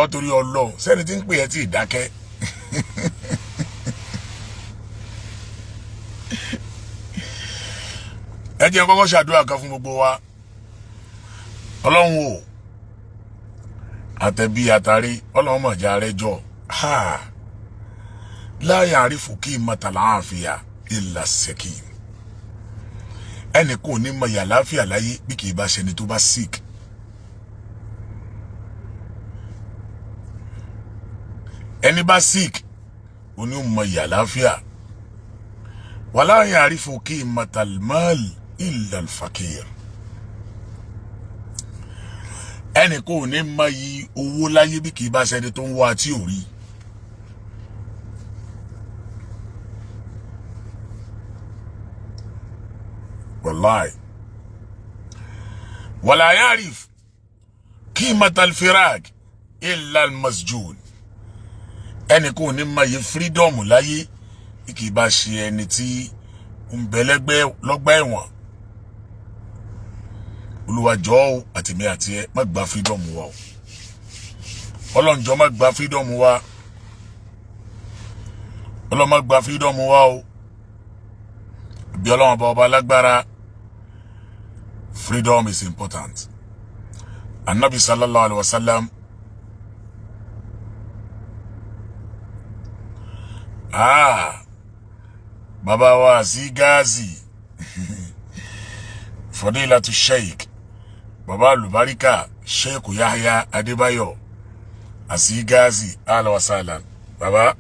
Torí Ọlọ́run, sẹ́ni tí ń pè ẹ́ tí ì dákẹ́. Ẹ jẹ́ n kọ́kọ́ ṣàdúrà kan fún gbogbo wa. Ọlọ́run o, àtẹ̀bí àtàrí, Ọlọ́run mọ̀já rẹ jọ. Ha la ya'rifu qimata al-afiya illa as-sakim. Ẹnì kò ní mọ ìyà láfíà láyé bí kì í bá ṣẹni tó bá sick. Ẹni bá sick ó ní mọ ìyà láfíà. Wala ya'rifu qimata al-mal illa al-fakir. Ẹnì kò ní mọ iyì owó láyé bí kì í bá ṣẹni tó ń wá tí ò rí. Wallahi. Wala ya'rif qimata al-firaq illa al-masjun. Ẹnì kò ní mọ iyì freedom láyé bí kì í bá ṣe ẹni tí ń bẹ lẹ́gbẹ́ lọ́gbà ẹ̀wọ̀n. Olúwa jọ̀ọ́ o, àtèmi àti ẹ, má gba freedom wa o. Ọlọ́run jọ̀ọ́, má gba freedom wa. Ọlọ́run, má gba freedom wa o. Bí Ọlọ́run ọba ọba lágbára, freedom is important. Anabi sallallahu alaihi wa sallam, ah, bàbá wa sí Gazi, Fadilatu Sheikh, bàbá alubarika, Sheikh Yahya Adébáyọ̀ àti Gazi, ahlan wa sahlan. Bàbá,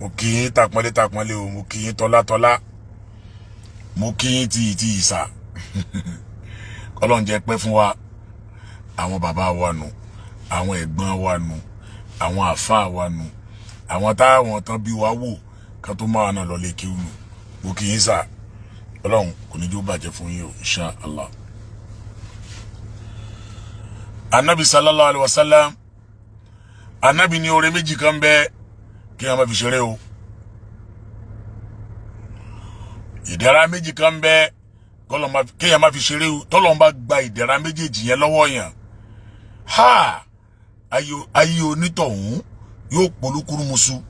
mo kí yín tapọ́nlé tapọ́nlé o, mo kí yín tọ́látọ́lá, mo kí yín tí tí ìsà. Kọ́lọ́n jẹ́ pẹ́ fún wa. Àwọn bàbá wa nù, àwọn ẹ̀gbọ́n wa nù, àwọn àfáà wa nù, àwọn táwọn tán bí wa wò ká tó máa náà lọ lé kí nù. Mo kí yín sà. Ọlọ́run kò ní jó bàjẹ́ fún yín o, insha Allah. Anabi sallallahu alayhi wa sallam, anabi ní oore méjì kan bẹ kí wọn má fi ṣeré o. Ìdẹ̀ra méjì kan bẹ kéèyàn má fi ṣeré o. Tọ́lọ́run bá gba ìdẹ̀ra méjèèjì yẹn lọ́wọ́ yẹn, ha, ayé onítọ̀hún yóò polúkúrú musu.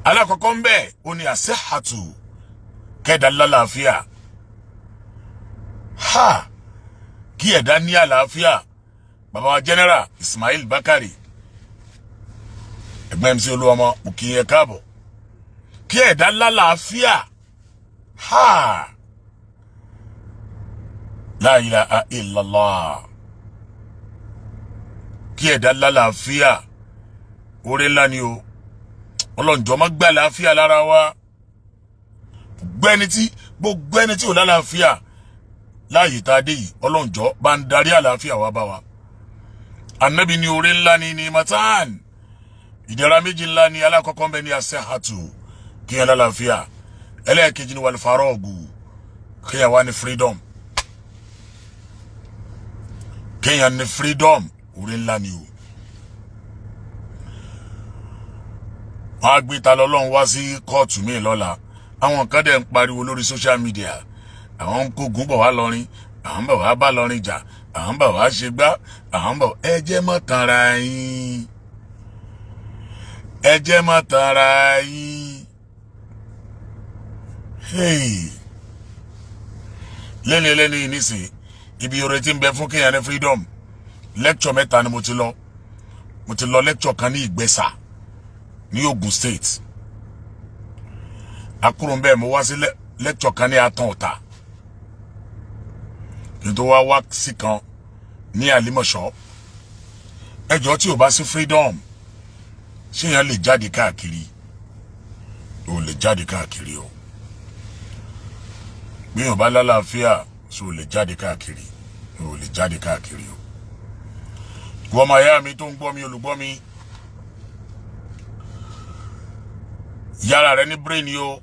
Alákọ̀ọ́kọ́ ń bẹ, ó ní àṣehàtù, kẹ́ẹ̀dá lálàáfíà. Ha, kí ẹ̀dá ní àlàáfíà. Bàbá wa General Ismail Bakari, ẹ̀gbọ́n MC Olúọmọ, mo kí yẹn káàbọ̀. Kí ẹ̀dá lálàáfíà, ha, la ilaha illallah. Kí ẹ̀dá lálàáfíà, oore ńlá ni o. Ọlọ́njọ́ má gbà àlàáfíà lára wa. Gbogbo ẹni tí ò lálàáfíà láàyè tá a dé yìí, Ọlọ́njọ́ bá ń darí àlàáfíà wá bá wa. Anabi ní oore ńlá ni matan, ìdẹ̀ra méjì ńlá ni. Alákọ̀ọ́kọ́ ń bẹ ní asẹ́hàtù, kí yẹn lálàáfíà. Ẹlẹ́ẹ̀kejì ni wàlúfàrọ́ọ̀gù, kí yẹn wá ní freedom. Kéèyàn ní freedom, oore ńlá ni o. Wọ́n á gbé ta lọ́lọ́run wá sí kóòtù míì lọ́la. Àwọn kan dẹ̀ ń pariwo lórí social media, àwọn ń kógun bọ̀ wá lọ́rin, àwọn bọ̀ wá bá lọ́rin jà, àwọn bọ̀ wá ṣe gbá, àwọn bọ̀. Ẹ jẹ́ mọ́ tanra yín, ẹ jẹ́ mọ́ tanra yín. Hey. Lẹ́ni lẹ́ni yìí nísìnyí, ibi oore tí ń bẹ fún kéèyàn ní freedom, lecture mẹ́ta ni mo ti lọ. Mo ti lọ lecture kan ní Ìgbẹ́sà ní Ogun State. Akúrò bẹ́ẹ̀, mo wá sí lecture kan ní Atan Ọ̀tà, kí n tó wá wá sí kan ní Àlímọ̀ṣọ́. Ẹjọ́, tí ò bá sí freedom, ṣé èèyàn lè jáde káàkiri? Ò lè jáde káàkiri o. Bí èèyàn bá lálàáfíà, ṣé ò lè jáde káàkiri? Ò lè jáde káàkiri o. Ìwọ ọmọ ìyá mi tó ń gbọ́ mi, olùgbọ́ mi, yàrá rẹ ní brain o.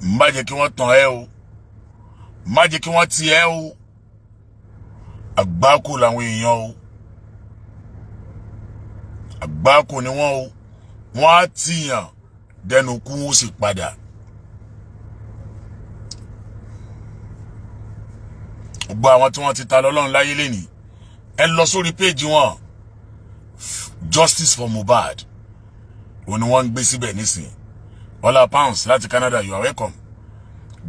Má jẹ́ kí wọ́n tàn ẹ́ o, má jẹ́ kí wọ́n tì ẹ́ o. Àgbákò làwọn èèyàn o, àgbákò ni wọ́n o. Wọ́n á tìyàn dẹnu kú, wọ́n sì padà. Gbogbo àwọn tí wọ́n ti ta lọ́lọ́run láyé lẹ́nìí, ẹ lọ sórí péèjì wọn, Justice for Mohbad òun ni wọ́n ń gbé síbẹ̀ nísìnyí. Ọlá Pounds láti Canada, you are welcome.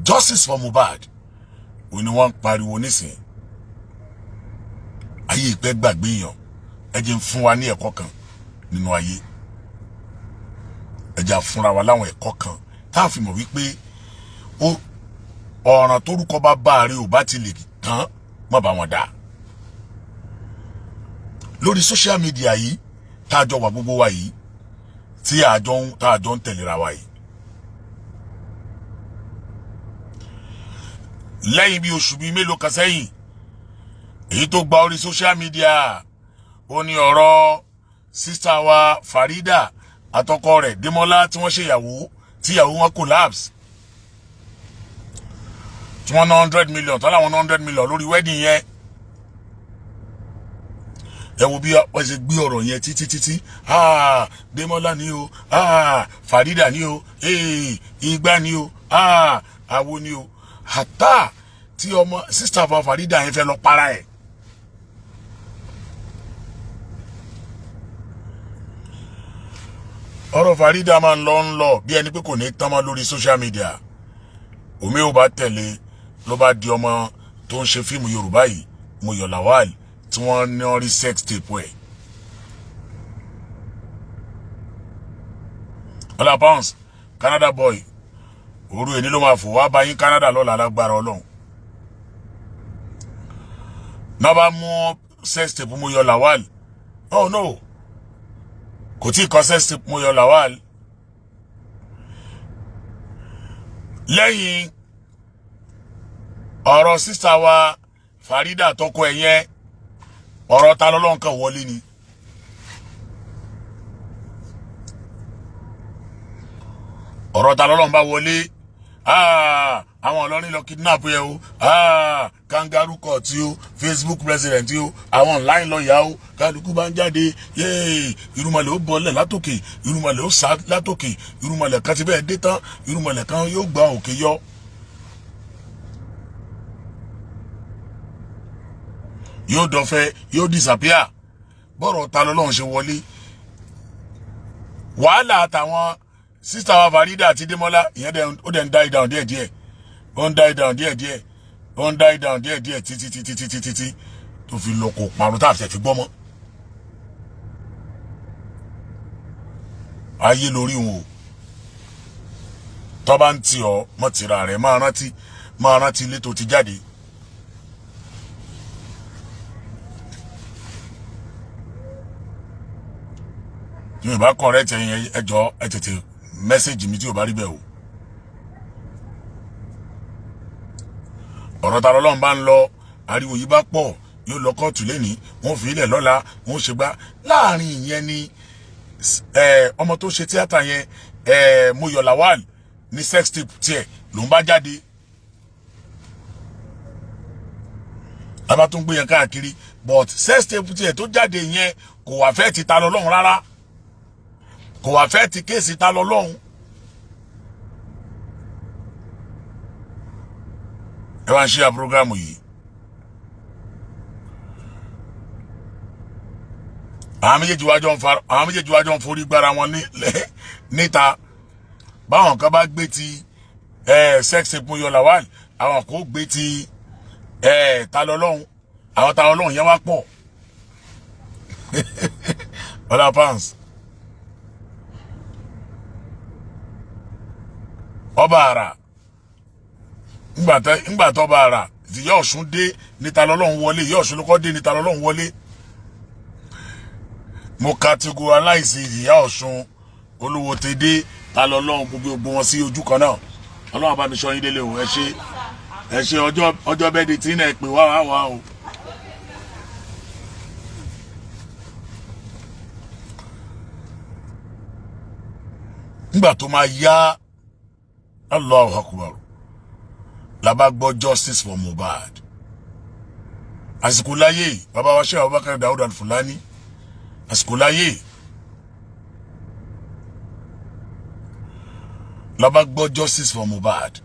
Justice for Mohbad òun ni wọ́n ń pariwo nísìnyí. Ayé ìpẹ́ gbàgbé èèyàn. Ẹ jẹ́ ń fún wa ní ẹ̀kọ́ kan nínú ayé. Ẹ jẹ́ fúnra wa láwọn ẹ̀kọ́ kan tá a fi mọ̀ wípé ọ̀ràn tórúkọ bá bá a rí ò bá ti lè tán mọ́ bá wọn dà. Lórí social media yìí tá a jọ wà, gbogbo wa yìí tí a jọ ń tẹ̀léra wa yìí, lẹ́yìn bí oṣù bíi mélòó kan sẹ́yìn, èyí tó gba orí social media, ó ní ọ̀rọ̀ sister wa Farida àtọkọ rẹ̀ Démọ́lá tí wọ́n ṣèyàwó, tíyàwó wọn collapse, tí wọ́n ná 100 million tọ́lá wọn ná 100 million lórí wedding yẹn. Ẹ wo bí wọ́n ṣe gbé ọ̀rọ̀ yẹn títí títí. Ah, Démọ́lá ni o, ah, Farida ni o, ee, igbá ni o, ah, àwo ni o, àtà tí ọmọ sister fa Farida yẹn fẹ́ lọ para ẹ̀. Ọ̀rọ̀ Farida máa ń lọ bí ẹni pé kò ní tán mọ́ lórí social media. Omi ò bá tẹ̀lé, ló bá di ọmọ tó ń ṣe fíìmù Yorùbá yìí, Moyọ̀ Lawal, tí wọ́n ní wọ́n rí sex tape ẹ̀. Ọlá Pounds, Canada boy, òru èní ló máa fò wá bá yín Canada lọ́la lágbára Ọlọ́run. Náà bá mú sex tape Moyọ̀ Lawal. Oh no, kò tí ì kọ sex tape Moyọ̀ Lawal. Lẹ́yìn ọ̀rọ̀ sister wa Farida tọkọ ẹ̀ yẹn, ọ̀rọ̀ ta lọ́lọ́run kan wọlé ni. Ọ̀rọ̀ ta lọ́lọ́run bá wọlé, àwọn ọlọ́rin lọ kidnap yẹ o, kangaroo court o, Facebook president o, àwọn online lawyer o, kálukú bá ń jáde yéé. Irúnmọlẹ̀ ó bọ́lẹ̀ látòkè, irúnmọlẹ̀ ó sá látòkè, irúnmọlẹ̀ kan ti bẹ́ẹ̀ dé tán, irúnmọlẹ̀ kan yóò gba òkè yọ. Yóò dọ̀fẹ́, yóò disappear. Bọ́rọ̀ ta lọ́lọ́run ṣe wọlé, wàhálà àtàwọn sister wa Farida àti Démọ́lá ìyẹn dẹ̀ ó dẹ̀ ń die down díẹ̀díẹ̀, ó ń die down díẹ̀díẹ̀, ó ń die down díẹ̀díẹ̀, títí títí títí títí tó fi lọ, kò parun tá a fẹ́ fi gbọ́ mọ́. Ayé lórí wọn o, tọ́ bá ń tì ọ́ mọ́ tìra rẹ̀, máa rántí, máa rántí ilé tó ti jáde. Tí mi bá correct ẹ̀yin, ẹ jọ̀ọ́, ẹ tètè message mi tí o bá rí bẹ́ẹ̀ o. Ọ̀rọ̀ ta lọ́lọ́run bá ń lọ, ariwo yìí bá pọ̀, yóò lọ kóòtù lẹ́ni, wọ́n fi ilẹ̀ lọ́la, wọ́n ṣe gbá. Láàrin ìyẹn ni ọmọ tó ṣe tíátà yẹn, Moyọ̀ Lawal, ní sex tape tiẹ̀ ló ń bá jáde. Bàbá tó ń gbé yẹn káàkiri, but sex tape tiẹ̀ tó jáde yẹn kò wà fẹ́ ti ta lọ́lọ́run rárá, kò wà fẹ́ ti case ta lọ́lọ́run. Ẹ wá ń ṣe program yìí. Àwọn méjèèjì wájọ ń forí gbára wọn níta. Báwọn kan bá gbé ti sex tape Moyọ̀ Lawal, àwọn kò gbé ti ta lọ́lọ́run. Àwọn ta lọ́lọ́run yẹn wá pọ̀. Ọlá Pounds, ọba àrà, ńgbà tó ọba àrà ìyá Ọ̀ṣun dé níta lọ́lọ́run wọlé. Ìyá Ọ̀ṣun ló kọ́ dé níta lọ́lọ́run wọlé. Mo categorize ìyá Ọ̀ṣun, olówó tèdè, ta lọ́lọ́run, gbogbo wọn sí ojú kan náà. Ọlọ́run bá mi sọ yín délé o. Ẹ ṣe, ẹ ṣe. Ọjọ́ ọjọ́ bẹ́ẹ̀ di tí náà pè wá wá wá o. Nígbà tó máa yá, Allahu Akbar, la bá gbọ́ justice for Mohbad. Àsìkò láyé bàbá wa ṣe Abubakar Dawud Al-Fulani, àsìkò láyé la bá gbọ́ justice for Mohbad.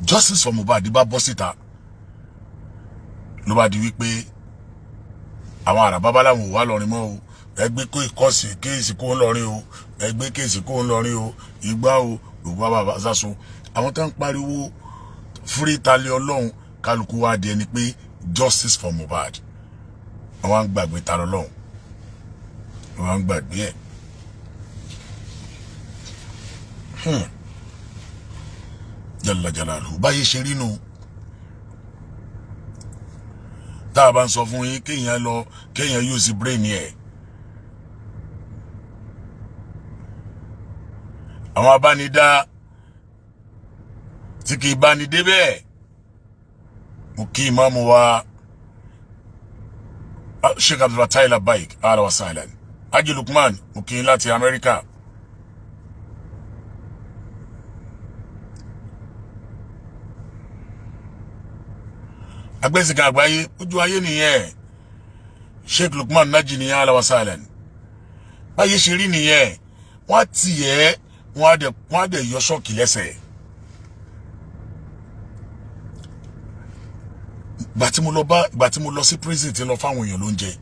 Justice for Mohbad bá bọ́ síta. Ló bá di wípé àwọn àràbá bá láwọn ò wá lọrin mọ́ o. Ẹgbẹ́ kó ìkọ́sì case kó ń lọrin o, ẹgbẹ́ case kó ń lọrin o, ìgbà o, gbogbo àbàbà sásun. Àwọn tó ń pariwo free Tani Olohun, kálukú wá di ẹni pé justice for Mohbad. Wọ́n wá ń gbàgbé Tani Olohun, wọ́n wá ń gbàgbé ẹ̀. Jalla jalaluhu. Báyìí ṣe rí nu tá a bá ń sọ fún yín, kéèyàn lọ, kéèyàn use brain ẹ̀. Àwọn abánidá tí kì í báni débẹ̀. Mo kí ìmáàmù wa Sheikh Abdulfatai Labaik, ahlan wa sahlan. Haji Lukman, mo kí yín láti Amẹ́ríkà. Agbẹ́sìnká àgbáyé, ojú ayé nìyẹn. Sheikh Lukman Naji nìyẹn, ahlan wa sahlan. Báyé ṣe rí nìyẹn. Wọ́n á tì ẹ́, wọ́n á dẹ̀ yọ ṣọ́ọ̀kì lẹ́sẹ̀. Ìgbà tí mo lọ sí prison, tí lọ fáwọn èèyàn lóúnjẹ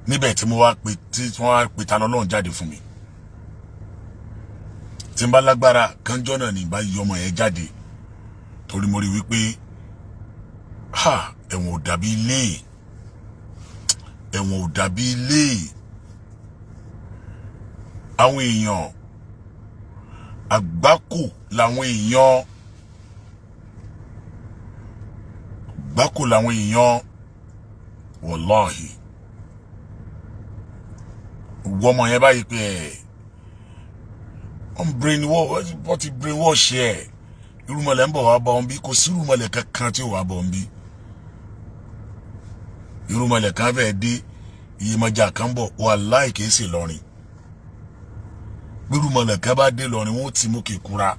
níbẹ̀, tí mo wá pe, tí wọ́n wá pe Tani Olohun jáde fún mi, tí n bá lágbára kánjọ́ náà ní ìbá yọ ọmọ yẹn jáde, torí mo rí wípé ha, ẹ̀wọ̀n ò dàbí ilé, ẹ̀wọ̀n ò dàbí ilé. Àwọn èèyàn àgbákò làwọn èèyàn, àgbákò làwọn èèyàn, wàláhì. Wọ́n ọmọ yẹn báyìí pé ẹ̀ wọ́n brain wash, wọ́n ti brain wash ẹ̀. Irúmọlẹ̀ ń bọ̀ wá bọ̀ ń bí, kò sí irúmọlẹ̀ kankan tí ò wá bọ̀ ń bí. Irúmọlẹ̀ kan fẹ́ẹ́ dé, iyemọja kan bọ̀, wàláhì, kìí sì lọrin. Irúmọlẹ̀ kan bá dé lọrin, wọ́n ti mú kí kúra.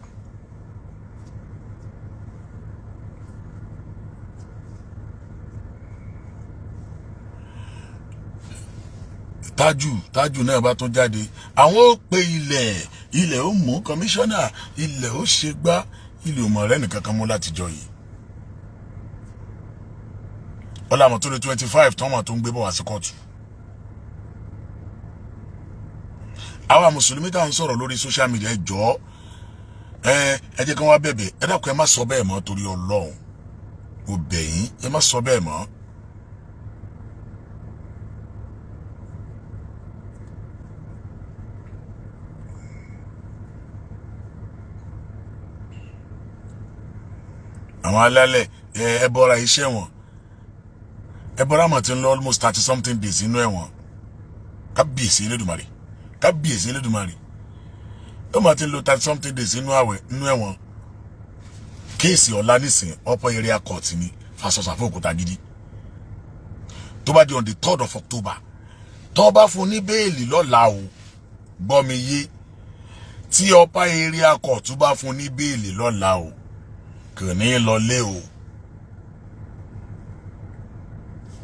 Tájù, tájù náà bá tún jáde, àwọn ó pe ilẹ̀, ilẹ̀ ó mú kọmíṣánná, ilẹ̀ ó ṣe gbá, ilẹ̀ ò mọ̀ rẹ́ nìkan kan mú látijọ́ yìí. Ọlọ́mọ tó lé 25 tí wọ́n tó ń gbé bọ̀ wá sí kóòtù. Àwa mùsùlùmí tá à ń sọ̀rọ̀ lórí social media, ẹ jọ̀ọ́, ẹ jẹ́ kí wọ́n wá bẹ̀bẹ̀. Ẹ dákun, ẹ má sọ bẹ́ẹ̀ mọ́, torí Ọlọ́run, mo bẹ̀ yín, ẹ má sọ bẹ́ẹ̀ mọ́. Àwọn alálẹ̀ ẹ bọ́ra iṣẹ́ wọn, ẹ bọ́ra mọ̀ tí ń lọ almost 30 something days inú ẹ̀wọ̀n. Kábíyèsí Elédùmarè, kábíyèsí Elédùmarè. Ó máa ti ń lo 30 something days inú àwẹ̀, inú ẹ̀wọ̀n. Case ọ̀la nísìn, upper area court ni fasọ̀sàfọ̀ òkúta gidi. Tó bá di on the 3rd of October, tó bá fún ní bail lọ́la o, gbọ́ mi yé, tí upper area court bá fún ní bail lọ́la o, kò ní lọlé o,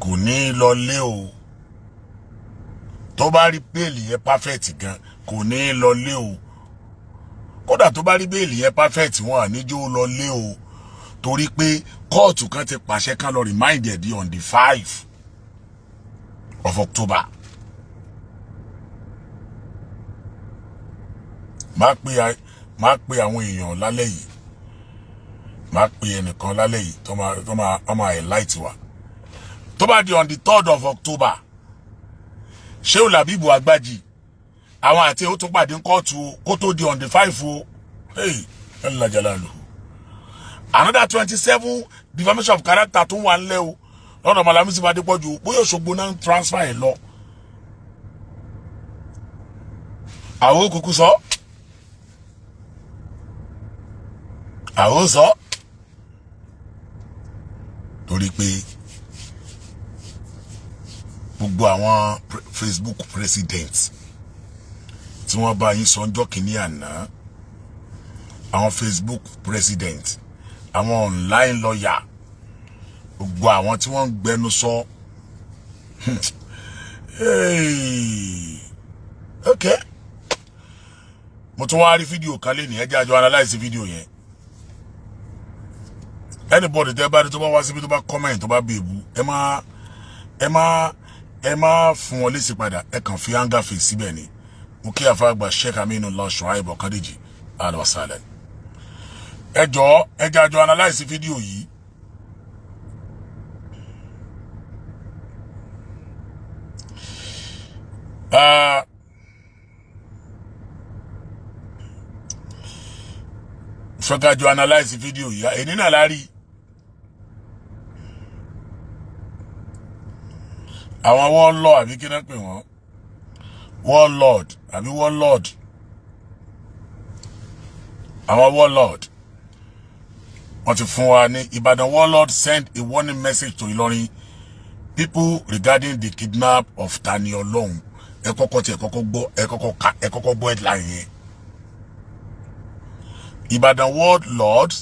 kò ní lọlé o. Tó bá rí bail yẹn perfect gan, kò ní lọlé o. Kódà tó bá rí bail yẹn perfect, wọn àníjó lọlé o, torí pé kóòtù kan ti pàṣẹ kan lọ remand ẹ̀ di on the 5 of October. Máa pe àwọn èèyàn lálẹ́ yìí, máa pe ẹnìkan lálẹ́ yìí tó máa enlight wa. Tó bá di on the 3rd of October, Shehu Labibu Agbaji, àwọn àti ó tún pàdé kóòtù o, kó tó di on the 5 o. Hey, Allah jalaluhu. Another 27 defamation of character tún wà ńlẹ̀ o lọ́dọ̀ Malami Adépọ̀jù. Bóyá Òṣogbo náà ń transfer ẹ̀ lọ, àwọn òkùnkùn sọ, àwọn sọ, torí pé gbogbo àwọn Facebook president tí wọ́n bá yín sọ ọjọ́ kìíní àná, àwọn Facebook president, àwọn online lawyer, gbogbo àwọn tí wọ́n ń gbẹnu sọ. Hey. Ok, mo tún wá rí fídíò kan lé ní, ẹ jẹ́ àjọ analyse fídíò yẹn. Anybody tẹ́ bá rí tó bá wá síbi, tó bá comment, tó bá bèbú, ẹ má fún wọn lésì padà. Ẹ kàn fi anger face síbẹ̀ ni. Mo kí àfàgbà Sheikh Aminullah Shuaib Ọ̀kadìjì, alwasalẹ̀. Ẹ jọ̀ọ́, ẹ jẹ́ àjọ analyse fídíò yìí. Fẹ́ ká jọ analyse fídíò yìí. Èyí náà la rí àwọn warlord, àbí kí náà pè wọ́n, warlord àbí warlord, àwọn warlord, wọ́n ti fún wa ní Ìbàdàn warlord send a warning message to Ìlọrin people regarding the kidnap of Tani Olohun. Ẹ kọ́kọ́ tí ẹ kọ́kọ́ gbọ́, ẹ kọ́kọ́ ka, ẹ kọ́kọ́ gbọ́ headline yẹn. Ìbàdàn warlord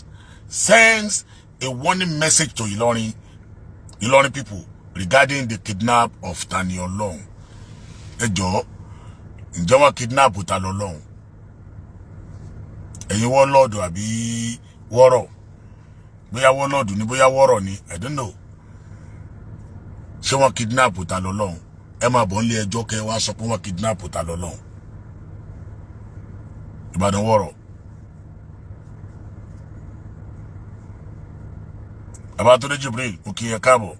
sends a warning message to Ìlọrin people regarding the kidnap of Tani Olohun. Ẹ jọ̀ọ́, ǹjẹ́ wọ́n kidnap Tani Olohun? Ẹ̀yin warlord àbí wọ́rọ̀, bóyá warlord ni, bóyá wọ́rọ̀ ni, I don't know. Ṣé wọ́n kidnap Tani Olohun? Ẹ máa bọ̀ nílé ẹjọ́ kẹ́ wá sọ pé wọ́n kidnap Tani Olohun. Ìbàdàn wọ́rọ̀. Babatunde Jibril, òkè ẹ káàbọ̀.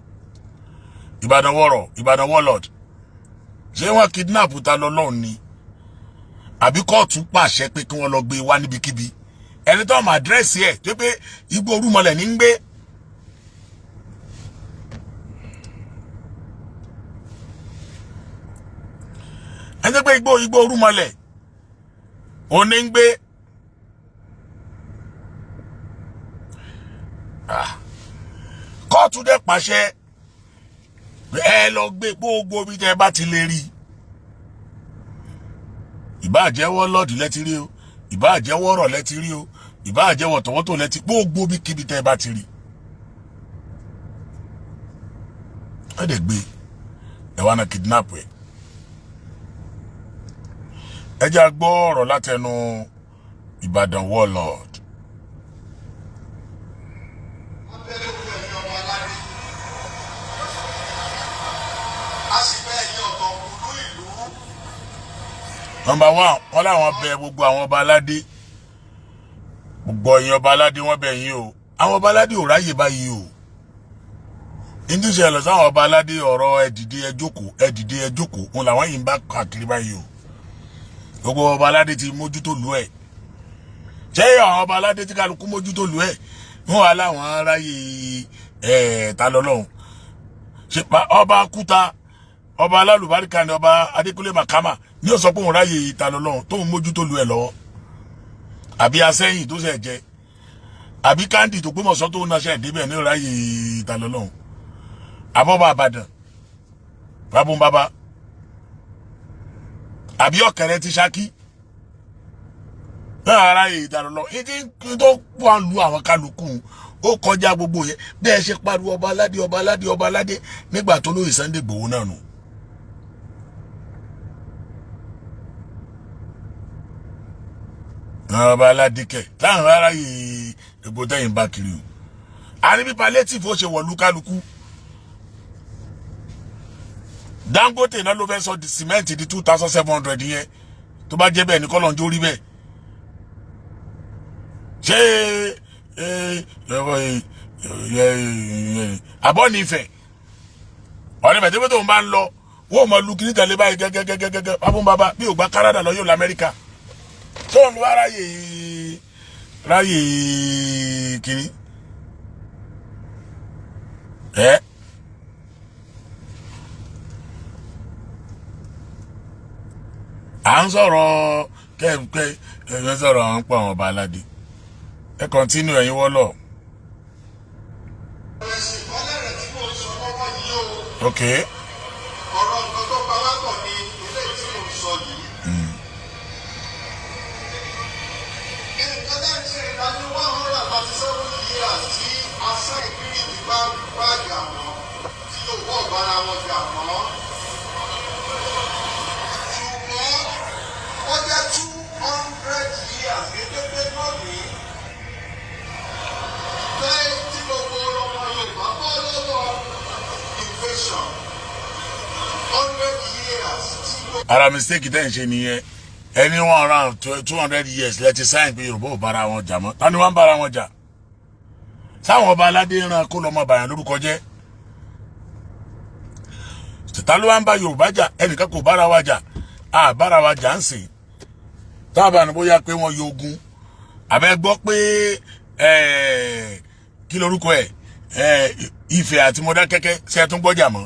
Ìbàdàn wọ́rọ̀, Ìbàdàn warlord, ṣé wọ́n kidnap Tani Olohun ni, àbí kóòtù pàṣẹ pé kí wọ́n lọ gbé wá níbikíbi? Ẹni tó mọ àdírẹ́sì ẹ̀ tó pé igbó orúmọlẹ̀ ní ń gbé. Ẹni tó pé igbó orúmọlẹ̀ ò ní ń gbé. Kóòtù dẹ̀ pàṣẹ ẹ lọ gbé, gbogbo bí tẹ bá ti lè rí, ìbáà jẹ́ warlord lẹ́ti rí o, ìbáà jẹ́ wọ́rọ̀ lẹ́ti rí o, ìbáà jẹ́ wọ̀tọ̀wọ́tò lẹ́ti, gbogbo bí kíbi tẹ́ bá ti rí, ẹ dẹ̀ gbé. Ẹ wá náà kidnap ẹ. Ẹ jẹ́ a gbọ́ ọ̀rọ̀ látẹnu Ìbàdàn warlord. Abẹ́ gbogbo ẹ̀yin ọba aládé, a sì bẹ̀ ẹ̀yin ọ̀tọ̀kùlú ìlú. Number one, wọ́n láwọn bẹ gbogbo àwọn ọba aládé, gbogbo ẹ̀yin ọba aládé, wọ́n bẹ̀ yín o. Àwọn ọba aládé ò ráyè báyìí o. Ìdíje ẹ lọ sáwọn ọba aládé, ọ̀rọ̀ ẹ dìde ẹ jókòó, ẹ dìde ẹ jókòó, òun làwọn yìí ń bá káàkiri báyìí o. Gbogbo ọba aládé ti mójútó lù ẹ. Ṣé àwọn ọba aládé tí kálukú mójútó lù ẹ, wọn wà láwọn aráyè ẹ ta lọ́lọ́run ṣe ọba kúta, ọba alálùbáríkà ni, ọba Adékúnlé Makama ní ó sọ pé òun ráyè ta lọ́lọ́run tóun mójútó lù ẹ lọ́wọ́, àbí Asẹ́yìn tó ṣẹ̀ jẹ, àbí Kandi tó gbọ́mọ̀sọ́ tó náà ṣẹ̀ débẹ̀ ní ráyè ta lọ́lọ́run, àbọ̀bà Àbàdàn babúnbábá, àbí Ọ̀kẹ́rẹ́ ti Ṣakí náà ráyè ta lọ́lọ́run? Ìdí tó wà lu àwọn kálukú ó kọjá gbogbo yẹn. Bẹ́ẹ̀ ṣe pariwo ọba aládé, ọba aládé, ọba aládé nígbà tó lóye Sunday Igboho náà nù. Ọba aládé kẹ láwọn aráyè egbò tẹ̀yìn bá kiri o. Àní bí palliative ó ṣe wọ̀lú kálukú. Dangote náà ló fẹ́ sọ di cement di 2,700 yẹn. Tó bá jẹ́ bẹ́ẹ̀ ní kọ́lọ́njó rí bẹ́ẹ̀. Ṣé àbọ̀ ní Ifẹ̀ ọ̀rẹ́ bẹ̀ tó ń bá ń lọ, wọ́n mọ lu kíní tẹ̀lé báyìí gẹ́gẹ́gẹ́gẹ́ bábú bàbá bí ò gba Canada lọ, yóò lọ Amẹ́ríkà. Tó ń wá ráyè ráyè kíní ẹ. À ń sọ̀rọ̀ kẹ́ ẹ sọ̀rọ̀, à ń pa àwọn ọba aládé. Ẹ continue, ẹ̀yin wọ́lọ̀. Ẹ̀sìn kọ́lẹ̀ rẹ̀ tí mò ń sọ lọ́wọ́ yìí o. Ọ̀rọ̀ nǹkan tó pa wá pọ̀ ní eléyìí tí mò ń sọ yìí. Nǹkan tá ń ṣe ìdájọ́ 137 years tí asán ìpínlẹ̀ ti bá bá jà wọ́n, tí yóò wọ́ ọ̀bára wọn jà wọ́n. Ṣùgbọ́n ó jẹ́ 200 years gédégbé lónìí. Lẹ́yìn tí gbogbo Ara mistake tẹ́ ń ṣe nìyẹn. Ẹni one round 200 years lẹ ti sign pé Yorùbá ò bára wọn jà mọ́. Ta ni wọ́n ń bára wọn jà? Sáwọn ọba aládé ń ran kó lọ́mọ bàyàn lórúkọ jẹ́. Ta ló wá ń bá Yorùbá jà? Ẹnìkan kò bára wa jà, á bára wa jà ń sìn. Táàbà ní bóyá pé wọ́n yogun àbẹ gbọ́ pé kí lorúkọ ẹ̀, Ifẹ̀ àti Mọdákẹ́kẹ́, ṣe é tún gbọ́jà mọ́?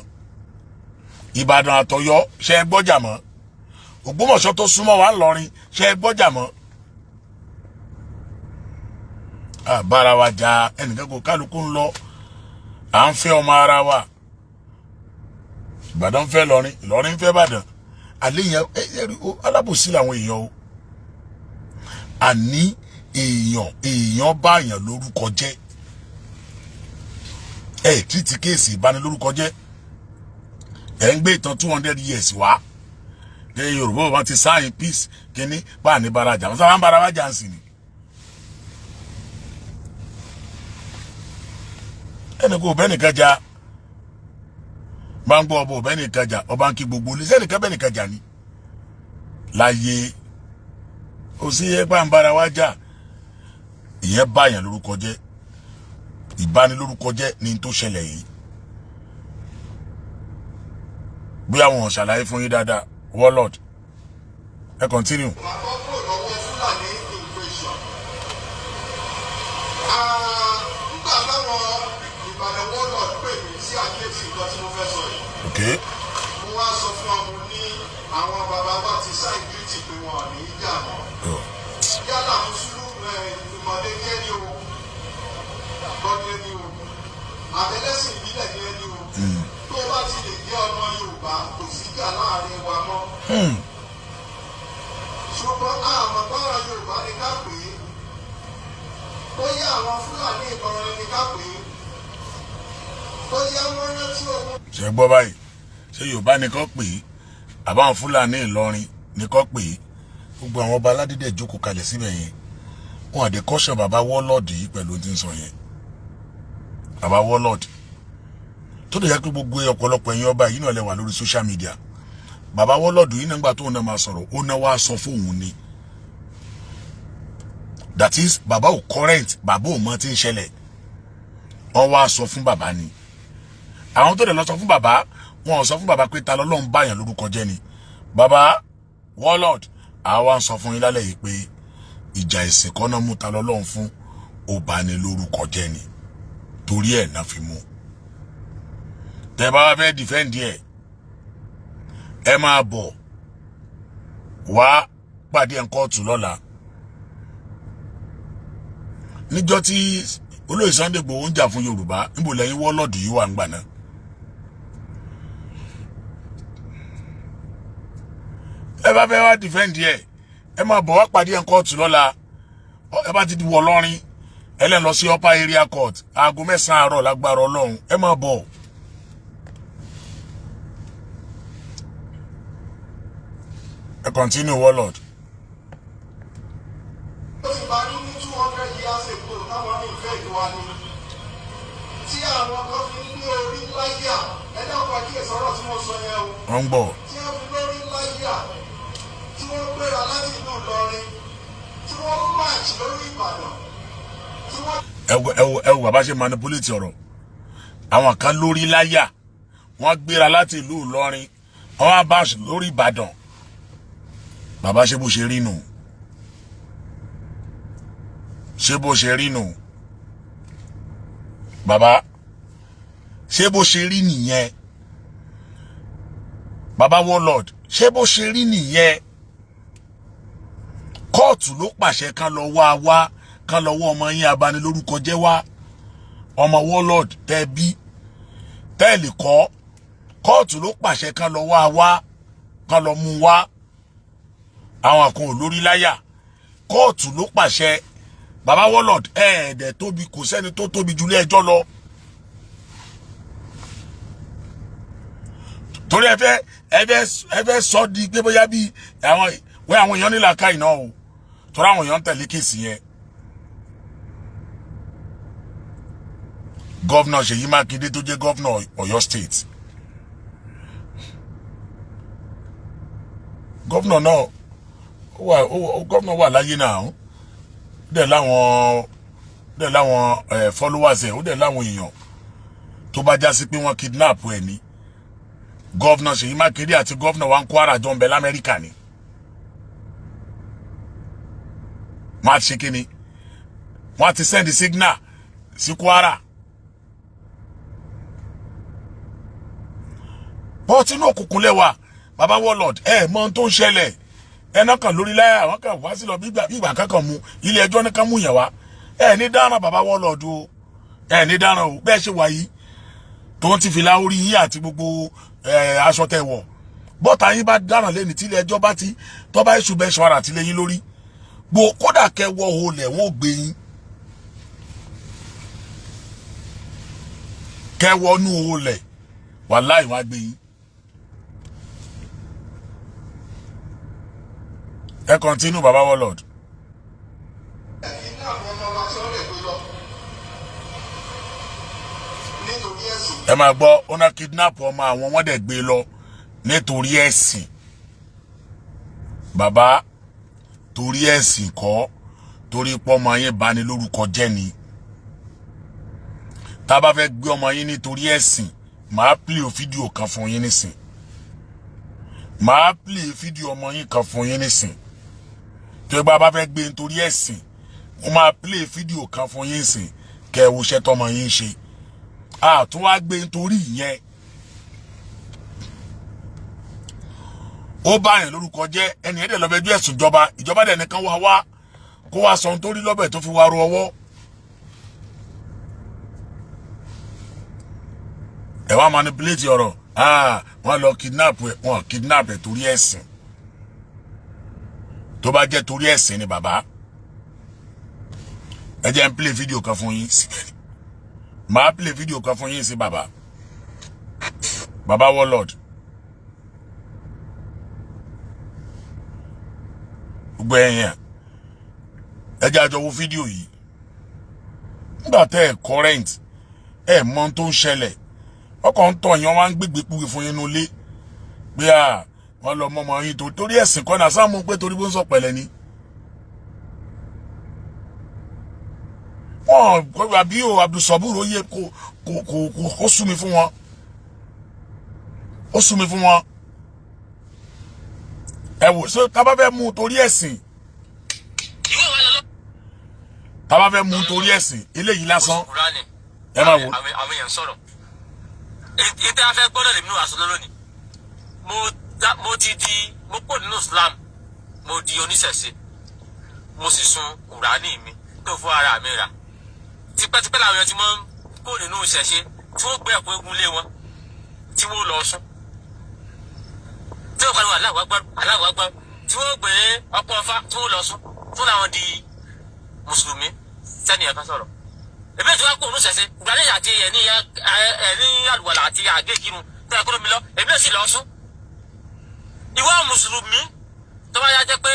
Ìbàdàn àtọ̀yọ́, ṣe é gbọ́jà mọ́? Ògbómọ̀ṣọ́ tó súnmọ́ wa ńlọrin, ṣe é gbọ́jà mọ́? Àbára wa jà, ẹnìkan kò, kálukú ń lọ, à ń fẹ́ ọmọ ara wa. Ìbàdàn ń fẹ́ lọrin, Ìlọrin ń fẹ́ Ìbàdàn. Àlẹ́ yẹn alábòsí làwọn èèyàn o. Àní èèyàn, èèyàn bá èèyàn lórúkọ jẹ́, ẹ treat case ìbanilórúkọ jẹ́. Ẹ ń gbé ìtàn 200 years wá ní Yorùbá bá ti sign peace kínní bá ní bara jà, wọn sábà ń bara wá jà ń sìn ni. Ẹnì kò bẹ́ẹ̀ nìkan jà, bá ń gbọ́ ọba ò bẹ́ẹ̀ nìkan jà, ọba ń kí gbogbo olè sẹ́nìkan bẹ́ẹ̀ nìkan jà ni láyé. Kò sí ẹgbà ń bára wá jà. Ìyẹn báyàn lórúkọ jẹ́, ìbanilórúkọ jẹ́ ní tó ṣẹlẹ̀ yìí. Bóyá wọn ò ṣàlàyé fún yín dáadáa, warlord, ẹ continue. Bàbá kúrò lọ́wọ́ Fúlàní invasion. Nígbà táwọn Ìbàdàn warlord pè mí sí àkíyèsí nǹkan tí mo fẹ́ sọ yìí, mo wá sọ fún wọn, mo ní àwọn bàbá wa ti sign treaty pé wọn ò ní í jà mọ́. Yálà mùsùlùmí ìmọ̀lẹ́ ní ẹni o, gbọ́dọ̀ ẹni o, àtẹlẹsìn ìbílẹ̀ ní ẹni o, tó bá ti lè jẹ́ ọmọ Yorùbá, kò sí jà láàrin wa mọ́. Ṣùgbọ́n àmọ́ báwa Yorùbá ní ká pè é, bóyá àwọn Fúlàní Ìlọrin ní ká pè é, bóyá wọ́n rántí ogun. Ṣe gbọ́ báyìí? Ṣé Yorùbá ni kò pè é, àbáwọn Fúlàní Ìlọrin ni kò pè é? Gbogbo àwọn ọba aládédé jókòó kalẹ̀ síbẹ̀ yẹn, wọn àdé kọ́ṣọ̀ bàbá warlord yìí pẹ̀lú ohun tí ń sọ yẹn. Bàbá warlord tó lè yẹ pé gbogbo ọ̀pọ̀lọpọ̀ ẹ̀yin ọba yìí náà lè wà lórí social media. Bàbá warlord yìí nígbà tóun náà máa sọ̀rọ̀, ó náà wá sọ fóun ni. That is, bàbá ò current, bàbá ò mọ tí ń ṣẹlẹ̀. Wọ́n wá sọ fún bàbá ni. Àwọn tó dẹ̀ lọ sọ fún bàbá, wọn ò sọ fún bàbá pé ta lọ́lọ́run báyàn lórúkọ jẹ́ ni. Bàbá warlord, àwa ń sọ fún yín lálẹ́ yìí pé ìjà ìsìn kọ́nà mú ta lọ́lọ́run fún, ó bá ní lórúkọ jẹ́ ni, torí ẹ̀ náà fi mú. Tẹ́ bá wá fẹ́ defend ẹ̀, ẹ máa bọ̀ wá pàdé ẹ̀ ń kóòtù lọ́la. Níjọ́ tí olóyè Sunday Igboho ń jà fún Yorùbá, níbo lẹ́yìn warlord yìí wà ń gbà náà? Ẹ bá fẹ́ wá defend ẹ̀, ẹ máa bọ̀ wá pàdé ẹ̀ ń kóòtù lọ́la. Ẹ bá ti wọ̀ lọ́rin, ẹ lẹ́ lọ sí upper area court, aago 9 àárọ̀, lágbára Ọlọ́run, ẹ máa bọ̀. Ẹ continue, warlord. Ó ti parí ní 200 years ago táwọn ní ìfẹ́ ìlú wa ni tí àwọn kan fi ń ní orí láyà. Ẹ dákun, àkíyèsí ọ̀rọ̀ tí mo sọ yẹn o. Wọ́n ń gbọ́. Tí wọ́n fi lórí láyà, tí wọ́n gbéra láti ìlú Ìlọrin, tí wọ́n march lórí Ìbàdàn, tí wọ́n. Ẹ wo, ẹ wo, ẹ wo bàbá ṣe manipulate ọ̀rọ̀. Àwọn kan lórí láyà, wọ́n gbéra láti ìlú Ìlọrin, wọ́n wá bá lórí Ìbàdàn. Bàbá, ṣe bó ṣe rí nù? Ṣé bó ṣe rí nù? Bàbá, ṣé bó ṣe rí nìyẹn? Bàbá warlord, ṣé bó ṣe rí nìyẹn? Kóòtù ló pàṣẹ kán lọ wá wá, kán lọ wá ọmọ yín abanilórúkọ jẹ́ wá, ọmọ warlord tẹ́ bí tẹ́ẹ̀lì kọ́. Kóòtù ló pàṣẹ kán lọ wá wá, kán lọ mú wá. Àwọn kan ò lórí láyà. Kóòtù ló pàṣẹ. Bàbá warlord, ẹ̀ẹ́dẹ̀ tóbi, kò sẹ́ni tó tóbi jù ilé ẹjọ́ lọ. Torí ẹ fẹ́ sọ di pé bóyá bí àwọn wẹ́ àwọn èèyàn nílà ká iná o, torí àwọn èèyàn ń tẹ̀lé case yẹn. Governor Ṣèyí Mákindé tó jẹ́ governor Ọ̀yọ́ state, Governor náà ó wà, governor wà láyé náà, ó dẹ̀ láwọn followers ẹ̀, ó dẹ̀ láwọn èèyàn. Tó bá já sí pé wọ́n kidnap ẹ̀ ní, Governor Ṣèyí Mákindé àti governor wa ń Kwara jọ ń bẹ l'Amẹ́ríkà ni, wọ́n á ti ṣe kíni, wọ́n á ti send signal sí Kwara. Bọ́ọ̀tì inú òkùnkùn lẹ́wà, baba warlord, ẹ mọ ohun tó ń ṣẹlẹ̀. Ẹ náà kàn lórí láyà, àwọn kan wá sí lọ bí ìgbà kankan mu ilé ẹjọ́ ní kán mú yẹn wá. Ẹ ní dáràn, baba warlord o, ẹ ní dáràn o. Bẹ́ẹ̀ ṣe wà yìí, tó ń ti fìlà orí yín àti gbogbo aṣọ tẹ wọ̀, bọ́tà yín bá dáràn lẹ́ni tí ilé ẹjọ́ bá ti tọ́ bá èṣù bẹ́ẹ̀ ṣọ́ra àti lẹ́yìn lórí gbò, kódà kẹ wọ olẹ̀, wọn ò gbé yín kẹ wọnú olẹ̀, wàláì, wọn á gbé yín. Ẹ continue, baba warlord. Iná àwọn ọmọ wa tí wọ́n lè gbé lọ nítorí ẹ̀sìn. Ẹ máa gbọ́, ó ná kidnap ọmọ àwọn, wọ́n dẹ̀ gbé lọ nítorí ẹ̀sìn. Bàbá, torí ẹ̀sìn kọ́, torí pọ́mọ yín bani lórúkọ jẹ́ ni. Tá a bá fẹ́ gbé ọmọ yín nítorí ẹ̀sìn, màá play fídíò kan fún yín nísìn, màá play fídíò ọmọ yín kan fún yín nísìn. Tó bá bá fẹ́ gbé nítorí ẹ̀sìn, mo máa play fídíò kan fún yín nísìn, kẹ́ ẹ wo iṣẹ́ tọmọ yín ṣe. Àtún wá gbé nítorí ìyẹn, ó bá yẹn lórúkọ jẹ́. Ẹni ẹ̀dẹ̀ lọ́bẹ̀ ẹjọ́ ẹ̀sùn ìjọba, ìjọba dẹ̀ nìkan wá wá kó wá sọ ohun tó rí lọ́bẹ̀ tó fi wá ro ọwọ́. Ẹ wá manipulate ọ̀rọ̀. Wọ́n lọ kidnap ẹ̀, wọ́n kidnap ẹ̀ torí ẹ̀sìn. Tó bá jẹ́ torí ẹ̀sìn ni, bàbá, ẹ jẹ́ n play fídíò kan fún yín síbẹ̀ ni. Màá play fídíò kan fún yín sí, bàbá, bàbá warlord. Gbogbo ẹ̀yàn, ẹ jẹ́ àjọ wo fídíò yìí. Nígbà tẹ́ ẹ̀ current, ẹ̀ mọ ohun tó ń ṣẹlẹ̀, ọkọ̀ ń tọ̀ yẹn, wọ́n á ń gbégbé kúwe fún yín nulẹ̀ pé à wọ́n lọ mọ́mọ́ yín tó torí ẹ̀sìn kọ́nà sáàmù, pé torí bó ń sọ pẹ̀lẹ́ ni. Wọ́n kọ́ àbí o Abdulsabur oyè kò kò kò kò ó sú mi fún wọn, ó sú mi fún wọn. Ẹ wò ṣé tá bá fẹ́ mú torí ẹ̀sìn, tá bá fẹ́ mú torí ẹ̀sìn, eléyìí lásán, ẹ máa wò. Àwọn èèyàn sọ̀rọ̀ ìtẹ́ afẹ́ gbọ́dọ̀ lèmi náà aṣọ lónìí. Mo ti di, mo kò nínú Islam, mo di oníṣẹ̀ṣe, mo sì sun Kùránì mi tó fún ara mi rà. Tipẹ́tipẹ́ làwọn èèyàn ti máa ń kó nínú ìṣẹ̀ṣe, tí wọ́n gbé ẹ̀kọ́ egun lé wọn, tí wọ́n lọ sùn, tí wọ́n pariwo Allahu Akbar, Allahu Akbar, tí wọ́n gbé ọ̀pọ̀ ọfá, tí wọ́n lọ sùn, tí wọ́n làwọn di mùsùlùmí. Sẹ́ni ẹ̀ka sọ̀rọ̀ ebi tí wọ́n kó òun ṣẹ̀ṣẹ̀ gbàdé àti ẹ̀ní ẹ̀ní àlùwàlà àti àgé kírun tó yẹ kó lómi lọ, èmi náà sì lọ sùn. Ìwọ mùsùlùmí, tó bá yá jẹ́ pé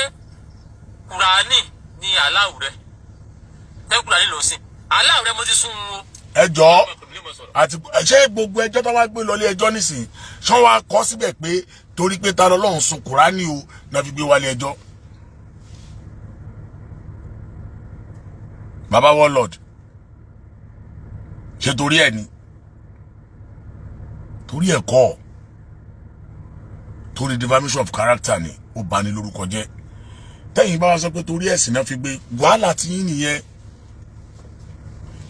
Kùránì ni aláwù rẹ, tẹ́ Kùránì ló sìn aláwù rẹ, mo ti sún un o. Ẹ jọ̀ọ́, àti ṣé gbogbo ẹjọ́ tó wá gbé lọ ilé ẹjọ́ nísìnyí, ṣé wọ́n wá kọ́ síbẹ̀ pé torí pé ta lọ́lọ́run sun Kùránì o náà fi gbé wálé ẹjọ́? Baba warlord, ṣe torí ẹ ni? Torí ẹ kọ́, torí defamation of character ni, ó bani lórúkọ jẹ́. Tẹ́yìn bá wá sọ pé torí ẹ̀sìn náà fi gbé, wàhálà tí yín nìyẹn.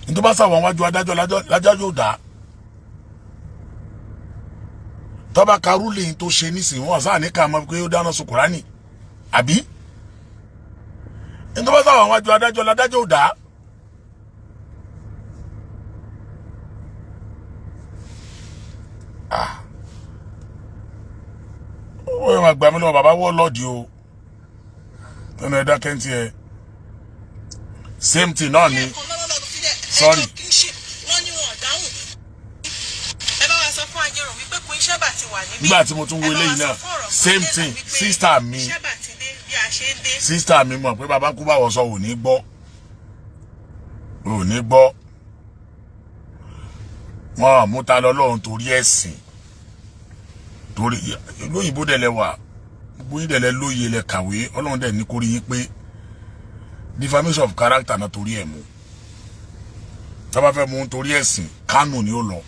Nítorí bá sáwọn wájú adájọ́ lájọ́ yóò dá tọ́ba karúlẹ̀ tó ṣe nísìnyí, wọ́n sáà ní ká mọ̀ pé ó dáná sun Kùránì àbí. Nítorí bá sáwọn wájú adájọ́ ládájọ́ ò dá. Ó yẹ máa gbà mí lọ́wọ́ bàbá wọ́ọ̀lọ́ọ̀dì o, nínú ẹ̀dá kẹ́ntì ẹ̀, same thing náà ni. Sorry. Wọ́n ní wọn ò dáhùn. Ẹ bá wa sọ fún Ajérò wípé Queen Sheba ti wà níbí. Nígbà tí mo tún wo Ẹ bá wa eléyìí sọ náà, fún ọ̀rọ̀ same Gbọ́dẹ̀ thing, wípé sister mi. Sheba ti dé bí a ṣe ń dé. Sister mi mọ̀ pé bàbá kú báwọ̀ sọ, ò ní gbọ́, ò ní gbọ́. Wọn ò mú ta lọ lọ́run torí ẹ̀sìn, torí ìlú òyìnbó dẹ̀ lẹ́wà. Gbogbo yín dẹ̀ lẹ lóye, lẹ kàwé. Ọlọ́run dẹ̀ ní kórí yín pé defamation of character náà torí ẹ̀ mú. Tá bá fẹ́ mú torí ẹ̀sìn, Kánò ni ó lọ.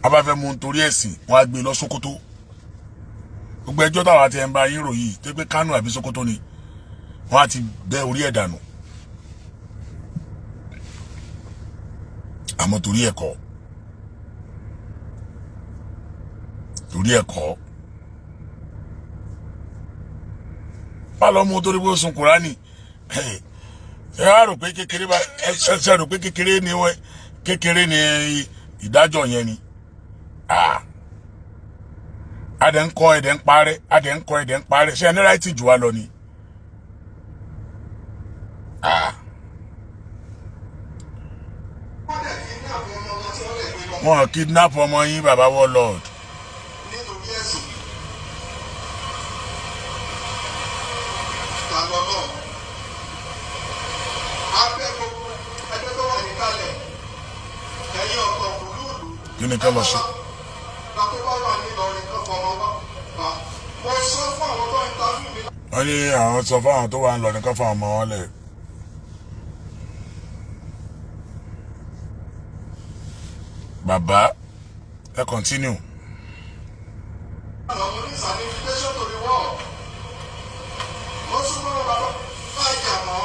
Tá bá fẹ́ mú torí ẹ̀sìn, wọ́n á gbé lọ Sókótó. Gbogbo ẹjọ́ táwa ti ẹ̀ ń bá yín rò yìí tó pé Kánò àbí Sókótó ni wọ́n á ti bẹ́ orí ẹ̀ dànù. Àmọ́ torí ẹ̀kọ́ bá lọ mú torí pé ó sun Kùránì, ẹ á rò pé kékeré bá ẹ ṣe rò pé kékeré ni wọ́n, kékeré ni ìdájọ́ yẹn ni. Adẹ̀ ń kọ́, ẹ̀dẹ̀ ń parẹ́, adẹ̀ ń kọ́, ẹ̀dẹ̀ ń parẹ́. Ṣé ẹni right jù wá lọ ni? Wọ́n dẹ̀ kidnap ọmọ wọn tí wọ́n lè gbé lọ. Wọn kidnap ọmọ yín, bàbá warlord. Nítorí ẹ̀sìn. Ta lọ náà abẹ́ gbogbo ẹgbẹ́ tó wà níkàlẹ̀, ẹ̀yin ọ̀tọ̀ kùlùlù. Kí ni ká lọ ṣe? Ta tó bá wà nílọrin kan fọmọ wá. Mo sọ fún àwọn tó ń ta fún mi. Wọ́n ní àwọn sọ fáwọn tó wà ń lọ ní kọ́ fáwọn ọmọ wọn lẹ̀. Bàbá, ẹ continue. Àwọn police an invitation to the world. Mo sún mọ́ bàbá bá ìjà mọ́.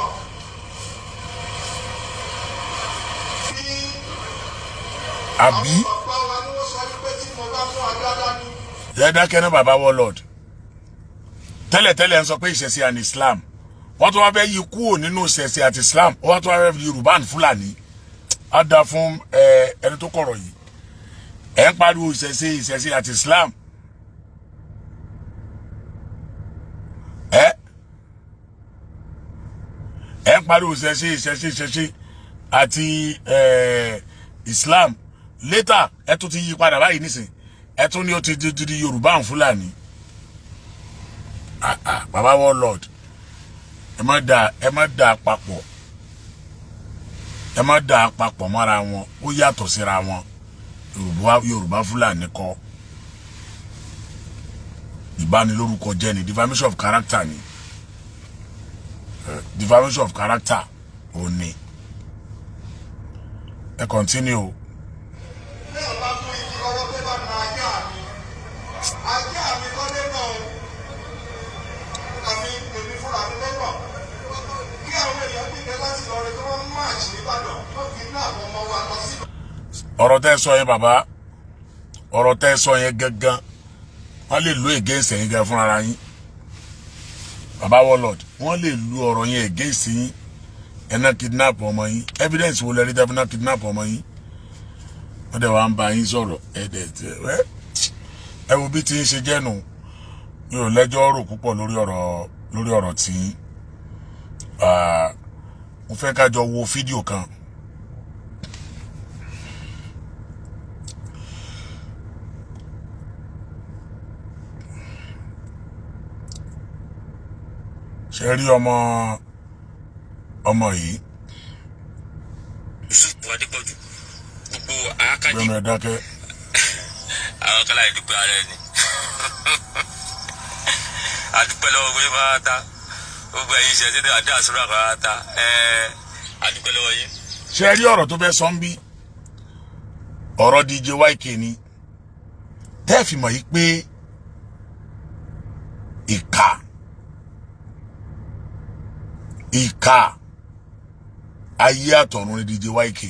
Bí Àbí àwọn bàbá wa ni wọ́n sọ wípé tí mo bá mú ajá dání. Yẹ dákẹ́ náà, bàbá warlord. Tẹ́lẹ̀tẹ́lẹ̀ ń sọ pé ìṣẹ̀ṣe and Islam, wọ́n tún wá fẹ́ yí kúrò nínú ìṣẹ̀ṣe àti Islam, wọ́n tún wá fẹ́ fi Yorùbá and Fúlàní. Á da fún ẹni tó kọ̀rọ̀ yìí. Ẹ̀ ń pariwo ìṣẹ̀ṣe, ìṣẹ̀ṣe àti Islam. Ẹ ń pariwo ìṣẹ̀ṣe, ìṣẹ̀ṣe, ìṣẹ̀ṣe àti Islam. Later, ẹ tún ti yí padà báyìí nísìn, ẹ tún ní ó ti di Yorùbá and Fúlàní. Ah ah, baba warlord, ẹ má dà papọ̀, ẹ má dà papọ̀ mọ́ra wọn. Ó yàtọ̀ síra wọn. Yorùbá, Yorùbá, Fúlàní kọ́. Ìbanilórúkọ jẹ́ ni, defamation of character ni. Defamation of character ò ní. Ẹ continue o. Bẹ́ẹ̀ bá mú igi lọ́wọ́ tó bá na ajá mi, ajá mi kọ́lé náà o. Àmì èmi fúnra mi lọ́nà. Kí àwọn èèyàn dìde láti lọ rẹ kí wọ́n march nìbàdàn, wọ́n fi ní àwọn ọmọ wa lọ sí. Ọ̀rọ̀ tẹ́ sọ yẹn, bàbá, ọ̀rọ̀ tẹ́ sọ yẹn gangan, wọ́n lè lo against ẹ̀yin gan fúnra yín. Bàbá warlord, wọ́n lè lu ọ̀rọ̀ yẹn against yín. Ẹ̀ náà kidnap ọmọ yín, evidence wo lẹ rí tẹ́ fi náà kidnap ọmọ yín? Wọ́n dẹ̀ wá ń bá yín sọ̀rọ̀. Ẹ̀ dẹ̀ ẹ ẹ wo bí tí ń ṣe jẹ́nu. Mi ò lẹ́jọ́ rò púpọ̀ lórí ọ̀rọ̀ tí mo fẹ́ ká jọ wo fídíò kan. Ṣe rí ọmọ yìí? Yusuf Adépọ̀jù, gbogbo àákàjì. Gbẹmọ ẹ dákẹ́. Àwọn kan láì dúpẹ́ ara ẹni, adúpẹ́ lọ́wọ́ gbé pátá, gbogbo ẹ̀yin ìṣẹ̀ títí àdé àsúrà pátá, ẹ̀ adúpẹ́ lọ́wọ́ yín. Ṣe rí ọ̀rọ̀ tó fẹ́ sọ ń bí ọ̀rọ̀ DJ YK ni, tẹ́ fi mọ̀ yìí pé ìkà, ìkà ayé àtọ̀run ni DJ YK.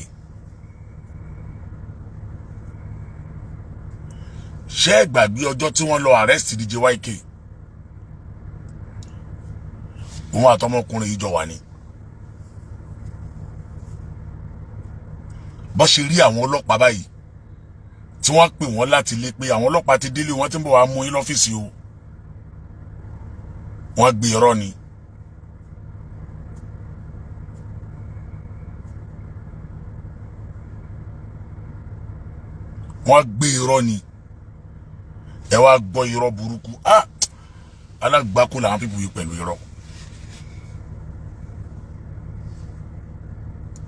Ṣé ẹ gbàgbé ọjọ́ tí wọ́n lọ arrest DJ YK? Òun àtọmọkùnrin yìí jọ wà ní. Bó ṣe rí àwọn ọlọ́pàá báyìí tí wọ́n pè wọ́n láti lé pé àwọn ọlọ́pàá ti délé, wọ́n ti ń bọ̀ wá mú yín lọ́fíìsì o, wọ́n gbé irọ́ ni. Wọ́n gbé irọ́ ni. Ẹ wá gbọ́ irọ́ burúkú. Ah, alágbákò làwọn people yìí pẹ̀lú irọ́.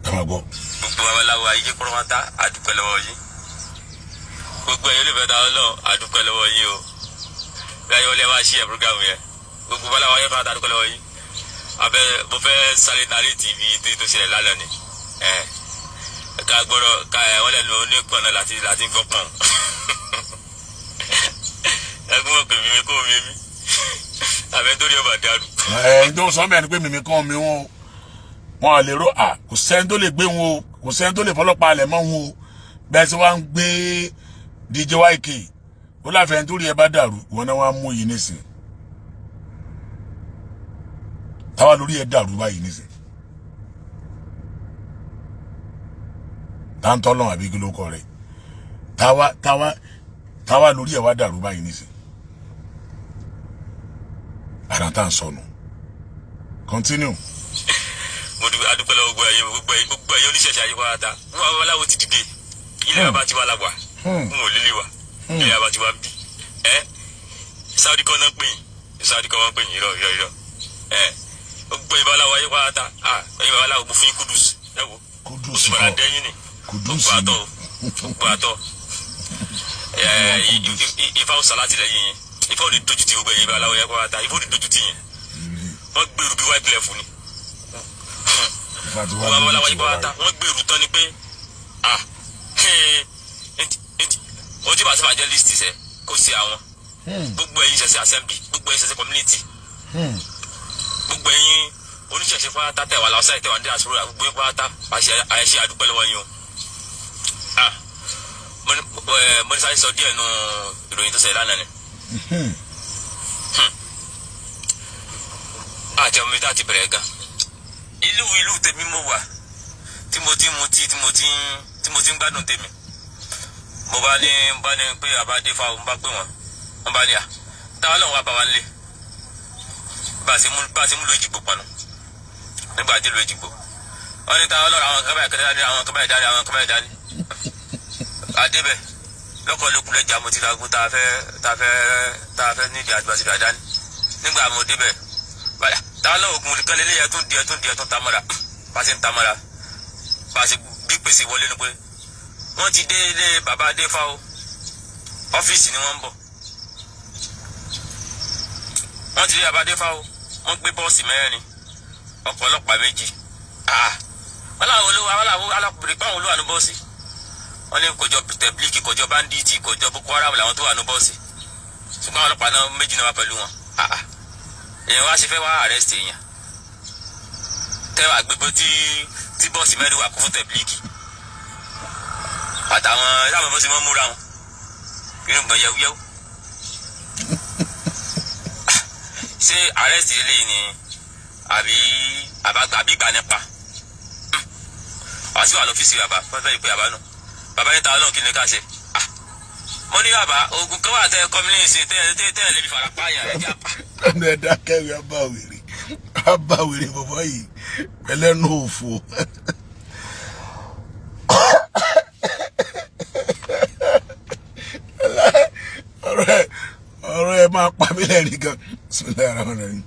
Ẹ máa gbọ́. Gbogbo babaláwo ayé kúrọ́mátá, adúpẹ́ lọ́wọ́ yín. Gbogbo ẹ̀yin olùfẹ́ ta Ọlọ́run, adúpẹ́ lọ́wọ́ yín o. Bí ayé wọlé wá sí ẹ̀ program yẹn, gbogbo bala wa yẹ ká dárúkọ lọ́wọ́ yìí. Abẹ mo fẹ́ sáré nàrí tv tó ṣẹlẹ̀ lálẹ́ ni ẹ ká gbọ́dọ̀ ká ẹ wọ́n lẹ́nu onípọ̀n náà láti ń gbọ́ pọ̀n. Ẹgbẹ́ wọn pè mí mi kó mi mi àbẹ tó rí ọba dàrú. Ẹ tó sọ bẹ́ẹ̀ ni pé mímí kan mi wọn wọn à lè ro à, kò sẹ́ni tó lè gbé wọn o, kò sẹ́ni tó lè fọlọ́pàá alẹ̀ mọ́ wọn o. Bẹ́ẹ̀ sì wá ń gbé DJ YK, ó láfẹ̀ẹ́ tó rí ẹ bá dàrú, ìwọ náà wá mú yìí nísìn, táwa lórí ẹ dàrú báyìí nísìn, táńtọ́ lọ́wọ́ àbí kí ló kọ rẹ̀, táwa táwa táwa lórí ẹ wá dàrú báyìí nísìn, àrà tá à ń sọnù. Continue. Mo dúpẹ́, adúpẹ́ lọ́wọ́ gbogbo ẹ̀yin, gbogbo ẹ̀yin, gbogbo ẹ̀yin oníṣẹ̀ṣẹ̀ ayé pátá. Wọn àwọn babaláwo ti dìde. Ilé bàbá tiwa la wà, n ò lélẹ̀ wa, ilé bàbá tiwa bí ẹ Saudi kan náà pè yín, Saudi kan wọ́n pè yín. Irọ́, irọ́, irọ́. Ẹ gbogbo ẹ̀yin babaláwo ayé pátá, à ẹ̀yin babaláwo, mo fún yín kudus, ẹ wo. Kudus. Oṣù bàrà kọ dẹ́yìn ni. Kudus. Gbogbo àtọ, gbogbo àtọ ẹ ifá ó sàlátì lẹ́yìn yín. Ifá ò ní dojú ti gbogbo ẹ̀yin babaláwo ayé pátá. Ifá ò ní dojú ti yín. Wọ́n gbèrú bí white left ni. Ifá ti wá wọ́n dojú babaláwo ti ayé wá pátá, wọ́n gbèrú tán ni pé ah, ojú bá sábà jẹ́ list sẹ́ kó sí àwọn gbogbo ẹ̀yin ṣẹ̀ṣẹ̀ assembly, gbogbo ẹ̀yin ṣẹ̀ṣẹ̀ community, gbogbo ẹ̀yin oníṣẹ̀ṣẹ̀ pátá tẹ̀wà lọ́sẹ̀ tẹ̀wà ní àṣírí, gbogbo ẹ̀yin pátá, àṣẹ àdúpẹ́ lọ́wọ́ yín o. Ah, mo ní sáré sọ díẹ̀ nù ìròyìn tó ṣẹlẹ̀ lánàá ni. Àti ọmọ mi tá a ti bẹ̀rẹ̀ gan. Ìlú tèmi mo wà tí mo ti ń mu tíì, tí mo ti ń gbádùn tèmi. Mo bá ní pé àbádé fáwọn bá pè wọ́n, wọ́n bá ní à táwọn lọ́wọ́ bá wa ń lé bá a ṣe mú lójìgbò panu nígbà tí lójìgbò wọ́n ní táwọn lọ́rọ̀ àwọn kan báyìí dání, àwọn kan báyìí dání, àwọn kan báyìí dání. Adébẹ̀ lọ́kọ̀ lókun lẹ́jà, mo ti ra agun tá a fẹ́ nídìí àgbàsílẹ̀ dání. Nígbà mo débẹ̀ báyà táwọn lọ́wọ́ ogun kan lélẹ́yà tún di ẹ̀ tún di ẹ̀ tún tamọ́ra, bá a ṣe ń tamọ́ra, bá a ṣe bí pèsè wọlé nu pé wọ́n ti dé ilé bàbá adéfá o, ọ́fíìsì ni wọ́n ń bọ̀. Wọ́n ti dé bàbá adéfá o, wọ́n gbé bọ́ọ̀sì mẹ́rin, ọkọ̀ ọlọ́pàá méjì. Wọ́n làwọn olówó, àwọn làwọn alákùnrin pàwọn olówó àánú bọ́ọ̀sì. Wọ́n ní kòjọ tẹ̀blíkì, kòjọ báńdíìtì, kòjọ Boko Haram làwọn tó wà ní bọ́ọ̀sì, ṣùgbọ́n àwọn ọlọ́pàá náà méjì náà wà pẹ̀lú wọn. Èèyàn wá ṣe fẹ́ wá arrest èèyàn tẹ́wà gbégbó tí bọ́ọ̀sì mẹ́rin wà kún fún tẹ̀blíkì àtàwọn sábà bó ti mọ́ múra wọn inú gbọ̀n yẹwúyẹwú. Ṣé arrest eléyìí ni àbí àbí gbà nípa wàá sí wà lọ́fíìsì bàbá fẹ́fẹ́ ìpè bàbá nù? Bàbá yẹn ta ọlọ́run, kí ni ká ṣe? Mo ní bàbá, oògùn kan wà tẹ kọ́mílẹ́ǹsì tẹ tẹ tẹ lè fi fara pààyàn ẹ jẹ́ àpá. Ẹnu ẹ dákẹ́, wí abáwèrè abáwèrè bọ̀bọ̀ yìí pẹ̀lẹ́nu òfò. Ọ̀rọ̀ ẹ máa pa mí lẹ́rìn gan. Bismillahir rahmanir rahim.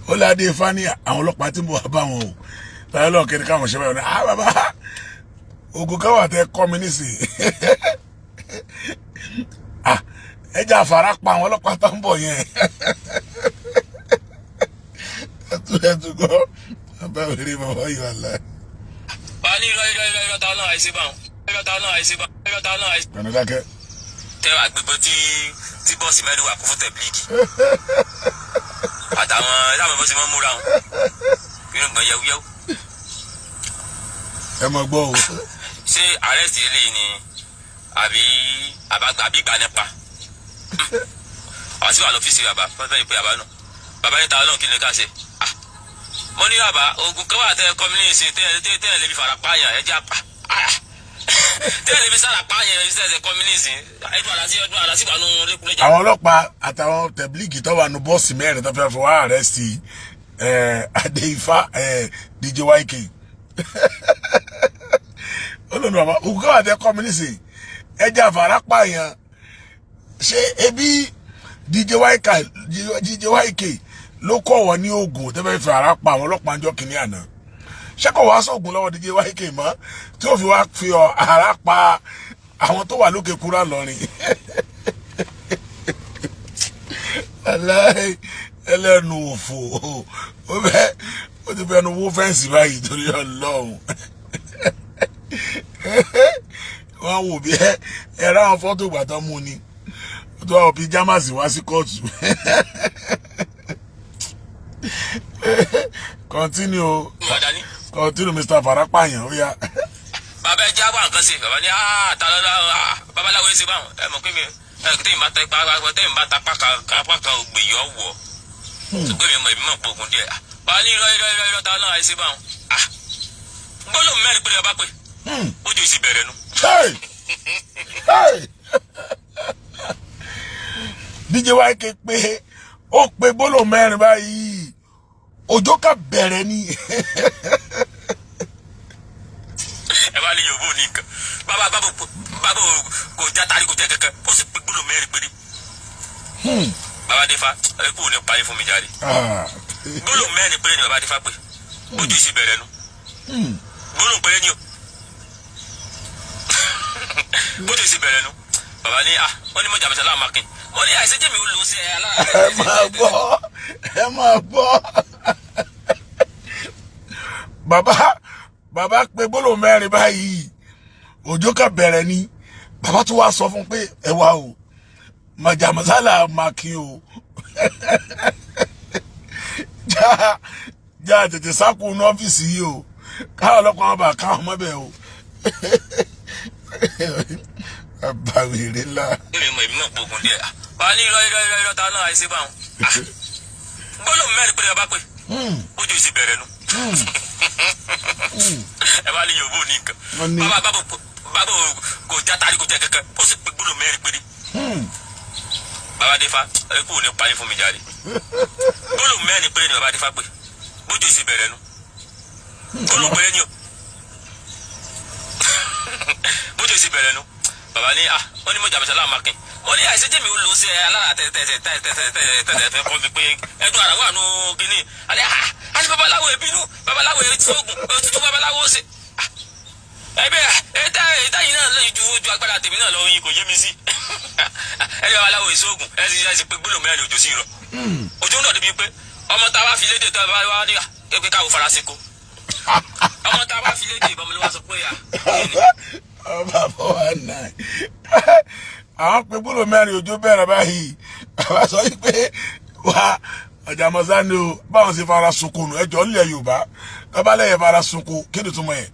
Ó ládé ifá ní àwọn ọlọ́pàá tí mo wà bá wọn o, táyọ̀ lọ́ọ̀ kiri káwọn ṣe báyọ̀ ní ah bàbá, oògùn kan wà tẹ kọ́ mi nísìnyí, ah ẹ jẹ́ àfàrà pa àwọn ọlọ́pàá tó ń bọ̀ yẹn. Ẹtú gbọ́ abáwèrè bàbá yìí wà láì. Wà á ní irọ́, irọ́, irọ́, irọ́, táwọn náà àìsí bá wọn, irọ́, táwọn náà àìsí bá, irọ́, táwọn náà àìsí. Gbẹ̀nu dákẹ́. Tẹ àgbègbè tí bọ́ọ̀sì mẹ́rin wà kún fún tẹ̀blíkì àtàwọn sábà bó ti mọ́ múra wọn inú gbọ̀n yẹwúyẹwú. Ẹ mọ̀ gbọ́ o. Ṣé arrest eléyìí ni àbí àbí gbà nípa wàá sí wà lọ́fíìsì bàbá fẹ́fẹ́ ìpè bàbá nù? Bàbá yẹn ta ọlọ́run, kí ni ká ṣe? Mo ní bàbá, oògùn kan wà tẹ kọ́mílẹ́ǹsì tẹ tẹ tẹ lè fi fara pààyàn ẹ jẹ́ àpá tẹ lè fi sára pààyàn ẹ ṣe kọ́mílẹ́ǹsì ẹdún àlásí, ẹdún àlásí wà nù lẹ́kùnlẹ́jà. Àwọn ọlọ́pàá àtàwọn tẹ̀blíkì tó wà nù bọ́ọ̀sì mẹ́rin tó fẹ́ fọwọ́ àrẹ́sì Adéifá DJ YK olóòlù. Bàbá, òkú káwá tẹ kọ́ mi nísìnyí, ẹja àfàrà pààyàn. Ṣé ebi DJ YK, DJ YK ló kọ̀ wọ́n ní oògùn tó fẹ́ fi ara pa àwọn ọlọ́pàá ńjọ́ kìíní àná? Ṣé kò wá sóògùn lọ́wọ́ DJ YK mọ́ tí ó fi wá fi ara pa àwọn tó wà lókè kúrò lọ́rin? Aláì ẹlẹ́nu òfò, ó fẹ́, ó ti fẹnu wó fence báyìí torí Ọlọ́run. Wọ́n wò bí ẹ ráwọn fọ́tò ìgbà tán mú ni ó tó wà wọ pyjamas wá sí kóòtù. Continue. Wà dání. Continue, Mr. Farapayan, ó yá. Bàbá, ẹ jẹ́ àwọn nǹkan ṣe. Bàbá ní ta ló babaláwo yìí ṣe báwọn. Ẹ mọ̀ pé mi ẹ tẹ́yìn bá ta ipa, tẹ́yìn bá ta apá kan ògbè yọ wọ̀, ṣùgbọ́n mi mọ̀, èmi mọ̀ pé ògùn díẹ̀. Bàbá ní irọ́, irọ́, irọ́, irọ́, ta náà àìsí báwọn. Gbólóhùn mẹ́rin péré ọba pé ojú ìsì bẹ̀rẹ̀ nu. Hey! Hey! DJ YK pé ó pe gbólóhùn mẹ́rin báyìí, òjò ká bẹ̀rẹ̀ ni. Ẹ bá ní Yorùbá ò ní nǹkan. Bàbá bàbá kò já tari, kò jẹ kankan, ó sì pe gbólóhùn mẹ́rin péré. Bàbá Adéfá, ẹ kú ní parí fún mi jáde. Gbólóhùn mẹ́rin péré ni bàbá Adéfá pé, ojú ìsì bẹ̀rẹ̀ nu. Gbólóhùn péré ni o, bójú ìsì bẹ̀rẹ̀ nu. Bàbá ní wọ́n ní mọ̀jà mẹ́sàn-án láàmákin. Wọ́n ní àìsí jẹ́mi ó lò ó sí ẹ aláàbẹ̀. Ẹ máa gbọ́, ẹ máa gbọ́. Bàbá pe gbólóhùn mẹ́rin báyìí, òjò ká bẹ̀rẹ̀ ni. Bàbá tó wá sọ fún pé ẹ wá o, màjàmásálà mákin o, já já tètè sákò ní ọ́fíìsì yìí o, káwọn ọlọ́pàá wọn bá káwọn mọ́bẹ̀ o. Bàbá wèrè ńlá. Èmi mọ̀, èmi mọ̀ pé ògùn díẹ̀. Bàbá ní irọ́, irọ́, irọ́, irọ́, ta náà àìsí báwọn. Gbólóhùn mẹ́rin péré ọba pé, ojú ìsì bẹ̀rẹ̀ nu. Ẹ bá ní Yorùbá ò ní nǹkan. Wọ́n ní Bàbá bàbá kò já tari, kò jẹ kankan, ó sì pe gbólóhùn mẹ́rin péré. Bàbá Adéfá, ẹ kú ní parí fún mi jáde. Gbólóhùn mẹ́rin péré ni bàbá Adéfá pé, bójú ìsì bẹ̀rẹ̀ nu. Gbólóhùn péré ni o, bójú ìsì bẹ̀rẹ̀ nu. Bàbá ní wọ́n ní mọ̀jà mẹ́sàn-án láàmákin. Wọ́n ní àìsí jẹ́mi ó lò ó sí ẹ alára tẹ̀tẹ̀tẹ̀tẹ̀tẹ̀tẹ̀ fẹ́ kọ́ mi pé ẹdun ara wà nù kínní alẹ́ àti babaláwo ebínú, babaláwo sóògùn òtútù, babaláwo ṣe ẹbẹ ẹtẹ ẹtẹ yìí náà lóyún ju agbára tèmi náà lọ yín, kò yé mi sí ẹni babaláwo ìṣoògùn. Ẹ ti ẹ ti pé gbólóhùn mẹ́rin, òjò sí rọ, òjò náà débi pé ọmọ tá a bá fi léde tó a bá wá ní pé káwọ farasin kó ọmọ tá a bá fi léde ìbọn mi ló wá sọ pé à kí ni. Ọba 419, àwọn pe gbólóhùn mẹ́rin, òjò bẹ̀rẹ̀ báyìí. Bàbá sọ yìí pé wá ọjà mọ́sá ni o, báwọn ṣe fara sunkún nù. Ẹjọ́ nílẹ̀ Yorùbá, bàbá lẹ́yìn fara sunkún, kí ni túmọ̀ ẹ̀?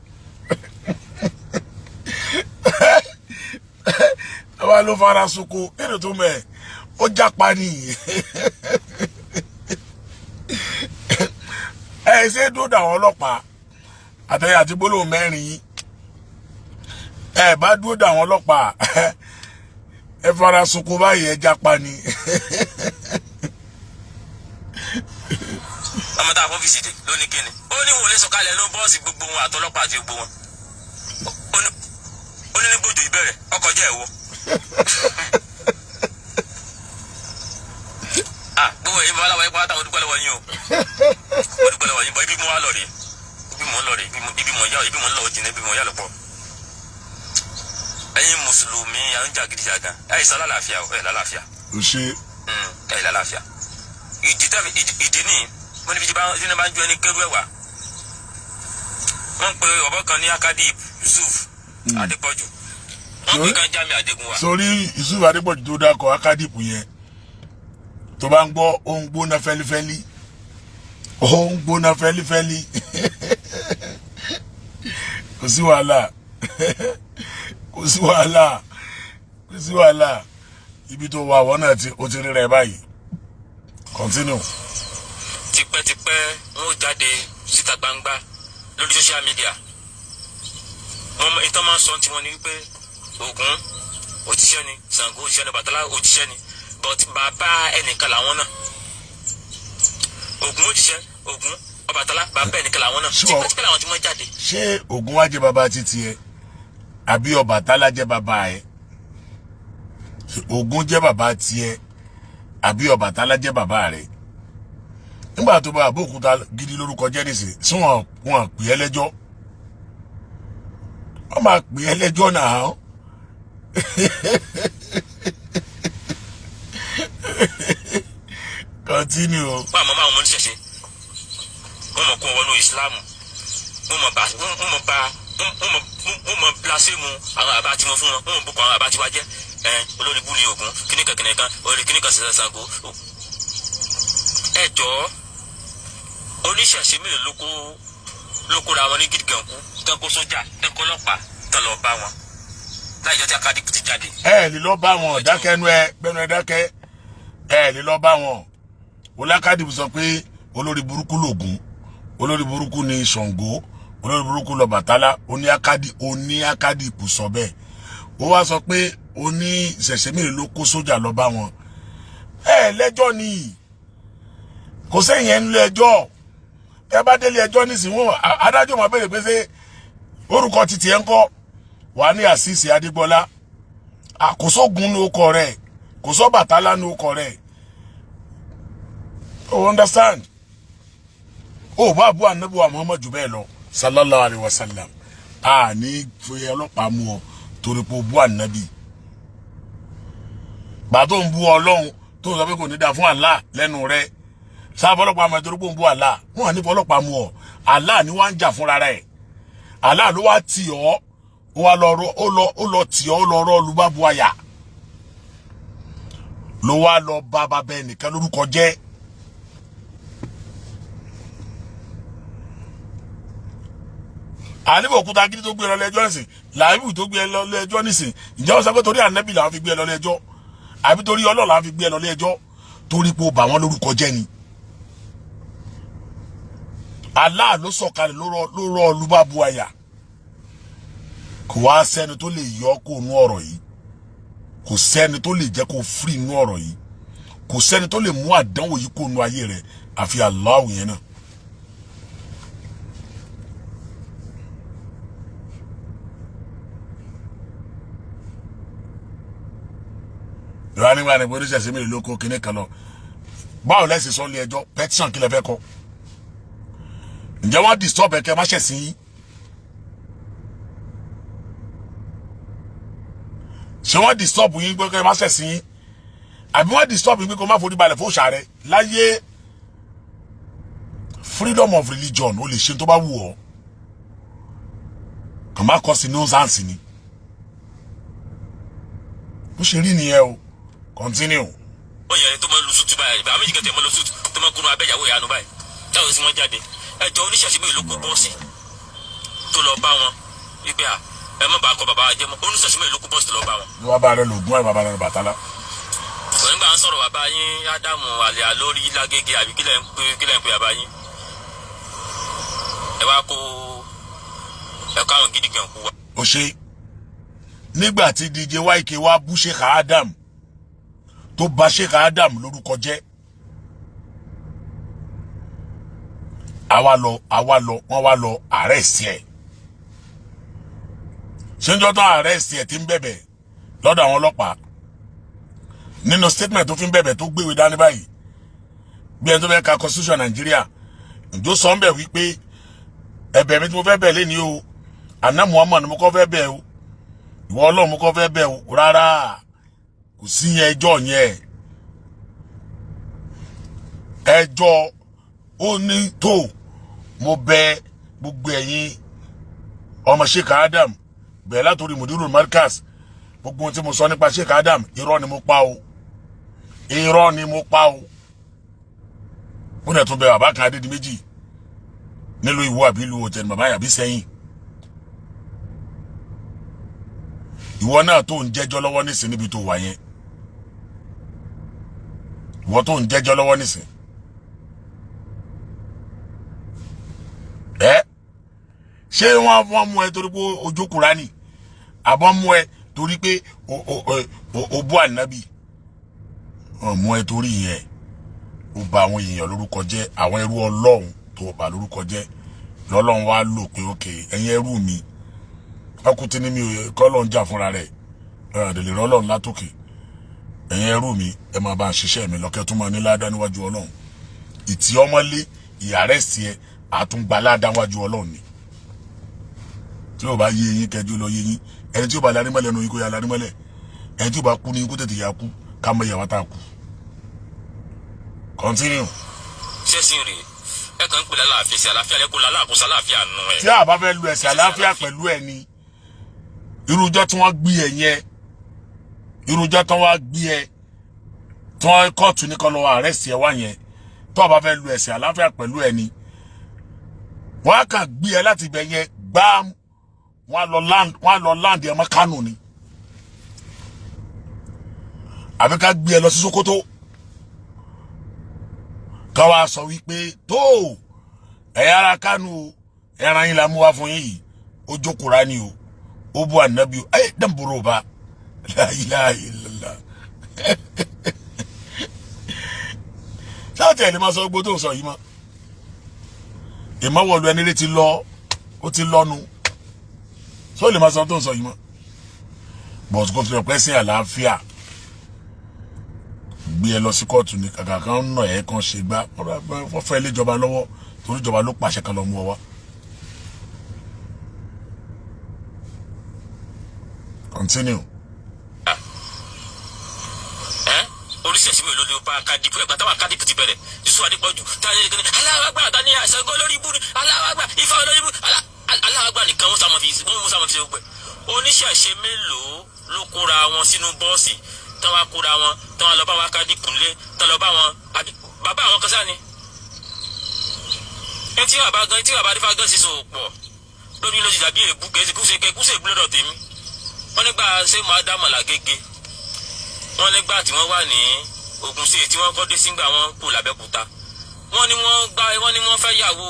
Bàbá ló fara sunkún, kí ni túmọ̀ ẹ̀? Ó jápa ni. Ẹ ṣe dúró dà àwọn ọlọ́pàá àtẹ̀yẹ àti gbólóhùn mẹ́rin yìí. Ẹ bá dúró dà àwọn ọlọ́pàá, ẹ fara sunkún báyìí, ẹ jápa ni. Ọmọ tá a fún fisìdì ló ní kíni, ó ní wò lè sọ̀kalẹ̀ ló bọ́ọ̀sì gbogbo wọn àtọlọ́pàá àti gbogbo wọn. Ó ní ní gbòjò ìbẹ̀rẹ̀ ọkọ̀ jẹ́ ẹ̀wọ̀. Gbogbo èyí babaláwo yẹn pátá, mo dúpẹ́ lọ́wọ́ yín o, mo dúpẹ́ lọ́wọ́ yín bọ́. Ibi mo wá lọ rèé, ibi mo ń lọ rèé, ibi mo yá, ibi mo ń lọ jìnnà, ibi mo yá lọ́pọ̀. Ẹ̀yin mùsùlùmí à ń jàgídíjàgan, ẹ̀ sọ lálàáfíà o, ẹ̀ lálàáfíà. Ò ṣe. Ẹ̀ lálàáfíà. Ìdí tẹ́ ìdí ní mo níbi tí bá tí bá ń jó ẹni kérú ẹ̀wà. Wọ́n ń pe ọ̀bọ kan ní Akadip Yusuf Adépọ̀jù, wọ́n ń pe kan Jamiu Adégúnwà. Sórí Yusuf Adépọ̀jù tó dákọ̀ Akadip yẹn, tó bá ń gbọ́, ó ń gbóná fẹ́lífẹ́lí, ó ń gbóná fẹ́lífẹ́lí. Kò sí wàhálà, kò sí wàhálà, kò sí wàhálà. Ibi tó wà wọ́n náà ti ó ti rí rẹ̀ báyìí. Continue. Tipẹ́tipẹ́ wọn ò jáde síta gbangba lórí social media. Wọn ìtàn máa ń sọ tiwọn ni wípé Ògún òjíṣẹ́ ni, Ṣàngó òjíṣẹ́ ni, Bàtálá òjíṣẹ́ ni, but bàbá ẹnìkan làwọn náà. Ògún òjíṣẹ́, Ògún, Ọbàtálá, bàbá ẹnìkan làwọn náà. Tipẹ́tipẹ́ làwọn tí wọ́n jáde. Ṣé Ògún wá jẹ́ bàbá títí ẹ àbí Ọbàtálá jẹ́ bàbá ẹ? Ògún jẹ́ bàbá tiẹ̀ àbí Ọbàtálá jẹ́ bàbá rẹ? Nígbà tó bá Àbóòkúta gidi lórúkọ jẹ́ nìsín sí, wọn pè é lẹ́jọ́, wọ́n máa pè é lẹ́jọ́ náà. Continue o. Wọ́n àmọ́ máa wọn oníṣẹ̀ṣe, wọ́n mọ̀ kó wọn wọnú Islam, wọ́n mọ̀ bá wọ́n mọ̀ bá wọ́n mọ̀ wọ́n mọ̀ blaspheme àwọn àbá tí wọ́n fún wọn, wọ́n mọ̀ bukọ àwọn àbá tí wọ́n jẹ́ ẹ olórí búni Ògún kíníkan kíníkan orí kíníkan Ṣàngó. Ẹ jọ̀ọ́, oníṣẹ̀ṣe mélòó ló kóra wọn ní gídígàn kú tán, kó sójà tán, kó ọlọ́pàá tán, lọ bá wọn láì jọ́ tí akadìpù ti jáde? Ẹ lè lọ bá wọn. Dákẹ́nu ẹ, gbẹnu ẹ dákẹ́. Ẹ lè lọ bá wọn. Olákàdìbò sọ pé olórí burúkú lògún, olórí burúkú ni Ṣàngó, olórí burúkú lọbàtálá. Oní akadi, oní akadìpù sọ bẹ́ẹ̀. Ó wá sọ pé oní ìṣẹ̀ṣẹ̀ mélòó ló kó sójà lọ bá wọn? Ẹ lẹ́jọ́ ni, kò sẹ́yìn ẹ̀ ń lé ẹjọ́. Ẹ bá délé ẹjọ́ nísìnyí, wọn adájọ́ máa béèrè pé ṣé orúkọ títì ẹ̀ ń kọ́ wà ní Àṣìṣe Adégbọlá. Àkósógun ní okọ rẹ̀, kò sọ Bàtálá ní okọ rẹ̀. O understand? O bá bu anabi wa Muhammad jù bẹ́ẹ̀ lọ, sallallahu alayhi wa sallam, a ní fi ọlọ́pàá mú ọ torí pé o bu anabi. Gbà tó ń bu Ọlọ́run, tó ń sọ pé kò ní dáa fún Allah lẹ́nu rẹ̀, sáà ọlọ́pàá mú ẹ torí pé o ń bu Allah? Wọn à ní fọlọ́pàá mú ọ. Allah ni wọ́n á ń jà fúnra rẹ̀. Allah ló wá tì ọ́, ó wá lọ rọ, ó lọ tì ọ́, ó lọ rọ́ olùbábu àyà, ló wá lọ bá bàbá ẹnìkan lórúkọ jẹ́. Àníbò òkúta gidi tó gbé lọ lẹ́jọ́ nísìn, làbíbù tó gbé lọ lẹ́jọ́ nísìn, ǹjẹ́ wọ́n sọ pé torí ànábì làwọn fi gbé lọ lẹ́jọ́, àbí torí Ọlọ́run làwọn fi gbé lọ lẹ́jọ́? Torí pé ó bà wọ́n lórúkọ jẹ́ ni. Allah ló sọ̀kalẹ̀, ló rọ olúbàbù àyà. Kò wá sẹ́ni tó lè yọ kó nú ọ̀rọ̀ yìí, kò sẹ́ni tó lè jẹ́ kó free nú ọ̀rọ̀ yìí, kò sẹ́ni tó lè mú àdánwò yìí kó nú ayé rẹ̀ àfi Allah yẹn náà. Ìwà nígbà ní oníṣẹ̀ṣe mi ló kó kinní kan lọ, báwo lẹ́sìn sọ lé ẹjọ́? Petition kí lẹ fẹ́ kọ? Ǹjẹ́ wọ́n disturb ẹ kẹ́ má ṣẹ̀sìn yín? Ṣé wọ́n disturb yín pé kẹ́ má ṣẹ̀sìn yín, àbí wọ́n disturb yín pé kó má forí balẹ̀ fún òòṣà rẹ láyé? Freedom of religion, ó lè ṣe tó bá wù ọ́, kàn má kọ́ sí nonsense ni. Bó ṣe rí nìyẹn o. Continue. Ó yẹ tó máa lu suit báyìí, bàbá méjì kan tẹ̀ máa lu suit, tó máa kúrò abẹ́ ìyàwó ìyanu báyìí, táwọn sì wọ́n jáde. Ẹjọ́, oníṣẹ̀ṣe mi ló kó bọ́ọ̀sì tó lọ bá wọn wípé à ẹ má bàa kọ bàbá wa jẹ́ mọ́? Oníṣẹ̀ṣe mi ló kó bọ́ọ̀sì tó lọ bá wọn? Ní wàá bá rẹ lògùn ẹ, bàbá rẹ Bàtálá. Kò nígbà ń sọ̀rọ̀ bàbá yín Ádámù àlẹ́ àlórí lágége, àbí kílẹ̀ ń pè bàbá yín? Ẹ wá kó ẹ kó àwọn gidi gan kú wa. Ó ṣe nígbà tí DJ YK wá bú Sheikh Adam, tó bà Sheikh Adam lórúkọ jẹ́, àwa lọ, wọ́n wá lọ arrest ẹ̀. Ṣé ń jọ́ tán arrest ẹ̀ tí ń bẹ̀bẹ̀ lọ́dọ̀ àwọn ọlọ́pàá, nínú statement tó fi ń bẹ̀bẹ̀, tó gbéwèé dání báyìí bí ẹni tó fẹ́ ka constitution Nàìjíríà, ǹjọ́ sọ ń bẹ̀ wípé ẹ̀bẹ̀ mi tí mo fẹ́ bẹ̀ lé ní o, àná Muhammad mo kọ́ fẹ́ bẹ̀ o, ìwọ Ọlọ́run mo kọ́ fẹ́ bẹ̀ o? Rárá, kò sí yẹn. Ẹjọ́ yẹn, ẹjọ́ ó ní tó mo bẹ̀ gbogbo ẹ̀yin ọmọ Sheikh Adam, bẹ̀rẹ̀ látòrí Mudiru Markaz, gbogbo ohun tí mo sọ nípa Sheikh Adam, irọ́ ni mo pa o, irọ́ ni mo pa o. Ó dẹ̀ tún bẹ bàbá kan Adédìméjì nílùú Ìwó àbí ìlú òtẹ̀ ní bàbá yàbí sẹ́yìn. Ìwọ náà tó ń jẹ́jọ́ lọ́wọ́ nísìn níbi tó wà yẹn, ìwọ tó ń jẹ́jọ́ lọ́wọ́ nísìn, ẹ ṣé wọ́n mú ẹ torí pé ojú Kùránì, àbọ̀ mú ẹ torí pé o bú ànábì? Wọ́n mú ẹ torí yẹn. Ó bà àwọn èèyàn lórúkọ jẹ́, àwọn ẹrú Ọlọ́run tó bà lórúkọ jẹ́ lọ́lọ́run wá lò pé ókè, ẹ̀yin ẹrú mi, ọkùnrin tí ní mi ò kọ́ lọ́n jà fúnra rẹ̀ ẹ̀ẹ́dẹ̀lẹ̀ rọ́lọ́run látòkè. Ẹ̀yin ẹrú mi, ẹ máa bá a ṣiṣẹ́ mi lọ́kẹ́ tó máa ní ládàá níwájú Ọlọ́run. Ìtì ọmọlé ìyàrẹ́sì ẹ àtúngbà ládàá níwájú Ọlọ́run ni. Tí o bá yé yín, kẹjú lọ yé yín. Ẹni tí o bá larí mọ́lẹ̀ nu yín, kó yà larí mọ́lẹ̀. Ẹni tí o bá kú ní yín, kó tètè yà kú, ká mọ ìyàwó tá a kú. Continue. Ṣẹ́sìn rèé, ẹ kàn ń pè lálàáfíà sí àlàáfíà lẹ́kọ̀ọ́ lálàkóso àlàáfíà nù ẹ̀. Tí a bá fẹ́ lu ẹ̀sìn àlàáfíà pẹ̀lú ẹ̀ ni irújọ́ tí wọ́n gbé ẹ yẹn, irújọ́ tí wọ́n gbé ẹ, tí wọ́n kóòtù ní kọ́ lọ arrest ẹ wá yẹn, tó o bá fẹ́ lu ẹ̀sìn àlàáfíà pẹ̀lú ẹ ni, wọ́n á kàn gbé ẹ láti ibẹ̀ yẹn gbáàm, wọ́n á lọ land ẹ mọ́ Kánò ni, àbí ká gbé ẹ lọ sí Sókótó, ká wá sọ wípé tó ẹ̀yà ara Kánò o, ẹran yín la mú wá fún yín yìí, ó jókòó ni o, ó bú ànábì o, ẹ dẹ́nbòrò bá la ilaha illallah. Sáà tẹ̀lé máa sọ gbogbo tó ń sọ yìí mọ́, ìmọ̀wọ̀lù ẹni lè ti lọ, ó ti lọ́nu, sọ lè máa sọ tó ń sọ yìí mọ́? But kò fi ọ̀pẹ́ sí àlàáfíà gbé ẹ lọ sí kóòtù ní kàkà kan nà ẹ kan ṣe gbá, wọ́n fẹ́ lé ìjọba lọ́wọ́, torí ìjọba ló pàṣẹ kan lọ mú ọ wá. Continue. Ẹ oríṣiríṣi mi ò lóde bá kádìpù ẹgbà táwọn kádìpù ti bẹ̀rẹ̀ Yusuf Adépọ̀jù táyé kí ni aláwàgbà tani Ṣàngó lórí ibú ni aláwàgbà Ifá olórí ibú, aláwàgbà nìkan wọ́n sàmọ̀ fi ṣe gbẹ. Oníṣẹ̀ṣe mélòó ló kóra wọn sínú bọ́ọ̀sì táwọn kóra wọn, táwọn lọ bá wọn kádìpù ńlé, táwọn lọ bá wọn bàbá àwọn kan sáà ni. Etí bàbá gan, etí bàbá adífá gan sísọ pọ̀ lórí lójú dàbí èébú kèésì kúṣe kúṣe èébú lọ́dọ̀ tèmi. Wọ́n nígbà ṣé máa dá mọ̀lá gègé, wọ́n nígbà tí wọ́n wà ní Ògùn sí tí wọ́n kọ́ dé sígbà wọn kú l'Abẹ́òkúta, wọ́n ní wọ́n gbá, wọ́n ní wọ́n fẹ́ yàwó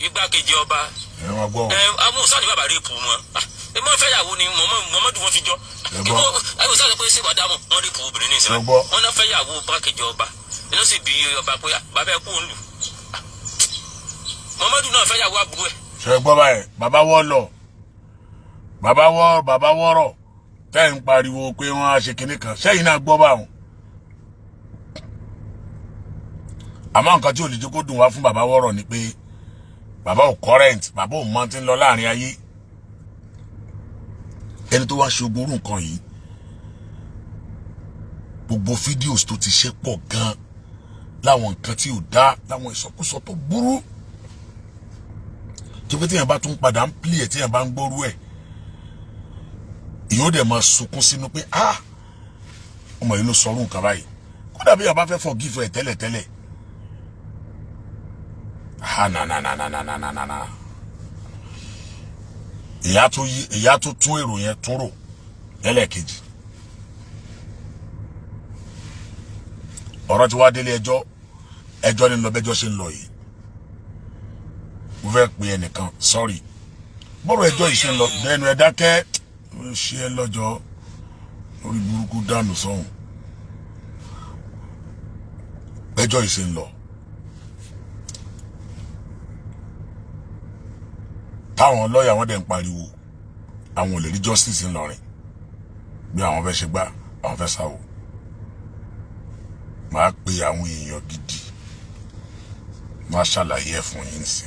igbákejì ọba. Ẹ máa gbọ́. Ẹ amúsá ní bàbá rèpù wọn, ẹ mọ fẹ́ yàwó ni Mọ̀mọ́dù wọn fi jọ. Ẹ gbọ́. Ẹ mọ̀ sáà sọ pé ṣé wàá dámọ̀ wọ́n rèpù obìnrin ní ìsinmi. Ẹ gbọ́. Wọ́n náà fẹ́ yàwó igbákejì ọba, inú sì bí ọba pé bàbá ẹ kú òun lù, Mọ̀mọ́dù náà fẹ́ yàwó àbúrò ẹ̀. Ṣe gbọ́ báyìí? Bàbá wọ́ lọ, bàbá wọ́, bàbá wọ́rọ̀ tẹ́ ń pariwo pé wọ́n á ṣe kinní kan sẹ́yìn náà gbọ́ báwọn. Àmọ́ nǹkan tí ò lè jẹ́ kó dùn wá fún bàbá wọ́rọ̀ ni pé bàbá ò current, bàbá ò mọ tí ń lọ láàrin ayé. Ẹni tó wá ṣe ogun orú nǹkan yìí, gbogbo videos tó ti ṣe pọ̀ gan, láwọn nǹkan tí ò dá, láwọn ìsọkúsọ tó burú, tó pé téèyàn bá tún padà ń play ẹ̀, téèyàn bá ń gbọ́rú ẹ̀, èèyàn ó dẹ̀ máa sunkún sínú pé ah, ọmọ yìí ló sọrú nǹkan báyìí. Kódà bí èèyàn bá fẹ́ forgive ẹ̀ tẹ́lẹ̀tẹ́lẹ̀, ah, na na na na na na na na na, ìyá tó yí, ìyá tó tún èrò yẹn tún rò lẹ́lẹ́kejì. Ọ̀rọ̀ tí wàá délé ẹjọ́, ẹjọ́ ní lọ bẹ́jọ́ ṣe ń lọ yìí. Mo fẹ́ pe ẹnìkan, sorry, bọ́rọ̀ ẹjọ́ yìí ṣe ń lọ bẹ́ẹ̀nu ẹ dákẹ́, ó ṣe é lọ́jọ́ orí burúkú dànù sọ́hùn. Bẹ́jọ́ yìí ṣe ń lọ, táwọn lọ́ọ̀yà wọn dẹ̀ ń pariwo àwọn ò lè rí justice ńlọrin, bí àwọn fẹ́ ṣe gbá, àwọn fẹ́ sáwò. Máa pe àwọn èèyàn gidi, máa ṣàlàyé ẹ̀ fún yín sí.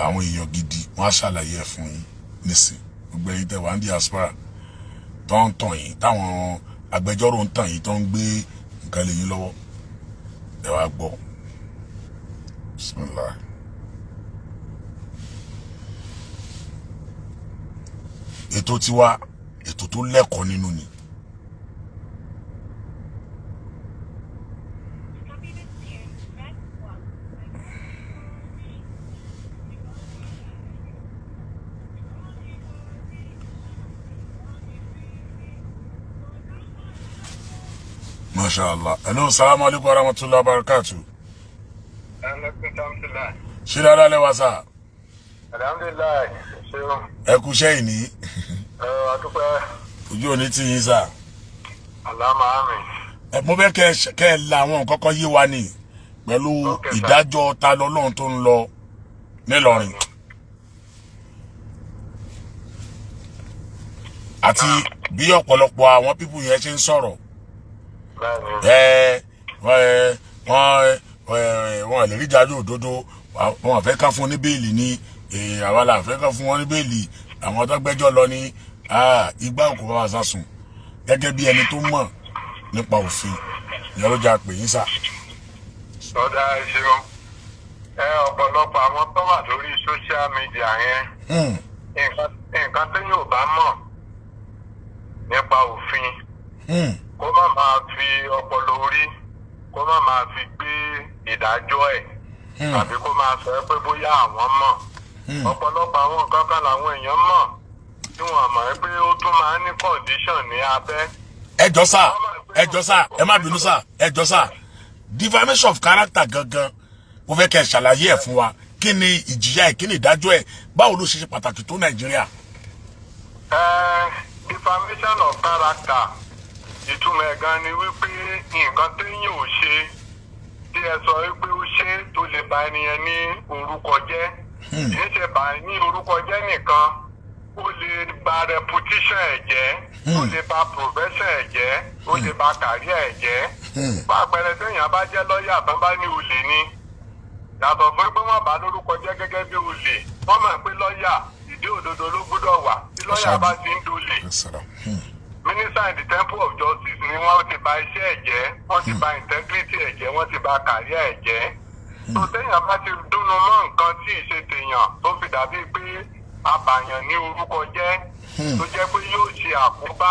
Àwọn èèyàn gidi wọ́n á ṣàlàyé ẹ̀ fún yín nísìn. Gbogbo ẹ̀yin tẹ́ wà ní diaspora tó ń tàn yín, táwọn agbẹjọ́rò ń tàn yín, tó ń gbé nǹkan lé yín lọ́wọ́, ẹ wá gbọ́. Bismillah. Ètò tiwa, ètò tó lẹ́kọ̀ọ́ nínú ni. Masha Allah. Hello, salamu alaikum wa rahmatullahi wa barakatuh. Ṣé dáadáa lẹ́wà sá? Alhamdulilayi, ṣeun. Ẹ kú iṣẹ́ ìní. Ẹ adúpẹ́. Ojú òní tí yín sá. Àlámà àmì. Ẹ mo fẹ́ kẹ́ ẹ la àwọn nǹkan kan yé wa ni pẹ̀lú Okay, sir. ìdájọ́ ta lọ́lọ́run tó ń lọ nílọrin. Àti bí ọ̀pọ̀lọpọ̀ àwọn pípù yẹn ṣe ń sọ̀rọ̀. Bẹ́ẹ̀ni. Ẹ wọ́n wọ́n lè rí ìdájọ́ òdodo, wọ́n fẹ́ ká fún ní bẹ́ẹ̀lì ni, àwa là fẹ́ ká fún wọn ní bẹ́ẹ̀lì, àwọn tó gbẹ́jọ́ lọ ní igbá òkú bá wa sásùn. Gẹ́gẹ́ bí ẹni tó mọ̀ nípa òfin, Ìyẹn ló jẹ́ àpè yín sà. Sọdá, ẹ ṣeun. Ẹ ọ̀pọ̀lọpọ̀ àwọn tó wà lórí social media yẹn, nǹkan tí yóò bá mọ̀ nípa òfin, kó má máa fi ọpọlọ orí, kó má máa fi gbé ìdájọ́ ẹ̀, tàbí kó máa sọ pé bóyá àwọn mọ̀. Ọ̀pọ̀lọpọ̀ àwọn nǹkan kan làwọn èèyàn mọ̀ tí wọ́n mọ̀ pé ó tún máa ń ní condition ní abẹ́. Ẹ jọ sà, ẹ jọ sà, ẹ má bínú sà, ẹ jọ sà, defamation of character gangan, mo fẹ́ kẹ́ ẹ ṣàlàyé ẹ̀ fún wa. Kí ni ìjìyà ẹ̀? Kí ni ìdájọ́ ẹ̀? Báwo ló ṣe ṣe pàtàkì tó Nàìjíríà? Defamation of character, ìtumọ̀ ẹ̀ gan ni wípé nǹkan téèyàn ò ṣe tí ẹ sọ wípé ó ṣe, tó lè ba ẹni yẹn ní orúkọ jẹ́. Kì í ṣe bà ní orúkọ jẹ́ nìkan, ó lè ba reputation ẹ̀ jẹ́, ó lè ba profession ẹ̀ jẹ́, ó lè ba career ẹ̀ jẹ́. Fún àpẹẹrẹ, téèyàn bá jẹ́ lọ́ọ̀yà, tán bá ní olè ni, yàtọ̀ fún pé wọ́n bá lórúkọ jẹ́ gẹ́gẹ́ bí olè, wọ́n mọ̀ pé lọ́ọ̀yà, ìdí òdodo ló gbọ́dọ̀ wà. Tí lọ́ọ̀yà bá ti ń dolè, minister in the temple of justice ni, wọ́n ti bà iṣẹ́ ẹ̀ jẹ́, wọ́n ti bà integrity ẹ̀ jẹ́, wọ́n ti bà career ẹ̀ jẹ́. Tó téèyàn bá ti dúnnu mọ́ nǹkan tí ì ṣe tèèyàn, tó fi dàbí pé abàyàn ní orúkọ jẹ́, tó jẹ́ pé yóò ṣe àkóbá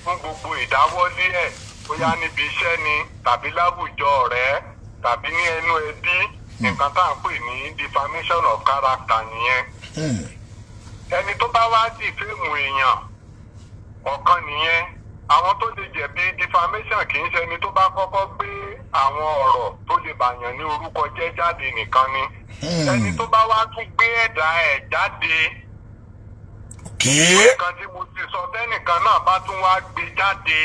fún gbogbo ìdáwọ́lé ẹ̀, bóyá níbi iṣẹ́ ni, tàbí láwùjọ ọ̀rẹ́, tàbí ní ẹnu ẹbí, nǹkan tá à ń pè ní defamation of character nìyẹn. Ẹni tó bá wá defame èèyàn, ọ̀kan nìyẹn. Àwọn tó lè jẹ̀bi defamation kì í ṣe ẹni tó bá kọ́kọ́ gbé àwọn ọ̀rọ̀ tó lè bàyàn ní orúkọ jẹ́ jáde nìkan ni. Ẹni tó bá wá tún gbé ẹ̀dá ẹ̀ jáde, nǹkan tí mo ti sọ tẹ́nìkan náà bá tún wá gbé jáde,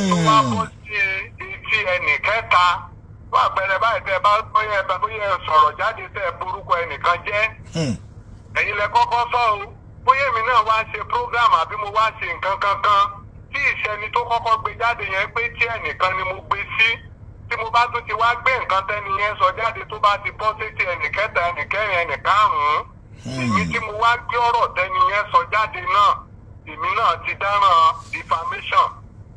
tó wá bọ́ sí etí ẹnì kẹta. Fún àpẹẹrẹ báyìí, tẹ́ ẹ bá bóyá ẹ bóyá ẹ sọ̀rọ̀ jáde, tẹ́ ẹ borúkọ ẹnìkan jẹ́, ẹ̀yin lẹ kọ́kọ́ sọ o. Bóyá èmi náà wá ṣe program àbí mo wá ṣe nǹkan kankan tí ìṣẹ́ni tó kọ́kọ́ gbé jáde yẹn pé tí ẹnìkan ni mo gbé sí, tí mo bá tún ti wá gbé nǹkan tẹ́ni yẹn sọ jáde, tó bá ti bọ́ sétí ẹnì kẹta, ẹnì kẹrin, ẹnì karùn-ún, èmi tí mo wá gbé ọ̀rọ̀ tẹ́ni yẹn sọ jáde náà, èmi náà ti dáràn defamation.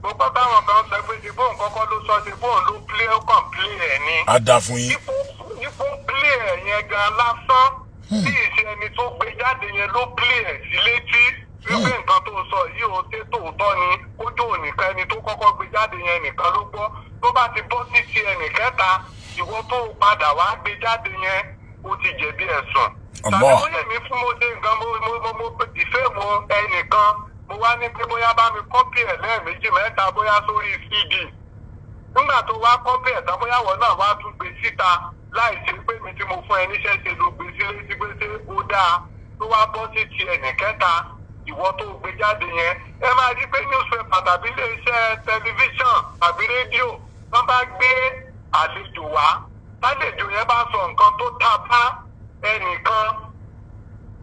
Gbogbo táwọn kan sọ pé ṣe bóun kọ́kọ́ ló sọ, ṣe bóun ló play, ó kàn play ẹ̀ ni. Á dáa fún yín. Ipò play ẹ̀ yẹn gan lásán, tí ìṣe ẹni tó gbé jáde yẹn ló play ẹ̀ sí létí wípé nǹkan tó sọ yìí ó ṣe tòótọ́ ni, kójú ònìkan ẹni tó kọ́kọ́ gbé jáde yẹn nìkan ló gbọ́, tó bá ti bọ́ sí ti ẹnì kẹta, ìwọ tó padà wá gbé jáde yẹn, ó ti jẹ̀bi ẹ̀sùn. Allah. Tàbí bóyá èmi fún mo ṣe nǹkan, mo defame ẹnìkan, mo wá ní pé bóyá bá mi copy ẹ̀ lẹ́ẹ̀mejì mẹ́ta, bóyá sórí CD. Nígbà tó wá copy ẹ̀ tán, bóyá wọ́n náà wá tún gbé síta láì ṣe pé mi tí mo fún ẹ níṣẹ́ ṣe ló gbé sílé sí pé ṣé ó dáa, tó wá bọ́ sí ti ẹnì kẹta, ìwọ tó gbé jáde yẹn, ẹ máa rí pé newspaper tàbí iléeṣẹ́ tẹlifíṣàn tàbí rédíò, wọ́n bá gbé àlejò wá, tálejò yẹn bá sọ nǹkan tó ta bá ẹnìkan,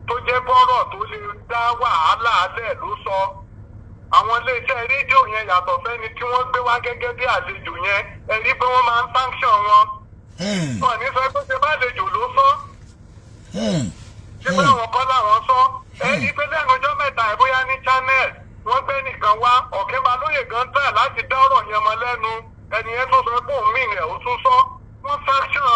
tó jẹ́ bọ́rọ̀ tó lè dá wàhálà alẹ́ ló sọ, àwọn iléeṣẹ́ rédíò yẹn, yàtọ̀ fẹ́ni tí wọ́n gbé wá gẹ́gẹ́ bí àlejò yẹn, ẹ rí pé wọ́n máa ń sanction wọn. Wọn ní sọ pé ṣe bá àlejò ló sọ, ṣé pé àwọn kọ́ làwọn sọ. Ẹ rí pé lẹ́nu ọjọ́ mẹ́ta ẹ̀, bóyá ní Channel, wọ́n gbé nìkan wá, Ọ̀kẹ́ Balóyè gan tẹ̀ láti dá ọ̀rọ̀ yẹn mọ́ lẹ́nu, ẹni yẹn tó sọ pé òun mìíràn ẹ̀, ó tún sọ, wọ́n sanction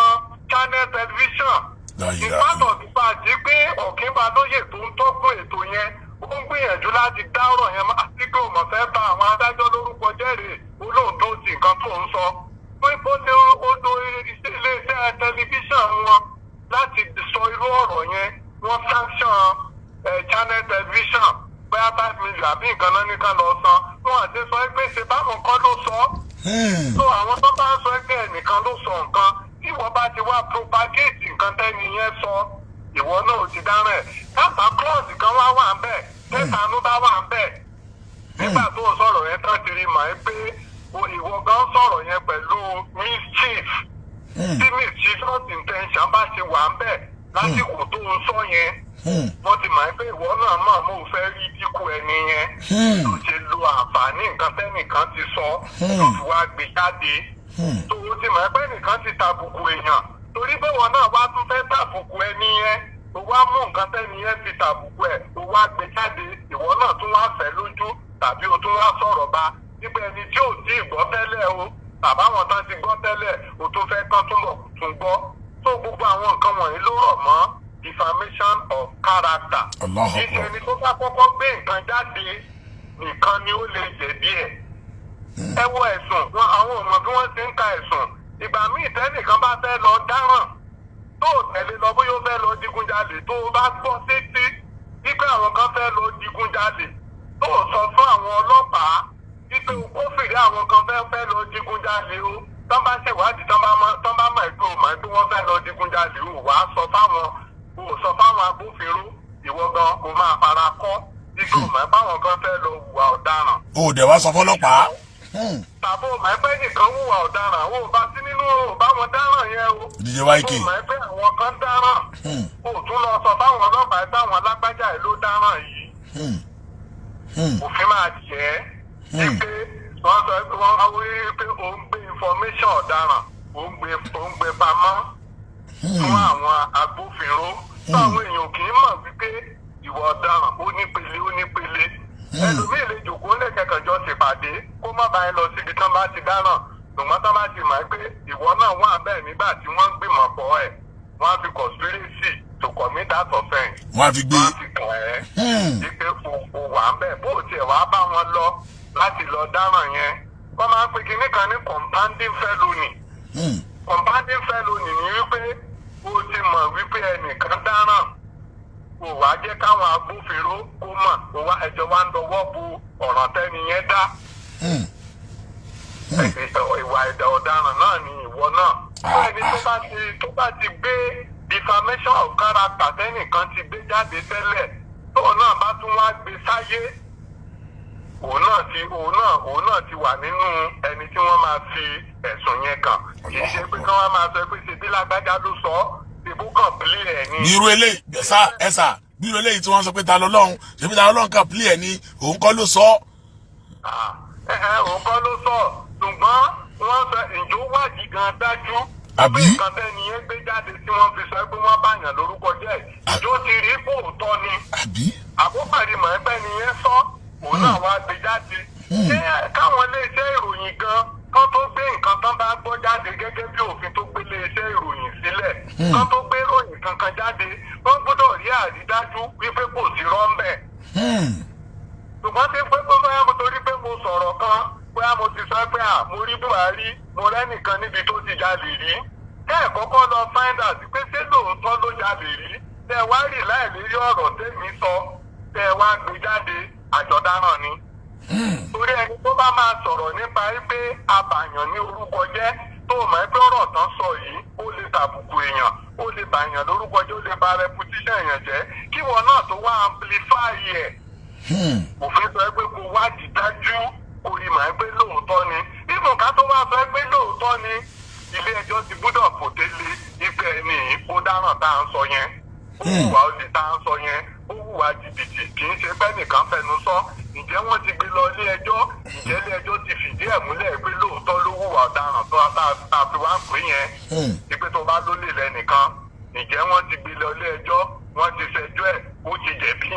Channel Television. La In part of the fact pé Ọ̀kẹ́ Balóyè tó ń tọ́kùn ètò yẹn, ó ń gbìyànjú láti dá ọ̀rọ̀ yẹn mọ́, àti pé òun fẹ́ bà àwọn adájọ́ lórúkọ jẹ́rìí, olóòótọ́ sí nǹkan tó ń sọ pé bó ṣe ó lo iléeṣẹ́ tẹlifíṣàn wọn láti sọ irú ọ̀rọ̀ yẹn, wọ́n sanction Channel Television, bóyá 5 million àbí nǹkan náà nìkan lọ san. Wọn àti sọ pé ṣe báwọn kọ́ ló sọ. So àwọn tó bá ń sọ pé ẹnìkan ló sọ nǹkan, tí ìwọ bá ti wá propagate nǹkan tẹ́ni yẹn sọ, ìwọ náà ò ti dáràn ẹ̀. Káàpá clause kan wá wà ń bẹ̀, tẹ́tàánú bá wà ń bẹ̀, nígbà tó ń sọ̀rọ̀ yẹn tán, ti rí mọ̀ ẹ́ pé ìwọ gan sọ̀rọ̀ yẹn pẹ̀lú mischief, tí mischievous intention bá ti wà ń bẹ̀ lásìkò tó ń sọ yẹn, wọ́n ti mọ̀ ẹ́ pé ìwọ náà mọ̀ mọ́ ò fẹ́ rí dínkù ẹni yẹn, ló ṣe lo àǹfààní nǹkan tẹ́nìkan ti sọ, tó fi wá gbé jáde. Tó o ti mọ̀ ẹ́ pé nìkan ti tàbùkù èèyàn, torí pé wọn náà wá tún fẹ́ tàbùkù ẹni yẹn, o wá mú nǹkan tẹ́ni yẹn fi tàbùkù ẹ̀, o wá gbé jáde, ìwọ náà tún wá fẹ́ lójú, tàbí o tún wá sọ̀rọ̀ bá nípa ẹni tí ò tí ì gbọ́ tẹ́lẹ̀ o. Tàbáwọn tán ti gbọ́ tẹ́lẹ̀, o tún fẹ́ kán túnbọ̀ tún gbọ́. Tó gbogbo àwọn nǹkan wọ̀nyí ló rọ̀ mọ́ defamation of character. Allahu Kì í ṣe Akbar. ẹni tó bá kọ́kọ́ gbé nǹkan jáde nìkan ni ó lè jẹ̀bi ẹ̀. Ẹ wo ẹ̀sùn wọn, àwọn ò mọ̀ bí wọ́n ti ń ka ẹ̀sùn. Ìgbà míì, tẹ́nìkan bá fẹ́ lọ dáràn, tó o tẹ̀lé lọ, bóyá ó fẹ́ lọ digunjalè, tó o bá gbọ́ sétí wípé àwọn kan fẹ́ lọ digunjalè, tó o sọ fún àwọn ọlọ́pàá wípé o kófìrí àwọn kan fẹ́ lọ digunjalè o, tán bá ṣèwádìí, tán bá mọ̀ pé o mọ̀ pé wọ́n fẹ́ lọ digunjalè, o wàá sọ fáwọn, o sọ fáwọn agbófinró, ìwọ gan o máa fara kọ́ wípé o mọ̀ pé àwọn kan fẹ́ lọ hùwà ọ̀daràn. O dẹ̀ wá sọ fọlọ́pàá. Tàbí o mọ̀ pé nìkan hùwà ọ̀daràn, o bá sí nínú, o bá wọn dáràn yẹn o. DJ YK. O mọ̀ pé àwọn kan dáràn, o tún lọ sọ fáwọn ọlọ́pàá pé àwọn alágbájá yìí ló dáràn yìí. Òfin máa jẹ́ wípé wọ́n sọ pé wọ́n wí pé o ń gbé information ọ̀daràn, o ń gbé pamọ́ fún àwọn agbófinró. Táwọn èèyàn kì í mọ̀ wípé ìwà ọ̀daràn ó nípele, ó nípele. Ẹlòmíì lè jòkó lè kẹkànjọ ṣèpàdé, kó má bàa lọ síbi tán bá ti dáràn, ṣùgbọ́n tán bá ti mọ̀ pé ìwọ náà wà bẹ́ẹ̀ nígbà tí wọ́n ń gbìmọ̀ pọ̀ ẹ̀, wọ́n á fi conspiracy to commit that offence, Wọ́n á fi gbé. wọ́n á fi kàn ẹ́ wípé o wà ń bẹ̀, bó tiẹ̀ wá bá wọn lọ láti lọ dáràn yẹn. Wọ́n máa ń pe kinní kan ní compounding felony. Compounding felony ni wípé o ti mọ̀ wípé ẹnìkan dáràn, o wá jẹ́ káwọn agbófinró kó mọ̀, o wá ẹjọ́ wá ń dọwọ́ bo ọ̀ràn tẹ́ni yẹn dá. Ìwà ẹ̀dà ọ̀daràn náà ni ìwọ náà. Fún ẹni tó bá ti gbé defamation of character tẹ́nìkan ti gbé jáde tẹ́lẹ̀, tóun náà bá tún wá gbé sáyé, òun náà ti wà nínú ẹni tí wọ́n máa fi ẹ̀sùn yẹn kàn. Kì í ṣe pé kí wọ́n máa sọ pé ṣe bí lágbájá ló sọ ọ́, ìbú kàn pílì ẹ̀ ni. Bí irú eléyìí sá, ẹ sà, bí irú eléyìí tí wọ́n sọ pé ta lọ́lọ́run, ṣèbí ta lọ́lọ́run kàn pílì ẹ̀ ni, òun kọ́ ló sọ ọ́. Ah, ẹ ẹ, òun kọ́ ló sọ, ṣùgbọ́n wọ́n sọ ìjó wádìí gan dájú. Àbí? Pé nǹkan tẹ́ni yẹn gbé jáde tí wọ́n fi sọ pé wọ́n báyàn lórúkọ jẹ́, ìjó ti rí kó tọ́ ni? Àbí? Àbúpàdé mọ̀ ẹgbẹ́ ni yẹn sọ, òun náà wá gbé jáde. Ṣé káwọn iléeṣẹ́ ìròyìn gan kán tó gbé nǹkan tán bá gbọ́ jáde, gẹ́gẹ́ bí òfin tó gbé iléeṣẹ́ ìròyìn sílẹ̀, kán tó gbé ìròyìn kankan jáde, wọ́n gbọ́dọ̀ rí àrídájú wípé kò sí rọ́ńbẹ̀? Ṣùgbọ́n tí pé bóyá mo torí pé mo sọ̀rọ̀ kan, bóyá mo ti sọ pé à mo rí Buhari, mo rẹ́nìkan níbi tó ti jalè rí, kẹ́ ẹ̀ kọ́kọ́ lọ find out pé ṣé lóòótọ́ ló jalè rí, tẹ́ ẹ wá rí láì lérí ọ̀rọ̀ tẹ́mi sọ, tẹ́ ẹ wá gbé jáde, àjọ̀dáràn ni. Torí ẹni tó bá máa sọ̀rọ̀ nípa pé abàyàn ní orúkọ jẹ́, tó mọ̀ pé ọ̀rọ̀ tán sọ yìí, ó lè tàbùkù èèyàn, ó lè bàyàn lórúkọ jẹ́, ó lè ba reputation èèyàn jẹ́, kí wọn náà tó wá amplify ẹ̀, òfin sọ pé kó wádìí dájú, kó rí màá pé lóòótọ́ ni. Ìmọ̀ ká tó wá sọ pé lóòótọ́ ni, ilé ẹjọ́ ti gbúdọ̀ fòté lé ife ẹni yìí, ó dáràn tá à ń sọ yẹn, ó hùwà olè tá à ń sọ yẹn, ó hùwà jìbìtì. Kì í ṣe pé nìkan fẹnu sọ. Ǹjẹ́ wọ́n ti gbé lọ ilé ẹjọ́? Ǹjẹ́ ilé ẹjọ́ ti fìdí ẹ̀ múlẹ̀ pé lóòótọ́ ló hùwà ọ̀daràn tó tá a fi wá ń pè yẹn, ìpè tó bá lólè lẹ́nìkan? Ǹjẹ́ wọ́n ti gbé lọ ilé ẹjọ́, wọ́n ti ṣẹjọ́ ẹ̀, ó ti jẹ̀bi?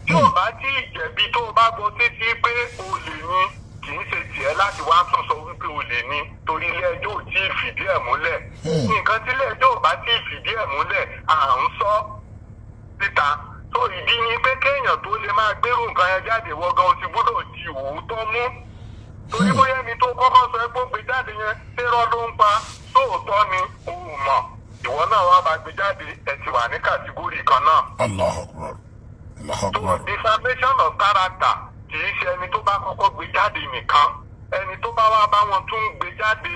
Tí o bá tí ìjẹ̀bi, tó o bá gbọ́ sétí pé olè ni, kì í ṣe tiẹ̀ láti wá tún sọ wípé olè ni, torí ilé ẹjọ́ ò tí ì fìdí ẹ̀ múlẹ̀. Nǹkan tí ilé ẹjọ́ ò bá tí ì fìdí ẹ̀ múlẹ̀, à ń sọ síta tó. Ìdí ni pé kéèyàn tó lè máa gbérù nǹkan yẹn jáde, wọ́n gan o ti gbọ́dọ̀ di òótọ́ mú, torí bóyá ẹni tó kọ́kọ́ sọ pé ó gbé jáde yẹn, tẹ́rọ ló ń pa, tóòtọ́ ni òun mọ̀, ìwọ náà wá bá gbé jáde, ẹ ti wà ní category kan náà. Allahu Akbar, Allahu Akbar. Defamation of character kì í ṣe ẹni tó bá kọ́kọ́ gbé jáde nìkan. Ẹni tó bá wá bá wọn tún gbé jáde,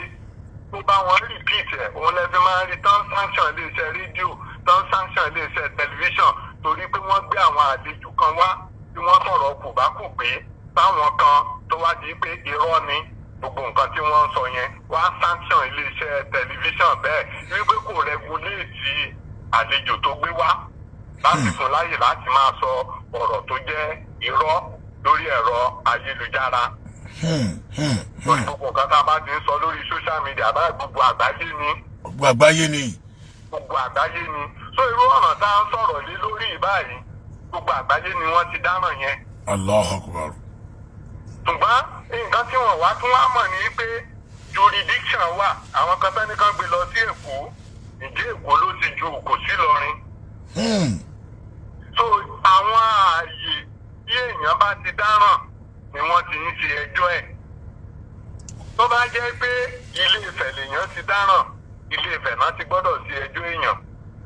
tó bá wọn repeat ẹ̀, òun lẹ fi máa ń rí tán sanction iléeṣẹ́ rédíò, tán sanction iléeṣẹ́ tẹlifíṣàn, torí pé wọ́n gbé àwọn àlejò kan wá tí wọ́n sọ̀rọ̀ kùbákùgbé táwọn kan tó wá di pé irọ́ ni gbogbo nǹkan tí wọ́n ń sọ yẹn, wá sanction iléeṣẹ́ tẹlifíṣàn bẹ́ẹ̀ wípé kò regulate àlejò tó gbé wá láti fún láyè láti máa sọ ọ̀rọ̀ tó jẹ́ irọ́ lórí ẹ̀rọ ayélujára. Lórí gbogbo nǹkan tá a bá ti ń sọ lórí social media báyìí, gbogbo àgbáyé ni. Gbogbo àgbáyé ni. Gbogbo àgbáyé ni. So irú ọ̀ràn tá a ń sọ̀rọ̀ lé lórí báyìí, gbogbo àgbáyé ni wọ́n ti dáràn yẹn. Allahu Akbar. Ṣùgbọ́n nǹkan tí wọ́n wá tún wá mọ̀ ní pé Jurisdiction wà. Àwọn kan tán ní kán gbé lọ sí Èkó, ǹjẹ́ Èkó ló ti ju òkò sí Ìlọrin? So àwọn ààyè tí èèyàn bá ti dáràn ni wọ́n ti ń ṣe ẹjọ́ ẹ̀. Tó bá jẹ́ pé Ilé Ifẹ̀ lèèyàn ti dáràn, Ilé Ifẹ̀ náà ti gbọ́dọ̀ ṣe ẹjọ́ èèyàn,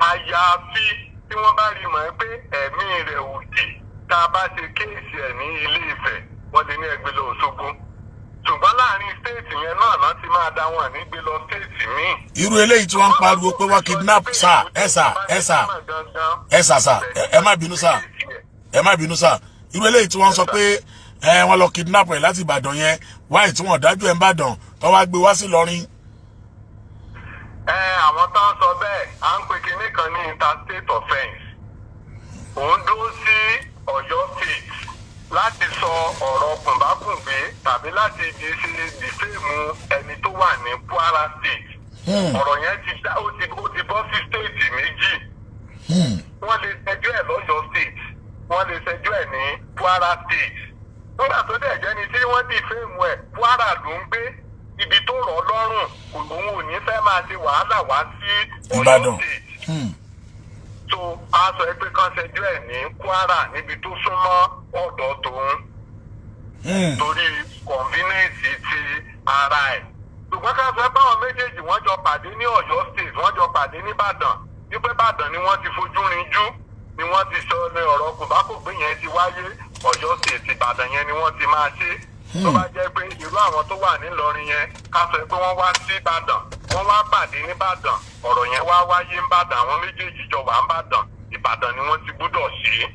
àyàfi tí wọ́n bá rí mọ̀ pé ẹ̀mí rẹ̀ ò dì. Tá a bá ṣe case ẹ̀ ní Ilé Ifẹ̀, wọ́n lè ní ẹgbẹ́ lọ Òṣogbo, ṣùgbọ́n láàrin state yẹn náà náà ti máa dá wọn ní gbé lọ state míì. Irú eléyìí tí wọ́n ń pariwo pé wọ́n kidnap, sir, ẹ sir, ẹ sir, ẹ sir, sir, ẹ má bínú sir, ẹ má bínú sir. Irú eléyìí tí wọ́n sọ pé ẹ wọ́n lọ kidnap ẹ̀ láti Ìbàdàn yẹn, wáyé tí wọ́n dájú ẹ̀ ń bàdàn tó wá gbé wá sí Ìlọrin? Ẹ àwọn tó ń sọ bẹ́ẹ̀, à ń pè kinní kan ní interstate offence. Òun dúró sí Ọ̀yọ́ State láti sọ ọ̀rọ̀ kùnbákùngbé tàbí láti di ṣe defame ẹni tó wà ní Kwara State. Ọ̀rọ̀ yẹn ti dá, ó ti bọ́ sí state méjì. Wọ́n lè ṣẹjọ́ ẹ̀ lọ́yọ́ State, wọ́n lè ṣẹjọ́ ẹ̀ ní Kwara State. Nígbà tó dẹ̀ jẹ́ ni tí wọ́n defame ẹ̀, Kwara ló ń gbé, ibi tó rọ̀ ọ́ lọ́rùn, òun ò ní fẹ́ máa ṣe wàhálà wá sí Ọ̀yọ́ Ìbàdàn. State. So a sọ pé kán ṣẹjọ́ ẹ̀ ní Kwara, níbi tó súnmọ́ ọ̀dọ̀ tòun, torí convenience ti ara ẹ̀. Ṣùgbọ́n ká sọ pé àwọn méjèèjì, wọ́n jọ pàdé ní Ọ̀yọ́ State, wọ́n jọ pàdé nìbàdàn, wípé Ìbàdàn ni wọ́n ti fojú rinjú, ni wọ́n ti sọ ní ọ̀rọ̀ kòbákògbé yẹn ti wáyé, Ọ̀yọ́ State, Ìbàdàn yẹn ni wọ́n ti máa ṣe. Tó bá jẹ́ pé irú àwọn tó wà nílọrin yẹn, ká sọ pé wọ́n wá sí Ìbàdàn, wọ́n wá pàdé nìbàdàn, ọ̀rọ̀ yẹn wá wáyé nìbàdàn, àwọn méjèèjì jọ wà nìbàdàn, Ìbàdàn ni wọ́n ti gbúdọ̀ ṣe é.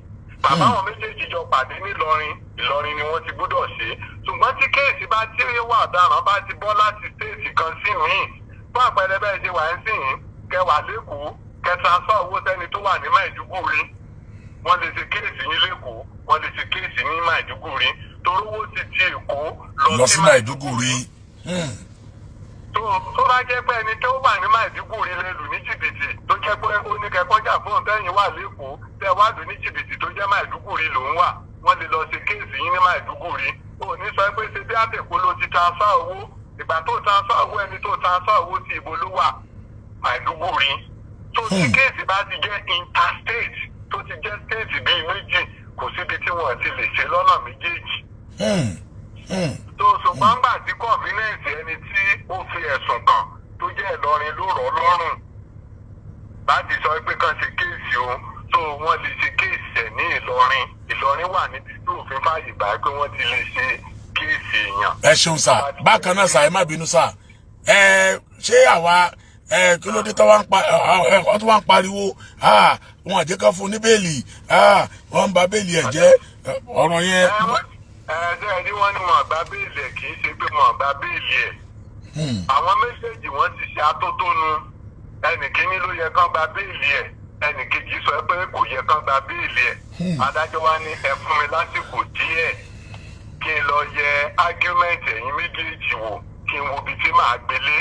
Bàbá àwọn méjèèjì jọ pàdé nílọrin, Ìlọrin ni wọ́n ti gbúdọ̀ ṣe é. Ṣùgbọ́n tí case bá tí wà ọ̀daràn bá ti bọ́ láti state kan sí míì, fún àpẹẹrẹ, bẹ́ẹ̀ ṣe wà ń sìn yín, kẹwàá lẹ́kọ̀ọ́, kẹ transfer owó sẹ́ni tó wà ní Maiduguri, wọ́n lè ṣe case yín lẹ́kọ̀ọ́, wọ́n lè ṣe case ní Maiduguri, torí owó ti ti Èkó lọ sí Maiduguri. Tó bá jẹ́ pé ẹni tó wà ní Maiduguri lè lù ní jìbìtì, tó jẹ́ pé ó ní kẹ́kọ́jà fóun, tẹ́yìn wà lẹ́kọ̀ọ́, tẹ́ wá lù ní jìbìtì, tó jẹ́ Maiduguri lòún wà, wọ́n lè lọ ṣe case yín ní Maiduguri. Ó ní sọ pé ṣe bí àtẹ̀kọ́ ló ti transfer owó. Ìgbà tó transfer owó, ẹni tó transfer owó sí, ibo ló wà? Maiduguri. Tó tí case bá ti jẹ́ interstate, tó ti jẹ́ state bíi méjì, kò síbi tí wọ́n ti lè ṣe lọ́nà méjèèjì. Tó ṣùgbọ́n gbà tí convenience ẹni tí ó fi ẹ̀sùn kàn, tó jẹ́ Ìlọrin, ló rọ̀ ọ́ lọ́rùn láti sọ pé kàn ṣe case o, tó wọ́n lè ṣe case ẹ̀ ní Ìlọrin. Ìlọrin wà níbi tí òfin fàyè gbà pé wọ́n ti lè ṣe case èèyàn. Ẹ ṣeun sir. Bákan náà sir, ẹ má bínú sir, ẹ ṣé àwa ẹ kí ló dé tó wá ń pa ẹ ọ tó wá ń pariwo, ah, wọn àjẹ́ kan fún ní bail, ah, wọ́n ń ba bail ẹ̀ jẹ́, ọ̀rọ̀ yẹn? Ẹ ẹ ṣe ẹ ní wọ́n ní wọn gba bail ẹ̀, kì í ṣe pé wọn gba bail ẹ̀. Àwọn méjèèjì, wọ́n ti ṣe atótónu. Ẹnì kíní ló yẹ kán gba bail ẹ̀, ẹnì kejì sọ pé kò yẹ kán gba bail ẹ̀. Adájọ́ wa ní ẹ fún mi lásìkò díẹ̀ kí n lọ yẹ argument ẹ̀yin méjèèjì wò, kí n wo ibi tí màá gbélé.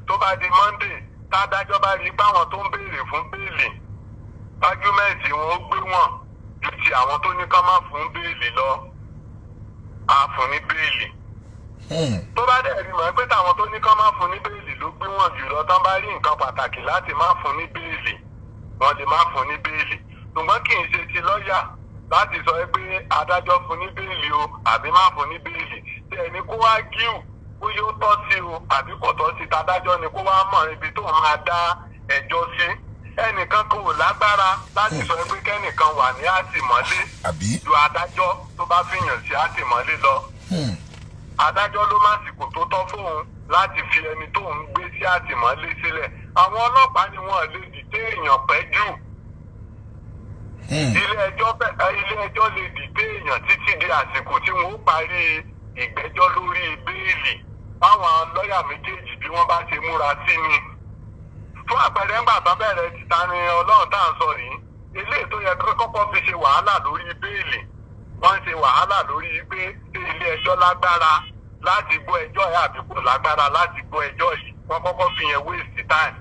Tó bá di Monday, tádájọ́ bá rí báwọn tó ń béèrè fún bail, argument wọn ó gbé wọn ju ti àwọn tó ní kán má fún bail lọ, á fún ní bail. Tó bá dẹ̀ rí mọ̀ pé táwọn tó ní kán má fún ní bail ló gbé wọn jù lọ, tán bá rí nǹkan pàtàkì láti má fún ní bail, wọ́n lè má fún ní bail. Ṣùgbọ́n kì í ṣe ti lọ́ọ̀yà láti sọ pé adájọ́ fún ní bail o àbí má fún ní bail. Tí ẹni kó wá gíù bóyá ó tọ́ sí o àbí kò tọ́ sí, tadájọ́ ni kó wá mọ̀ ibi tó máa dá ẹjọ́ sí. Ẹnìkan kò lágbára láti sọ pé kẹ́nìkan wà ní àtìmọ́lé àbí ju adájọ́ tó bá fìyàn sí àtìmọ́lé lọ. Adájọ́ ló má sìkò tó tọ́ fóun láti fi ẹni tó ń gbé sí àtìmọ́lé sílẹ̀. Àwọn ọlọ́pàá ni wọ́n lè dìde èèyàn pẹ́ jù. Ilé ẹjọ́ ilé ẹjọ́ lè dìde èèyàn títí di àsìkò tí wọ́n ó parí ìgbẹ́jọ́ lórí bail, báwọn lọ́ọ̀yà méjèèjì bí wọ́n bá ṣe múra sí ni. Fún àpẹẹrẹ, ńgbà tán bẹ̀rẹ̀ títa ni Ọlọ́run tá à ń sọ yìí, eléyìí tó yẹ kó kọ́kọ́ fi ṣe wàhálà lórí bail, wọ́n ń ṣe wàhálà lórí pé ṣé ilé ẹjọ́ lágbára láti gbọ́ ẹjọ́ yìí àbí kò lágbára láti gbọ́ ẹjọ́ yìí. Wọ́n kọ́kọ́ fi yẹn waste time.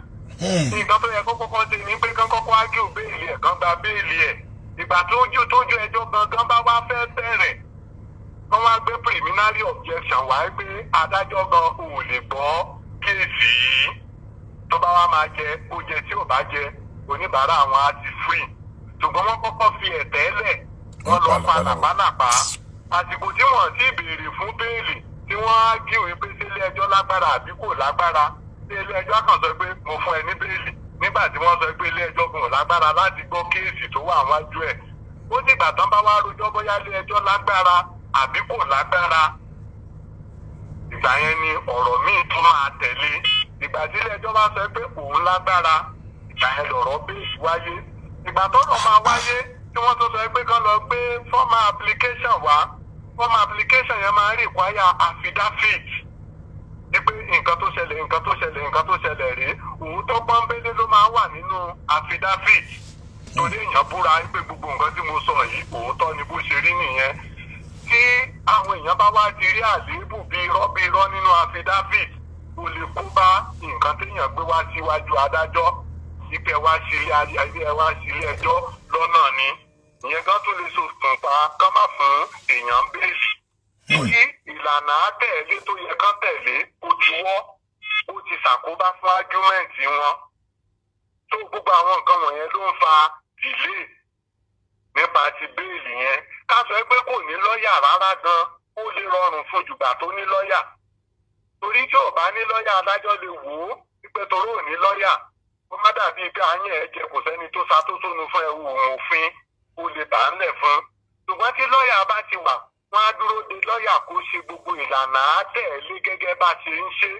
Nǹkan tó yẹ kó kọ́kọ́ ṣe ni pé kán kọ́kọ́ argue bail ẹ̀, kán gba bail ẹ̀. Ìgbà tójú ẹjọ́ gangan bá wá fẹ́ bẹ̀rẹ̀, wọ́n wá gbé preliminary objection wá pé adájọ́ gan ò lè gbọ́. case yìí. Tó bá wá máa jẹ, ó jẹ. Tí ò bá jẹ, oníbàárà àwọn á ti free. Ṣùgbọ́n wọ́n kọ́kọ́ fi ẹ̀tẹ́ lẹ̀, wọ́n lọ pa nàpánàpá. Àsìkò tí wọ́n ti béèrè fún bail, tí wọ́n á kíwèé pé sílé ẹjọ́ lágbára àbí kò lágbára, tí ilé ẹjọ́ kàn sọ pé mo fún ẹ ní bail, nígbà tí wọ́n sọ pé ilé ẹjọ́ kò lágbára láti gbọ́ case tó wà wájú ẹ̀. Ó dìgbà tán bá wá rojọ́ bóyá ilé ẹjọ́ lágbára àbí kò lágbára, ìgbà yẹn ni ọ̀rọ̀ míì tún máa tẹ̀lé. Ìgbà tí ilé ẹjọ́ bá sọ pé òun lágbára, ìgbà yẹn lọ̀rọ̀ bail wáyé. Ìgbà tọ́rọ̀ máa wáyé, tí wọ́n tó sọ pé kán lọ gbé formal application wá, formal application yẹn máa ń require affidavit ní pé nǹkan tó ṣẹlẹ̀, nǹkan tó ṣẹlẹ̀, nǹkan tó ṣẹlẹ̀ rèé. Òótọ́ pọ́nbélé ló máa ń wà nínú affidavit, torí èèyàn búra pé gbogbo nǹkan tí mo sọ yìí, òótọ́ ni, bó ṣe rí nìyẹn. Tí àwọn èèyàn bá wá ti rí àléébù bí irọ́ bí irọ́ nínú affidavit, ó lè kó bá nǹkan téèyàn gbé wá síwájú adájọ́ ìpẹ́ wá sílé ayé ẹ wá sílé ẹjọ́ lọ́nà ni. Ìyẹn gan tún lè ṣokùnfà kán má fún èèyàn bail. Tí ìlànà àtẹ̀lé tó yẹ kán tẹ̀lé ó ti wọ́, ó ti ṣàkóbá fún argument wọn. Tó gbogbo àwọn nǹkan wọ̀nyẹn ló ń fa delay nípa ti bail yẹn. Ká sọ pé kò ní lọ́ọ̀yà rárá gan, ó lè rọrùn fún jùgbà tó ní lọ́ọ̀yà, torí tí ò bá ní lọ́ọ̀yà, adájọ́ lè wò ó pípẹ́ torí ò ní lọ́ọ̀yà, ó má dàbí pé àyàn ẹ̀ jẹ, kò sẹ́ni tó sa tó sónu fún ẹwu òun òfin, ó lè bà á ńlẹ̀ fún. Ṣùgbọ́n tí lọ́ọ̀yà bá ti wà, wọ́n á dúró de lọ́ọ̀yà kó ṣe gbogbo ìlànà àtẹ̀lé gẹ́gẹ́ bá ṣe ń ṣe.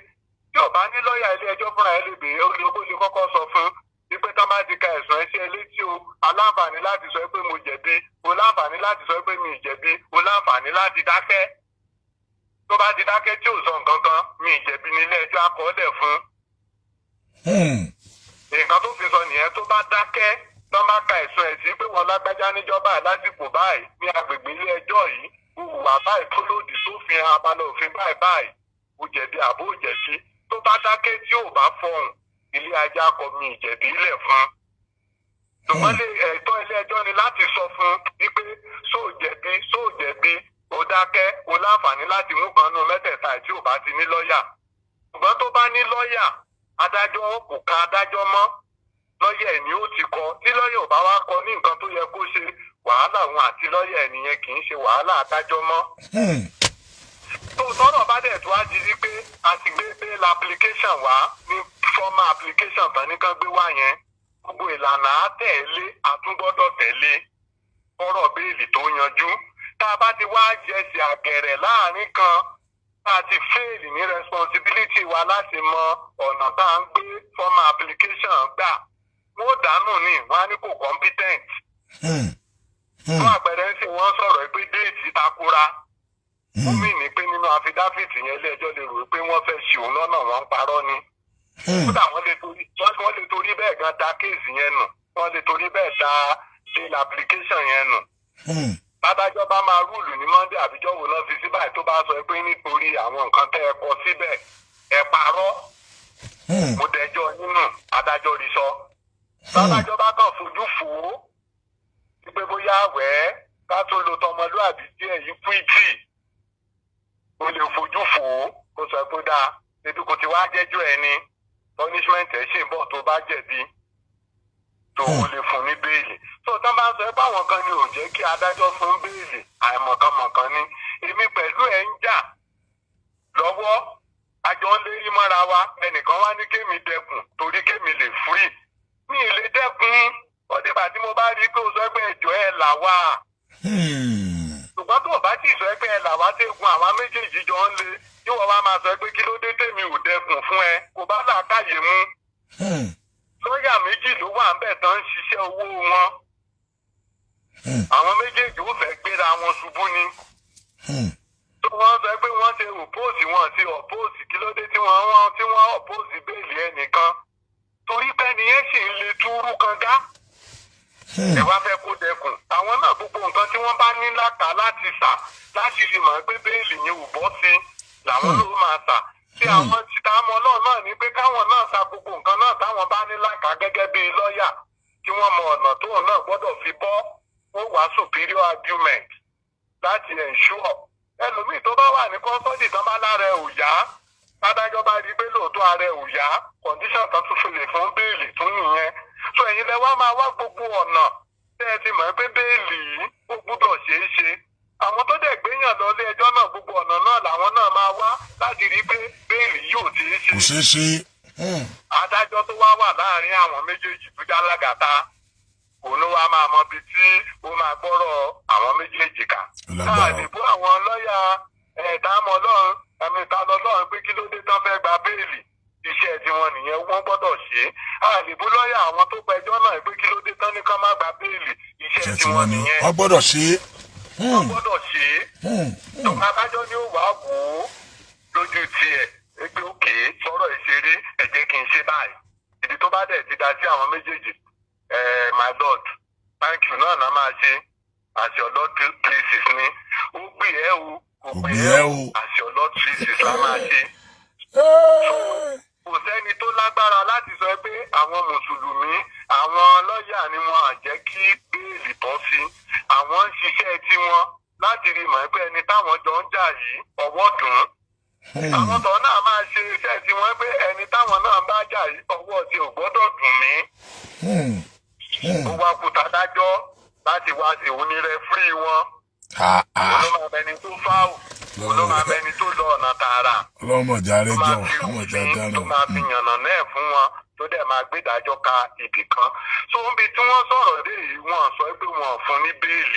Tí ò bá ní lọ́ọ̀yà, ilé ẹjọ́ fúnra ẹ̀ lè bèèrè, ó lè kọ́kọ́ sọ fún wípé tán bá ti ka ẹ̀sùn ẹ̀ sí ẹ létí o, aláǹfààní láti sọ pé mo jẹ̀bi o, láǹfààní láti sọ pé mi ì jẹ̀bi o, láǹfààní láti dákẹ́. Tó bá ti dákẹ́ tí ò sọ nǹkan kan, mi ì jẹ̀bi ní ilé ẹjọ́ akọọ́lẹ̀ fún. Nǹkan tó fi sọ nìyẹn. Tó bá dákẹ́, tó bá ka ẹ̀sùn ẹ̀ sí pé wọ́n lágbájá níjọba lásìkò báyìí ní agbègbè ilé ẹjọ́ yìí, hùwà báyìí tó lòdì sófin abala òfin báyìí báyìí, ó jẹ̀bi àbó jẹ̀bi, tó bá dákẹ́ tí ò bá fọhùn, ilé ajá kọ mi ìjẹ̀bi ilẹ̀ fún. Ṣùgbọ́n ẹ̀tọ́ ilé ẹjọ́ ni láti sọ fún wípé sóò jẹ̀bi, sóò jẹ̀bi, ó dákẹ́, ó láǹfààní láti mú kan nínú mẹ́tẹ̀ẹ̀ta tí ò bá ti ní lọ́ọ̀yà. Ṣùgbọ́n tó bá ní lọ́ọ̀yà, adájọ́ kò ka adájọ́ mọ́, lọ́ọ̀yà ẹ̀ ni ó ti kọ. Tí lọ́ọ̀yà ò bá wá kọ ní nǹkan tó yẹ kó ṣe, wàhálà òun àti lọ́ọ̀yà ẹ̀ nìyẹn, kì í ṣe wàhálà adájọ́ mọ́. Tó tọ́rọ̀ bá dẹ̀ tó á di wípé a ti gbé bail application wá ní formal application tán ní kán gbé wá yẹn, gbogbo ìlànà á tẹ̀lé, àtúngbọ́dọ̀ tẹ̀lé ọ̀rọ̀ bail tó yanjú. Tá a bá ti wá jẹsẹ̀ àgẹ̀rẹ̀ láàrin kan, tá a ti fail ní responsibility wa láti mọ ọ̀nà tá à ń gbé formal application gbà, wọ́n dànù ní, wọ́n á ní kò competent. Fún àpẹẹrẹ ń sìn, wọ́n sọ̀rọ̀ pé date takora. Ó mì ní pé nínú affidavit yẹn, ilé ẹjọ́ lè rò pé wọ́n fẹ́ ṣì òun lọ́nà, wọ́n ń parọ́ ni. Kódà wọ́n lè torí bẹ́ẹ̀ gan da case yẹn nù, wọ́n lè torí bẹ́ẹ̀ da bail application yẹn nù. Bádájọ́ bá máa rule ní Monday àbíjọ́ wo náà fi sí báyìí, tó bá sọ pé nítorí àwọn nǹkan tẹ́ ẹ kọ síbẹ̀, ẹ parọ́, mo dẹjọ́ nínú, adájọ́ rí sọ. Bádájọ́ bá kàn fojú fò ó wípé bóyá wẹ́ẹ́ ká tó lo tọmọlúàbí díẹ̀ yìí kúìtì, ó lè fojú fò ó kó sọ pé dáa, ebi kò ti wá jẹ́jọ́ ẹ ni, punishment ẹ̀ ṣì ń bọ̀ tó bá jẹ̀bi, tó o lè fún ní bail. Tó tán bá sọ pé àwọn kan ni ò jẹ́ kí adájọ́ fún bail, àìmọ̀kànmọ̀kàn ni. Èmi pẹ̀lú ẹ̀ ń jà lọ́wọ́, àjọ ń lérí mọ́ra wa, ẹnìkan wá ní kémi dẹkùn torí kémi lè free. Mi ì lè dẹ́kun, ó dìgbà tí mo bá rí i pé o sọ pé ẹjọ́ ẹ̀ là wá. Ṣùgbọ́n tó o bá tí ì sọ pé ẹ là wá, tẹ́gun àwa méjèèjì jọ ń le, tí wọ́n wá máa sọ pé kí ló dé tèmi ò dẹkùn fún ẹ, kò bá làákàyè mu. Lọ́ọ̀yà méjì ló wà ń bẹ̀ tán ń ṣiṣẹ́ owó wọn. Àwọn méjèèjì ó fẹ́ gbéra wọn ṣubú ni. Tó wọ́n sọ pé wọ́n ṣe oppose, wọn ṣe oppose, kí ló dé tí wọ́n oppose bail ẹnìkan? Torí pé ẹnìyẹn sì ń le túrú kan dá. Ẹ wá fẹ́ kó dẹkùn. Àwọn náà, gbogbo nǹkan tí wọ́n bá ní láta láti sà láti fi mọ̀ pé bail yẹn ò bọ́ sí làwọn ló máa sà. Tí àwọn títa ọmọ náà náà ní pé káwọn náà sa gbogbo nǹkan náà táwọn bá ní láka gẹ́gẹ́ bíi lọ́ọ̀yà, kí wọ́n mọ ọ̀nà tóun náà gbọ́dọ̀ fi bọ́, ó wá superior argument láti ensure. Ẹlòmíì tó bá wà ní custody tán bá lára ẹ̀ ò yá, Adájọ́ bá rí i pé lóòótọ́ ara ẹ̀ ò yá, condition kan tún fi lè fún bail tún nìyẹn. So ẹ̀yin lẹ wá máa wá gbogbo ọ̀nà tẹ́ ẹ ti mọ̀ pé bail yìí, ó gbúdọ̀ ṣeé ṣe. Àwọn tó dẹ̀ gbéyàn lọ ilé ẹjọ́ náà, gbogbo ọ̀nà náà làwọn náà máa wá láti rí i pé bail yìí ò ṣeé ṣe. Kò ṣeé ṣe. Adájọ́ tó wá wà láàrin àwọn méjèèjì tó já lágàtà, òun ló wá máa mọ ibi tí ó máa gbọ́rọ̀ àwọn méjèèjì kà. Ó lágbára o. Káàdì fún àwọn lọ́ọ̀yà ẹ̀ẹ́dàmọ́ ọlọ́run ẹ̀mí ìta lọ́lọ́run pé kí ló dé tán fẹ́ gba bail, iṣẹ́ tiwọn nìyẹn, wọ́n gbọ́dọ̀ ṣe é. Àlèbú lọ́ọ̀yà àwọn tó pẹjọ́ náà pé kí ló dé tán ní kán má gba bail, iṣẹ́ iṣẹ́ tí tiwọn wọ́n ní nìyẹn, wọ́n gbọ́dọ̀ ṣe é. wọ́n gbọ́dọ̀ ṣe é. Tó adájọ́ ni ó wàá wò ó lójú tiẹ̀ pé òkè sọ̀rọ̀ ìṣeré, ẹ jẹ́ kí n ṣe báyìí. Ibi tó bá dẹ̀ ti da sí àwọn méjèèjì, my lord, thank you náà náà máa ṣe. As your lord pleases ni. Ó gbé ẹ o, kò Kò gbé gbé ẹ ẹ o, o. as your lord pleases la máa ṣe. Kò sẹ́ni tó lágbára láti sọ pé àwọn mùsùlùmí, àwọn lọ́ọ̀yà ni wọn à jẹ́ kí bail bọ́ sí. Àwọn ń ṣiṣẹ́ tiwọn láti rí mọ̀ pé ẹni táwọn jọ ń jà yìí, ọwọ́ dùn ún. Àwọn tó náà máa ṣe iṣẹ́ tiwọn pé ẹni táwọn náà bá jà yìí, ọwọ́ tí ò gbọ́dọ̀ dùn mí. Ó wá kúta dájọ́ láti wá sí òun ní referee wọn. Ah, ah. Òun ló máa mẹni tó fáwọ̀, òun ló máa mẹni tó lọ ọ̀nà tààrà, Ọlọ́mọdé tó máa arẹjọ fi ọlọ́mọdé òfin adáná. tó máa fi yànnà náà fún wọn, tó dẹ̀ máa gbé ìdájọ́ ka ibì kan. So níbi tí wọ́n sọ̀rọ̀ dé yìí, wọ́n sọ pé wọ́n ò fún ní bail.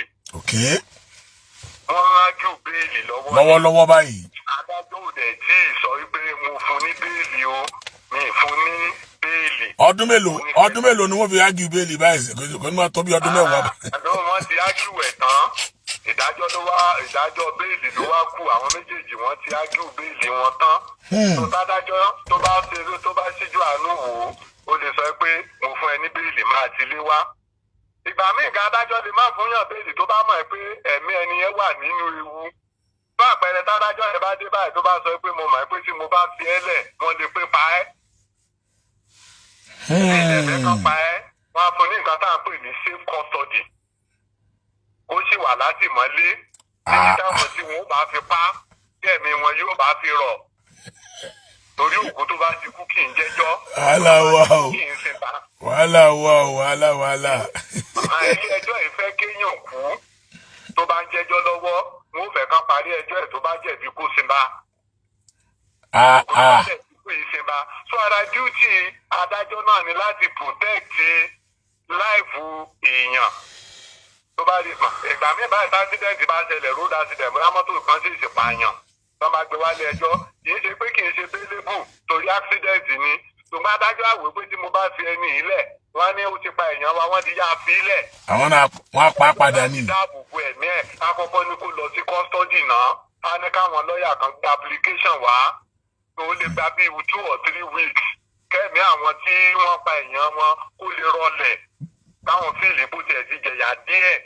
Wọ́n rájú bail lọ́wọ́. Lọ́wọ́lọ́wọ́ báyìí. Adájọ́ ò dẹ̀ tí ì sọ pé mo fún ní bail o, mi ì fún ní bail. Ọdún mélòó ni wọ́n fi argue bail báyìí? Kò ní máa tó bí ọdún 10. Àlọ́ wọn ti argue ẹ̀ tán, ìdájọ́ ló wá, ìdájọ́ bail ló wá kù. Àwọn méjèèjì, wọ́n ti argue bail wọn tán. Tó dádájọ́ tó bá ṣe, tó bá ṣíjú àánú wò ó, ó lè sọ pé mo fún ẹ ní bail, máa ti lé wá. Ìgbà míì gan, adájọ́ lè má fún yàn bail tó bá mọ̀ pé ẹ̀mí ẹni yẹn wà nínú ewu. Fún àpẹẹrẹ, tádájọ́ yẹn bá dé báyìí, tó bá sọ pé mo mọ̀ pé tí mo bá fi ẹ́ lẹ̀, wọ́n lè pé pa ẹ́, ilẹ̀ kan pa ẹ́, wọ́n á fún ní nǹkan tá à ń pè ní safe custody, kó sì wà látìmọ́lé títí táwọn tí wọ́n bá fi pa, tí ẹ̀mí wọn yóò bá fi rọ̀, torí òkú tó bá ti kú kì í jẹ́jọ́. Wàhálà wà o. Kì í sin bá. Wàhálà wà o, wàhálà, wàhálà. Ilé ẹjọ́ yìí fẹ́ kéèyàn kú tó bá ń jẹ́jọ́ lọ́wọ́, wọn ò fẹ́ kán parí ẹjọ́ ẹ̀, tó bá jẹ̀bi kó sin bá. Kó tó bá jẹ̀bi kó yìí sin bá. So ara duty adájọ́ náà ni láti protect life èèyàn tó bá rí ìgbà míì báyìí, accident bá ṣẹlẹ̀, road accident, bóyá mọ́tò kan sì sì pààyàn, tó bá gbé wálé ẹjọ́, kì í ṣe pé kì í ṣe bailable torí accident ni, ṣùgbọ́n adájọ́ àwò pé tí mo bá fi ẹni yìí lẹ̀, wọ́n á ní ó ti pa èèyàn wa, wọ́n ti yá a fi lẹ̀. Àwọn náà wọ́n á pa á padà ní. Dáàbò bo ẹ̀mí ẹ̀, àkọ́kọ́ ní kó lọ sí custody náà, á ní káwọn lọ́ọ̀yà kan gba application wá, tó lè gba bíi 2 or 3 weeks, kẹ́mi àwọn tí wọ́n pa èèyàn wọn kó lè rọlẹ̀, káwọn feel bó tiẹ̀ ti jẹ̀yà díẹ̀.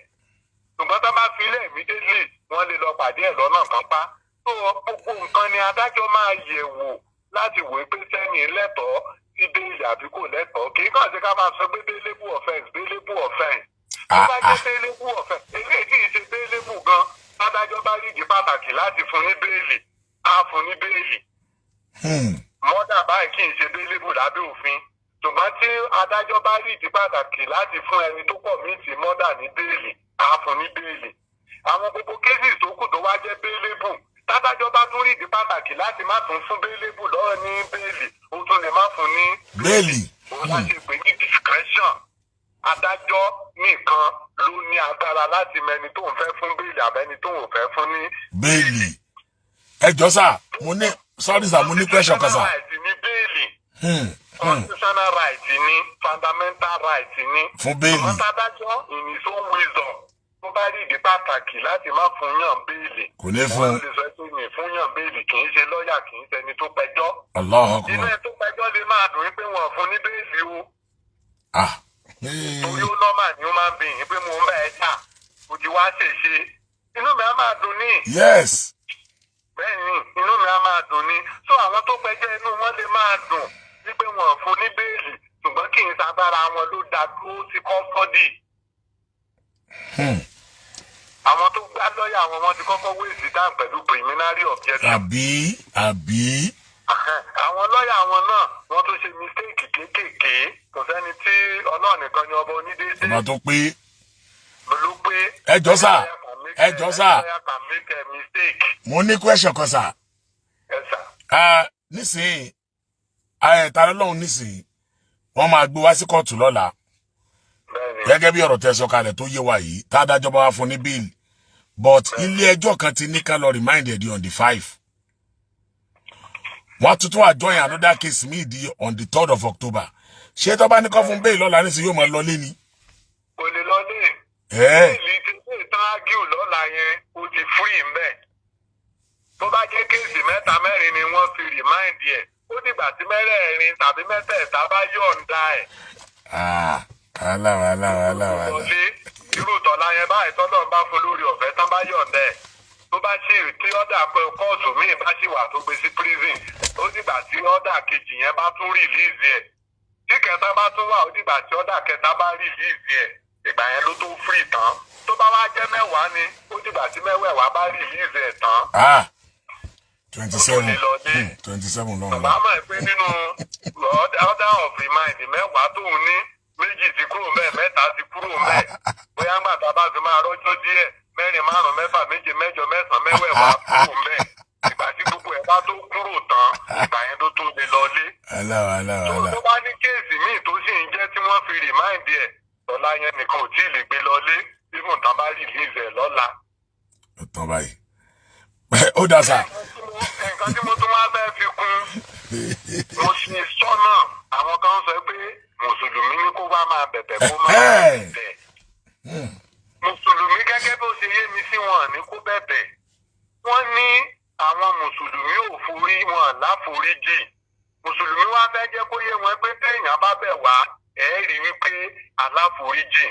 Ṣùgbọ́n tó bá filẹ̀ immediately, wọ́n lè lọ pàdé ẹ̀ lọ́nà kan pa. Tó gbogbo nǹkan ni adájọ́ máa yẹ̀ wò láti wò pé sẹ́ni lẹ́tọ̀ọ́ sí bail àbí kò lẹ́tọ̀ọ́. Kì í kàn sí ká máa sọ pé bailable offence, bailable offence. Tó bá jẹ́ bailable offence, eléyìí tí ì ṣe bailable gan, adájọ́ bá rí ìdí pàtàkì láti fún ní bail, á fún ní bail. Murder báyìí kì í ṣe bailable lábẹ́ òfin, ṣùgbọ́n tí adájọ́ bá rí ìdí pàtàkì láti fún ẹni tó commit murder ní bail, á fún ní bail. Àwọn gbogbo cases tó kù tó wá jẹ́ bailable, tádájọ́ bá tún rí ìdí pàtàkì láti má tún fún bailable lọ́wọ́ ní bail, ó tún lè má fún ní Bail. Òun láti pè ní discretion. Adájọ́ nìkan ló ní agbára láti mẹni tó ń fẹ́ fún bail àbẹ́ni tó ń fẹ́ fún ní Bail. Ẹ jọ sà, mo ní, sorry sà, mo ní question kan sà. Constitutional right ní bail. Constitutional right ní, fundamental right ní. Fún bail. Ṣùgbọ́n tádájọ́ in his own wisdom, tó bá rí ìdí pàtàkì láti má fún yàn bail, Kò ní fún. wọ́n lè sọ pé mi fún yàn bail. Kì í ṣe lọ́ọ̀yà, kì í ṣẹni tó pẹjọ́. Allahu Inú Akbar. ẹ tó pẹjọ́ lè máa dùn pé wọ́n fún ní bail o, torí ó normal ni, ó máa ń bìyìn pé mo ń bá ẹ jà, òjì wá ṣèṣe, inú mi á máa dùn ní. Bẹ́ẹ̀ ni, inú mi á máa dùn ní. So àwọn tó pẹjọ́, inú wọn lè máa dùn wípé wọn fún ní bail, ṣùgbọ́n kì í sagbára wọn ló dá dúró sí custody. Àwọn tó gbá lọ́ọ̀yà àwọn, wọn ti kọ́kọ́ waste time pẹ̀lú preliminary objection. Àbí, àbí. Àwọn lọ́ọ̀yà wọn náà, wọ́n tún ṣe mistake kéékèèké. Kò sẹ́ni tí Ọlọ́run nìkan ni ọba onídéédé. Ọba tó pé. Ló pé. Ẹ jọ̀ọ́ sà, ẹ jọ̀ọ́ sà. Lawyer can make a mistake. Mo ní question kan, sà. Ẹ sà. Ah, nísìnyí ayẹ ta lọ́lọ́run, nísìnyí wọ́n máa gbé wá sí kóòtù lọ́la. Bẹ́ẹ̀ni. Gẹ́gẹ́ bí ọ̀rọ̀ tẹ́ sọ kalẹ̀ tó yé wa yìí, tá adájọ́ bá wá fún ní bail, but ilé ẹjọ́ kan ti ní ká lọ remand ẹ̀ di on the 5. Wọ́n á tuntun adjourn another case míì di on the 3rd of October. Ṣé tó bá ní kọ́ fún bail lọ́la nísìnyí, yóò máa lọ lé ni? Kò lè lọ lé. Ẹ́ẹ̀. Bail ti ṣe ìtàn ágíù lọ́la yẹn, ó ti free mbẹ́. Tó bá jẹ́ case mẹ́ta mẹ́rin ni wọ́n fi remand ẹ̀, ó dìgbà tí mẹ́rẹ̀ẹ̀rin tàbí mẹ́tẹ̀ẹ̀ta bá yọ̀ǹda ẹ̀. Ah, wàhálà, wàhálà, wàhálà, wàhálà. Lọlé irú tọ̀la yẹn báyìí, tọ́lọ́ ń bá fún lórí ọ̀fẹ́ tán, bá yọ̀ǹda ẹ̀, tó bá ṣì tí order pé kóòtù míì bá ṣì wà tó gbé sí prison, ó dìgbà tí order kejì yẹn bá tún release ẹ̀. Tí kẹta bá tún wà, ó dìgbà tí order kẹta bá release ẹ̀. Ìgbà yẹn ló tó free tán. Tó bá wá jẹ́ 10 ni, ó dìgbà tí mẹ́wẹ̀ẹ̀wá bá release ẹ̀ tán. Ah, 27. 27 lọ́run. Bàbá mọ̀ pé nínú order of remand 10 tóun ní, méjì ti kúrò mẹ́ẹ̀, mẹ́ta ti kúrò mẹ́ẹ̀. Bóyá ńgbà tá a bá fi máa rọ́jọ́ díẹ̀, mẹ́rin, márùn, mẹ́fà, méje, mẹ́jọ, mẹ́sàn-án, mẹ́wẹ̀ẹ̀wá kúrò mẹ́ẹ̀. Ìgbà tí gbogbo ẹ̀ bá tó kúrò tán, ìgbà yẹn tó tó lè lọlé. Wàhálà, wàhálà, Tó wàhálà. tó bá ní case míì tó sì ń jẹ́ tí wọ́n fi remand ẹ̀ lọ́la yẹn nìkan, ò tí ì lè gbé lọlé even tán bá release ẹ̀ lọ́la. Ó tán báyìí, ó dà, sà. Nǹkan tí mo tún wá fẹ́ fi kún, mo ṣe sọ́nà, àwọn kan sọ pé mùsùlùmí ní kó wá máa bẹ̀bẹ̀, kó máa bẹ̀bẹ̀. Mùsùlùmí, gẹ́gẹ́ bó ṣe yé mi sí, wọn ní kó bẹ̀bẹ̀. Wọ́n ní àwọn mùsùlùmí ò forí wọn láforíjì. Mùsùlùmí wá fẹ́ jẹ́ kó yé wọn pé téèyàn bá bẹ̀ wá, ẹ̀ rí wípé aláforíjì.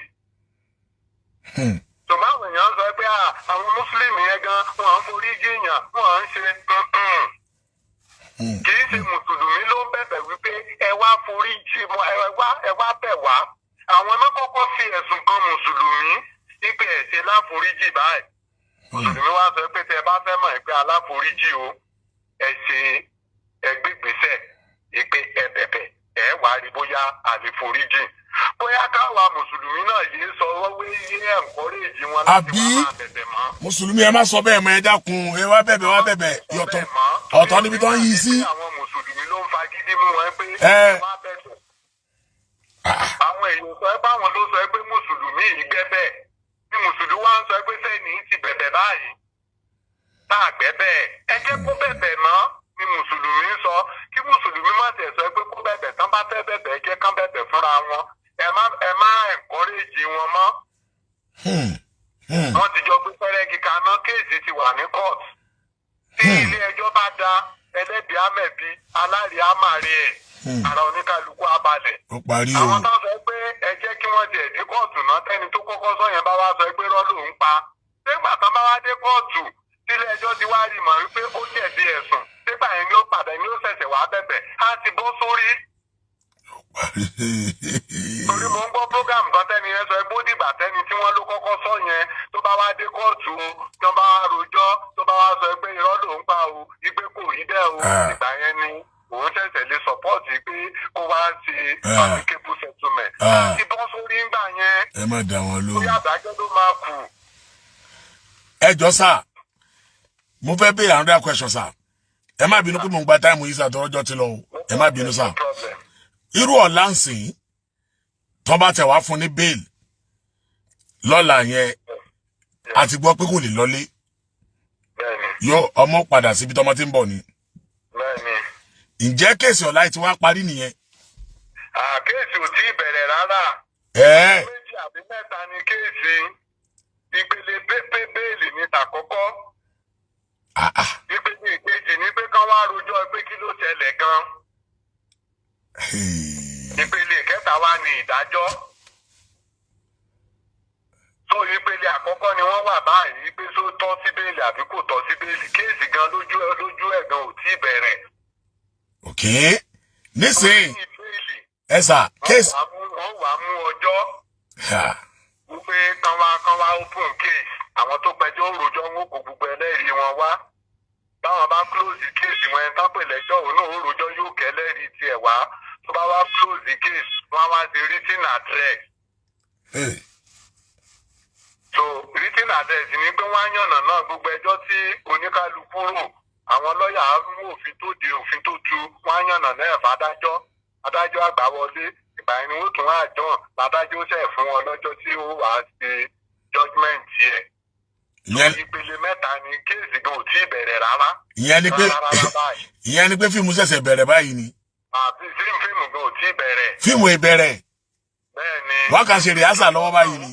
Tòmọ́ àwọn èèyàn sọ pé àwọn mùsùlùmí yẹn gan wọn ń forí jìyàn, wọn ń ṣe. Kì í ṣe mùsùlùmí ló ń bẹ̀bẹ̀ wípé ẹ wá forí jì mọ́, ẹ wá bẹ̀ wá. Àwọn náà kọ́kọ́ fi ẹ̀sùn kan mùsùlùmí wípé ẹ̀ ṣe láforíjì báyìí. Mùsùlùmí wá sọ pé tẹ ẹ bá fẹ́ mọ̀ pé aláforíjì o, ẹ ṣe ẹgbẹ́gbèsẹ̀ ìpè ẹ bẹ̀bẹ̀, ẹ wàá rí bóyá àleforíjì, bóyá káwa mùsùlùmí náà yéé sọ wọ́wé yé encourage wọn láti Àbí? wá máa bẹ̀bẹ̀ mọ́. Mùsùlùmí, ẹ má sọ bẹ́ẹ̀ mọ́, ẹ dákun, ẹ wá bẹ̀bẹ̀, wá bẹ̀bẹ̀, yọ̀tọ̀ ọ̀tọ̀ níbi tó ń yí sí. Àwọn mùsùlùmí ló ń fagídí mú wọn pé Ẹ. wá bẹ̀bẹ̀. Àwọn èèyàn sọ pé àwọn ló sọ pé mùsùlùmí yìí gbẹ́bẹ̀ ní mùsùlùmí wá ń sọ pé sẹ́ni ti bẹ̀bẹ̀ báyìí tá a gbẹ́ bẹ́ẹ̀, ẹ jẹ́ kó bẹ̀bẹ̀ mọ́ ni mùsùlùmí ń sọ. Kí mùsùlùmí má tẹ̀ sọ pé kó bẹ̀bẹ̀. Tán bá fẹ́ bẹ̀bẹ̀, ẹ jẹ́ kán bẹ̀bẹ̀ fúnra wọn. Ẹ má encourage wọn mọ́. Wọ́n ti jọ gbé pẹ́rẹ́gì kaná, case ti wà ní court. Tí ilé ẹjọ́ bá da ẹlẹ́bi àmẹ̀bí, alárí àmàrí ẹ̀, ara oníkálukú abalẹ̀. Ó parí o. Àwọn tó sọ pé ẹ jẹ́ kí wọ́n tiẹ̀ dé kóòtù náà, tẹ́ni tó kọ́kọ́ sọ yẹn bá wá sọ pé rọ́ lòún pa, nígbà tán bá wá dé kóòtù, tílé ẹjọ́ ti wá rí mọ̀ wípé ó jẹ̀bi ẹ̀sùn, nígbà yẹn ni ó padà ni ó ṣẹ̀ṣẹ̀ wá bẹ̀bẹ̀, á ti bọ́ sórí. Torí mo ń gbọ́ program kan, tẹ́ni yẹn sọ pé ó dìgbà tẹ́ni tí wọ́n ló kọ́kọ́ sọ yẹn tó bá wá dé kóòtù o, tó bá wá rojọ́, tó bá wá sọ pé irọ́ lòún pa o, wípé kò rí bẹ́ẹ̀ o, ìgbà yẹn ni òun ṣẹ̀ṣẹ̀ lè support pé kó wá ṣe amicable settlement. Ti bọ́ sórí ńgbà yẹn. Ẹ má dá wọn lóhùn. Bóyá àdájọ́ ló máa kù. Ẹ jọ sà, mo fẹ́ béèrè another question, sà. Ẹ má bínú pé mo ń gba time yìí, sà, tọrọjọ́ ti lọ o. Ẹ má bínú, sà. No problem. Irú ọ̀la ń sìn tó bá tẹ̀ wá fún ní bail lọ́la yẹn, a ti gbọ́ pé kò lè lọlé. Bẹ́ẹ̀ni. Yóò ọmọ padà síbi tọmọ tí ń bọ̀ ni. Bẹ́ẹ̀ni. Ǹjẹ́ case ọ̀la yìí ti wá parí nìyẹn? Case ò tí ì bẹ̀rẹ̀ rárá. Ẹ̀ẹ́. Méjì àbí mẹ́ta ni case. Ìpele pépé bail ní tàkọ́kọ́. Ah, ah. Ìpele ìkejì ní pé kán wá rojọ́ pé kí ló ṣẹlẹ̀ gan. Hey. Ìpele ìkẹta wá ní ìdájọ́. So ìpele àkọ́kọ́ ni wọ́n wà báyìí, pé só tọ́ sí bail àbí kò tọ́ sí bail. Case gan lójú ẹ̀ gan ò tí ì bẹ̀rẹ̀. Ok, nísìnyí Lẹ́yìn bail, ẹ sà, case wọ́n wàá mú ọjọ́ Ha. wípé kán wá open case. Àwọn tó pẹjọ́ rojọ́, wọn kò gbogbo ẹlẹ́rìí wọn wá. Táwọn bá close case wọn, ẹni tán pè lẹ́jọ́, òun náà ó rojọ́, yóò kẹ́lẹ́rìí tiẹ̀ wá. Tó bá wá close the case, wọ́n á wá ṣe written address. Hey. So written address ni pé wọ́n á yànnà náà gbogbo ẹjọ́ tí oníkálukú rò. Àwọn lọ́ọ̀yà á mú òfin tó de, òfin tó tu, wọ́n á yànnà náà fàdájọ́. Adájọ́ àgbà wọlé. Ìgbà yẹn ni wọ́n tún wá àjọ ládájọ́ ó ṣẹ̀ fún wọn lọ́jọ́ tí ó wàá ṣe judgement yẹ. Ìyẹn Ìpele mẹ́ta ni. Case gan ò tí ì bẹ̀rẹ̀ rárá. Ìyẹn ni pé Rárá rárá báyìí. Ìyẹn ni pé fíìmù ṣẹ̀ṣẹ̀ bẹ̀rẹ̀ báyìí ni. Àti fíìmù gan ò tí ì bẹ̀rẹ̀. Fíìmù ìbẹ̀rẹ̀. Bẹ́ẹ̀ ni. Wọ́n kàn ṣe rehearsal lọ́wọ́ báyìí ni.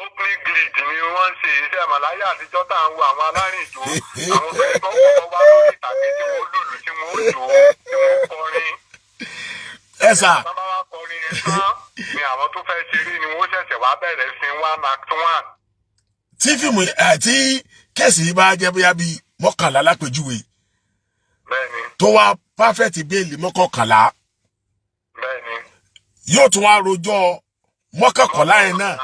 Opening grid ni wọ́n ń ṣe. Iṣẹ́ màláyà àtijọ́ tá à ń wo àwọn alárìnjó, àwọn obìnrin kan kọ́kọ́ wá lórí ìtàgé tí wọ́n lùlù, tí wọ́n jó, tí wọ́n kọrin. Ẹ sà. Tán bá wá kọrin yẹn tán ni àwọn tó fẹ́ ṣeré ni wọ́n ṣẹ̀ṣẹ̀ wá bẹ̀rẹ̀ sí one act one. Tí fíìmù ẹ tí case yìí bá jẹ́ bóyá bíi 11 lápèjúwe, Bẹ́ẹ̀ni. tó wá perfect bail 11, yóò tún wá rojọ́ 11 yẹn náà?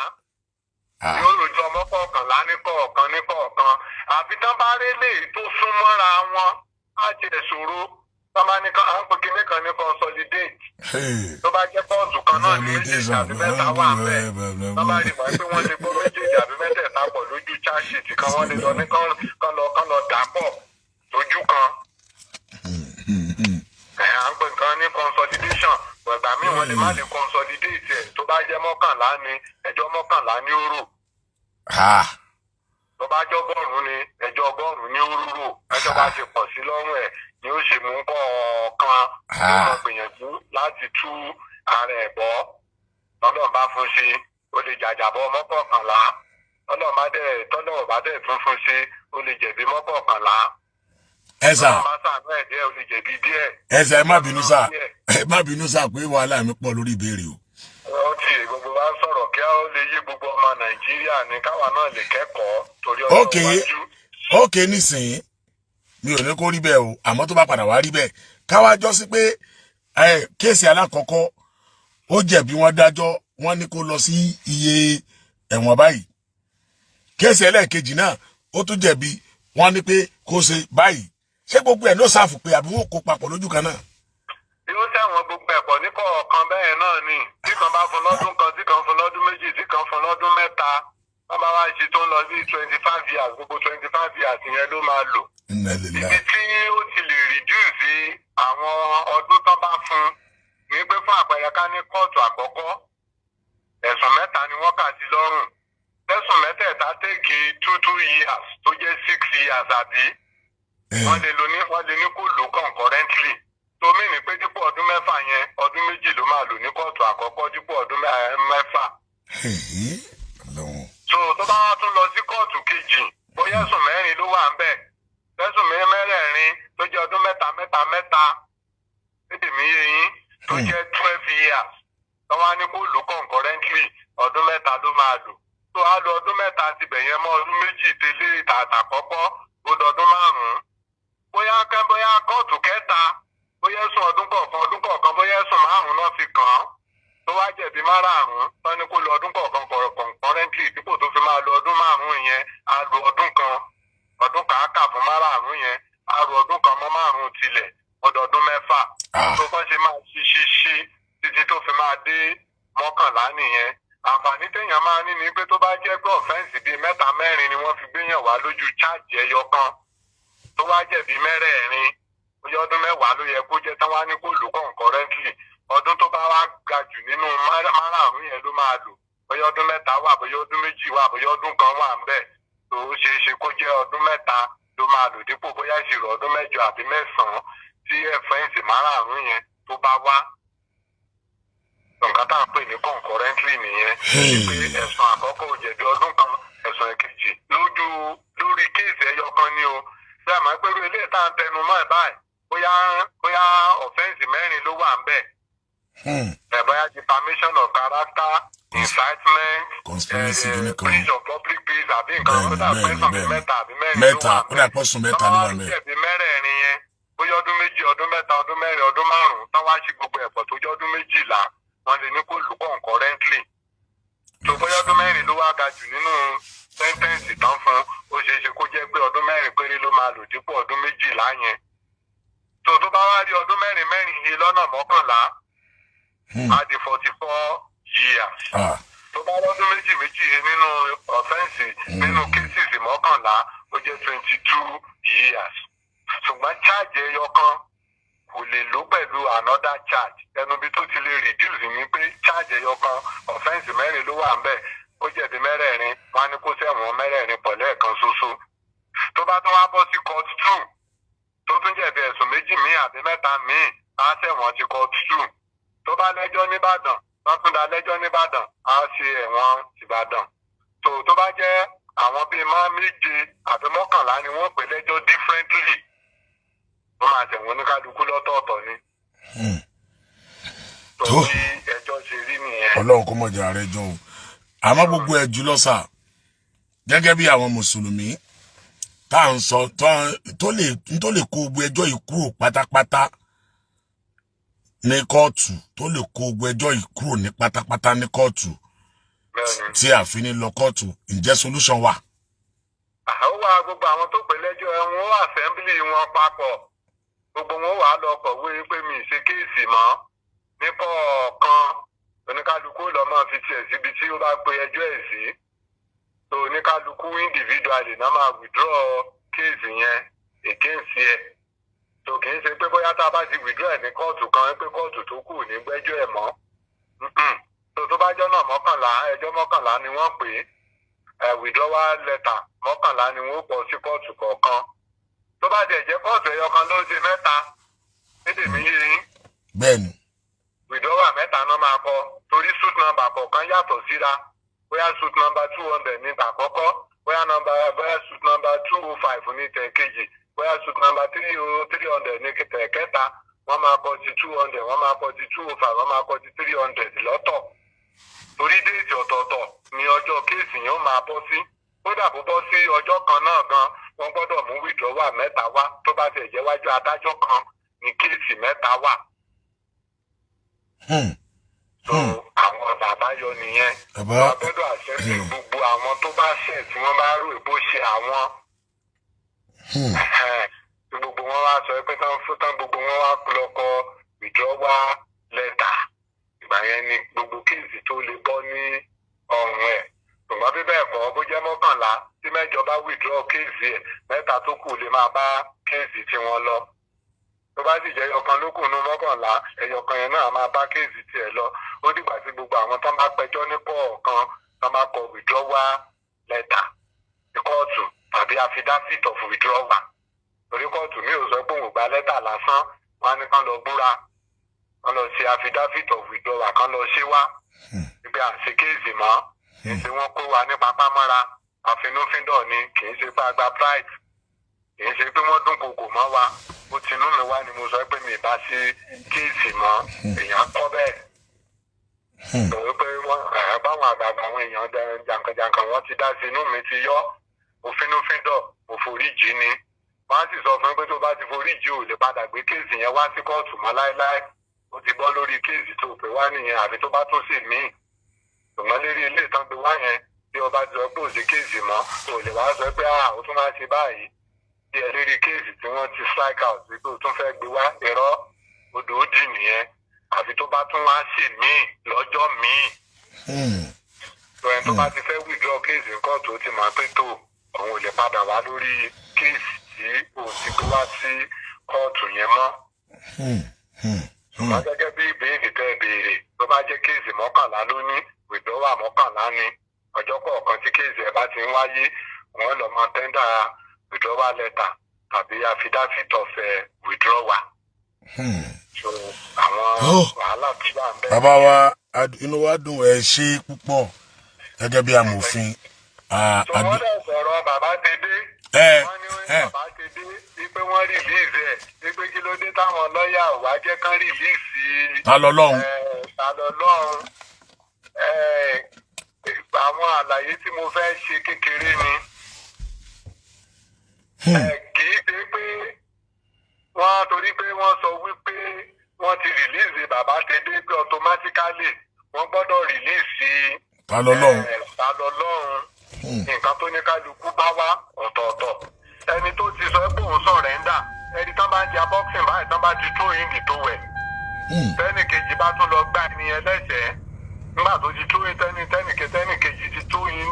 Ah. Yóò rojọ́ 11 ní kọ̀ọ̀kan ní kọ̀ọ̀kan, àfi tán bá rí lè tó súnmọ́ra wọn á jẹ́ ìṣòro. Tán bá ní à ń pè kinní kan ní consolidate. Hey. Tó bá jẹ́ kóòtù kan náà ní méjèèjì àbí mẹ́ta wà bẹ́ẹ̀, tó bá rí mọ̀ pé wọ́n lè gbọ́ méjèèjì àbí mẹ́tẹ̀ẹ̀ta pọ̀ lójú charge sheet kan, wọ́n lè lọ ní kán lọ dà pọ̀ lójú kan. Ẹ̀ à ń pè nǹkan ní consolidation. Ìgbà míì wọ́n lè má lè consolidate ẹ̀. Tó bá jẹ́ 11 ni, ẹjọ́ 11 ní ó rò. Ah. Tó bá jẹ́ 100 ni, ẹjọ́ 100 ní ó rò. Ẹjọ́ bá ti pọ̀ sí lọ́rùn ẹ̀ ni ó ṣe mú kọ̀ọ̀kan ní wọ́n gbìyànjú láti tú ara ẹ̀ bọ́. Tọ́lọ́run bá fún ṣe, ó lè jàjàbọ́ 11. Tọ́lọ́run bá dẹ̀, tọ́lọ́run bá dẹ̀ tún fún ṣe, ó lè jẹ̀bi 11. Ẹ sà. Tọ́lọ́run bá ṣàánú ẹ̀ díẹ̀, ó lè jẹ̀bi díẹ̀. Ẹ sà, ẹ má bínú sà, ẹ má bínú sà pé wàhálà mi pọ̀ lórí ìbéèrè o. Ó ti gbogbo wa ń sọ̀rọ̀ kí á ó lè yé gbogbo ọmọ Nàìjíríà ní, káwa náà lè kẹ́kọ̀ọ́ torí ọjọ́ iwájú. Ok, nísìnyí mi ò ní kó rí bẹ́ẹ̀ o, àmọ́ tó bá padà wá rí bẹ́ẹ̀, káwá jọ sí pé case alákọ̀ọ́kọ́, ó jẹ̀bi, wọ́n dájọ́, wọ́n ní kó lọ sí iye ẹ̀wọ̀n báyìí. Case ẹlẹ́ẹ̀kejì náà, ó tún jẹ̀bi, wọ́n ní pé kó ṣe báyìí. Ṣé gbogbo ẹ̀ ló ṣàfù pé àbí wọn kó papọ̀ lójú kan náà? Yóò tẹ̀wọ̀n gbogbo ẹ̀pọ̀ ní kọ̀ọ̀kan bẹ́ẹ̀ náà ni. Tí kan bá fún lọ́dún 1, tí kan fún lọ́dún 2, tí kan fún lọ́dún 3, wọ́n bá wá ṣe tó ń lọ sí 25 years, gbogbo 25 years yẹn ló máa lò. Inna lillahi. Ibi tí ó ti lè reduce àwọn ọdún tán bá fún ní pé, fún àpẹẹrẹ, ká ní kóòtù àkọ́kọ́, ẹ̀sùn mẹ́ta ni wọ́n kà sí lọ́rùn. Ẹ̀sùn mẹ́tẹ̀ẹ̀ta take 2 2 years, tó jẹ́ 6 years, àbí? Wọ́n lè ní kó lò concurrently, tó mí ní pé dípò ọdún 6 yẹn, ọdún 2 ló máa lò ní kóòtù àkọ́kọ́ dípò ọdún 6. Hey, Ọlọ́run. So tó bá wá tún lọ sí kóòtù kejì, bóyá ẹ̀sùn mẹ́rin ló wà ń bẹ̀, ẹ̀sùn mẹ́rẹ̀ẹ̀rin tó jẹ́ ọdún mẹ́ta mẹ́ta mẹ́ta, tètè mi yé yín, tó jẹ́ 12 years, tó wá ní kó lò concurrently, ọdún 3 ló máa lò. Tó á lo ọdún 3 ti bẹ̀yẹn mọ́ ọdún 2 tẹ́lẹ̀ tààtà kọ́kọ́, ó dọdún 5. Bóyá kóòtù kẹta, bóyá ẹ̀sùn ọdún kọ̀ọ̀kan ọdún kọ̀ọ̀kan, bóyá ẹ̀sùn 5 náà fi kàn án, tó wá jẹ̀bi márààrún, tán ní kó lo ọdún kọ̀ọ̀kan concurrently, dípò tó fi máa lo ọdún 5 yẹn, á lo ọdún 1, ọdún kàákà fún márààrún yẹn, á lo ọdún 1 mọ́ 5 tilẹ̀, ọdọọdún 6. Ah. Tó kọ́ ṣe máa ṣí ṣí ṣí títí tó fi máa dé 11 nìyẹn. Àǹfààní téèyàn máa ní ni pé tó bá jẹ́ pé offence bíi mẹ́ta mẹ́rin ni wọ́n fi gbéyàn wá lójú charge ẹyọ kan, tó wá jẹ̀bi mẹ́rẹ̀ẹ̀rin, bóyá ọdún 10 ló yẹ kó jẹ́, tán wá ní kó lò concurrently, ọdún tó bá wá ga jù nínú márààrún yẹn ló máa lò. Bóyá ọdún 3 wà, bóyá ọdún 2 wà, bóyá ọdún 1 wà ń bẹ̀, tó ṣeé ṣe kó jẹ́ ọdún 3 ló máa lò dípò bóyá ìṣirò ọdún 8 àbí 9 tí offence márààrún yẹn tó bá wá. Nǹkan tá à ń pè ní concurrently nìyẹn, pé ẹ̀sùn àkọ́kọ́, ó jẹ̀bi ọdún 1, ẹ̀sùn ẹ̀kejì lójú lórí case ẹyọ kan ni o. Ṣé àmọ́ pé irú eléyìí tá à ń tẹnu mọ́ ẹ̀ báyìí, bóyá offence mẹ́rin ló wà ń bẹ̀, ẹ̀ bóyá defamation of character, incitement, Conspiracy, kìíní kan. breach of public peace àbí nǹkan, ó dà pé sàn mẹ́ta àbí mẹ́rin ló Mẹ́ta. wà Ó dà pọ̀ sùn mẹ́ta ló wà ń mẹ́rin. jẹ̀bi mẹ́rẹ̀ẹ̀rin yẹn, bóyá ọdún 2, ọdún 3, ọdún 4, ọdún 5, tán wá sí gbogbo ẹ̀pọ̀ tó jẹ́ ọdún 12, wọ́n lè ní kó lù concurrently. Tó bóyá ọdún 4 ló wá ga jù nínú sentence tán fún, ó ṣeé ṣe kó jẹ́ pé ọdún 4 péré ló máa lò. dípò ọdún 12 yẹn. Tó bá wá rí ọdún 4 4 yìí lọ́nà 11, á di 44 years. Tó bá lọ́dún 2 2 yìí nínú offence, nínú cases 11, ó jẹ́ 22 years. Ṣùgbọ́n charge ẹyọ kan kò lè lò pẹ̀lú another charge. Ẹnu bí tó ti lè reduce ni pé charge ẹyọ kan, offence mẹ́rin ló wà ń bẹ̀, ó jẹ̀bi mẹ́rẹ̀ẹ̀rin, wọ́n á ní kó sẹ̀wọ̀n mẹ́rẹ̀ẹ̀rin pọ̀ lẹ́ẹ̀kan ṣoṣo. Tó bá tún wá bọ́ sí court two, tó tún jẹ̀bi ẹ̀sùn méjì míì àbí mẹ́ta míì, á sẹ̀wọ̀n ti court two. Tó bá lẹ́jọ́ nìbàdàn, wọ́n tún dá lẹ́jọ́ nìbàdàn, á ṣe ẹ̀wọ̀n tìbàdàn. Tó bá jẹ́ àwọn bíi máa méje àbí 11 ni wọ́n pè lẹ́jọ́ differently, wọ́n máa ṣẹ̀wọ̀n oníkálukú lọ́tọ̀ọ̀tọ̀ ni. Tó bí ẹjọ́ ṣe rí nìyẹn. Ọlọ́run kó mọ̀jà rẹ jọ o. Àmọ́ gbogbo ẹ̀ jùlọ sà, gẹ́gẹ́ bí àwọn mùsùlùmí tá à ń sọ, tó lè kó gbogbo ẹjọ́ yìí kúrò pátápátá ní kóòtù, tó lè kó gbogbo ẹjọ́ yìí kúrò ní pátápátá ní kóòtù, tí a fi ní lọ kóòtù, ǹjẹ́ solution wà? Ó wà. Gbogbo àwọn tó pè lẹ́jọ́, ẹ̀wọ̀n assembly wọn papọ̀, gbogbo wọn wà lọ kọ̀wé pé mi ì ṣe case mọ́ ní kọ̀ọ̀kan. Oníkálukú lọ máa fi tiẹ̀ síbi tí ó bá pe ẹjọ́ ẹ̀ sí. So oníkálukú individually náà máa withdraw case yẹn against ẹ̀. So kì í ṣe pé bóyá tá a bá ti withdraw ẹ̀ ní kóòtù kan pé kóòtù tó kù ní gbẹ́jọ́ ẹ̀ mọ́. So tó bá jọ́nà 11, ẹjọ́ 11 ni wọ́n pè é, withdrawal letter 11 ni wọ́n kọ sí kóòtù kọ̀ọ̀kan. Tó bá jẹ́ jẹ́ kóòtù ẹyọ kan ló ṣe mẹ́ta nídìí mi yé yín? Bẹ́ẹ̀ni. Withdrawal mẹ́ta náà máa kọ, torí suit number kọ̀ọ̀kan yàtọ̀ síra. Bóyá suit number 200 ní tàkọ́kọ́, bóyá suit number 205 ní tẹ̀kejì, bóyá suit number 300 ní tẹ̀kẹta, wọ́n máa kọ ti 200, wọ́n máa kọ ti 205, wọ́n máa kọ ti 300 lọ́tọ̀, torí date ọ̀tọ̀ọ̀tọ̀ ni ọjọ́ case yẹn ó máa bọ́ sí. Kódà bó bọ́ sí ọjọ́ kan náà gan, wọ́n gbọ́dọ̀ mú withdrawal mẹ́ta wá, tó bá tiẹ̀ jẹ́ wájú adájọ́ kan ní case mẹ́ta wà. So àwọn ọ̀nà àbáyọ nìyẹn. Bàbá. Wọ́n gbọ́dọ̀ àṣẹ gbogbo àwọn tó bá ṣẹ̀, tí wọ́n bá rò bó ṣe àwọn, tí gbogbo wọn wá sọ pé tán fún tán, gbogbo wọn wá lọ kọ withdrawal letter, ìgbà yẹn ni gbogbo case tó lè bọ́ ní ọrùn ẹ̀. Ṣùgbọ́n bí bẹ́ẹ̀ kọ́, bó jẹ́ 11, tí mẹ́jọ bá withdraw case ẹ̀, mẹ́ta tó kù lè máa bá case tiwọn lọ. Tó bá sì jẹ́ ẹyọkan ló kù nú 11, ẹyọkan yẹn náà máa bá case tiẹ̀ lọ. Ó dìgbà tí gbogbo àwọn tó máa pẹjọ́ ní kọ̀ọ̀kan tó máa kọ withdrawal letter ní kóòtù tàbí affidavit of withdrawal, torí kóòtù mi ò sọ pé òun ò gba lẹ́tà lásán, wọn á ní kán lọ búra, kán lọ ṣe affidavit of withdrawal, kán lọ ṣe wá ibi àṣe case mọ́. Kì í ṣe wọ́n kó wa ní papá mọ́ra, àfinúfíndọ̀ ni, kì í ṣe pé a gba bribe, kì í ṣe pé wọ́n dún kòkò mọ́ wa. Ó tinú mi wá ni mo sọ pé mi ì bá ṣe case mọ́. Èèyàn kọ́ bẹ́ẹ̀ torí pé wọ́n báwọn àgbààgbà, àwọn èèyàn jàǹkànjàǹkàn, wọ́n ti dá sí, inú mi ti yọ, mo fínúfíndọ̀, mo forí jì ni. Wọ́n á sì sọ fún mi pé tó bá ti forí jì, ò lè padà gbé case yẹn wá sí kóòtù mọ́ láéláé. Ó ti bọ́ lórí case tó pè wá nìyẹn, àfi tó bá tún sì míì. Ṣùgbọ́n lérí ilé ìtàn gbé wá yẹn, bí ọba ti sọ pé ò sí case mọ́, ò lè wá sọ pé à ó tún máa ṣe báyìí bí ẹ lérí case tí wọ́n ti strike out wípé o tún fẹ́ gbé wá. Irọ́, odò ó dì nìyẹn, àfi tó bá tún wá sí míì lọ́jọ́ míì. Tó ẹni tó bá ti fẹ́ withdraw case nǹkan tó ti mọ̀ pé tó òun ò lè padà wá lórí case tí òun ti gbé wá sí kóòtù yẹn mọ́. Ṣùgbọ́n gẹ́gẹ́ bí ìbéèrè tẹ́ ẹ béèrè, tó bá jẹ́ case 11 ló ní, withdrawal 11 ni. Ọjọ́ kọ̀ọ̀kan tí case ẹ̀ bá ti ń wáyé, wọ́n lọ máa tender withdrawal letter tàbí affidavit of withdrawal. So àwọn wàhálà tí wà ń bẹ. Bàbá wa, inú wa dùn, ẹ ṣe púpọ̀ gẹ́gẹ́ bí amòfin. So wọ́n dẹ̀ sọ̀rọ̀ bàbá Tẹ́dé. Wọ́n ní bàbá Tẹ́dé wípé wọ́n release ẹ̀, wípé kí ló dé táwọn lọ́ọ̀yà ò wá jẹ́ kán release. Ta lọ lọ́hùn? Ta lọ lọ́hùn. Àwọn àlàyé tí mo fẹ́ ṣe kékeré ni. Kì í ṣe pé wọ́n torí pé wọ́n sọ wípé wọ́n ti release bàbá Tẹ́dé pé automatically wọ́n gbọ́dọ̀ release Ta lọ lọ́hùn? Ta lọ lọ́hùn. Nǹkan tó ní kálukú bá wá ọ̀tọ̀ọ̀tọ̀. Ẹni tó ti sọ pé òun Tán bá ti throw in the towel, tẹ́nì kejì bá tún lọ gbá ẹni yẹn lẹ́sẹ̀ẹ́ nígbà tó ti throw in, tẹ́nì kejì ti throw in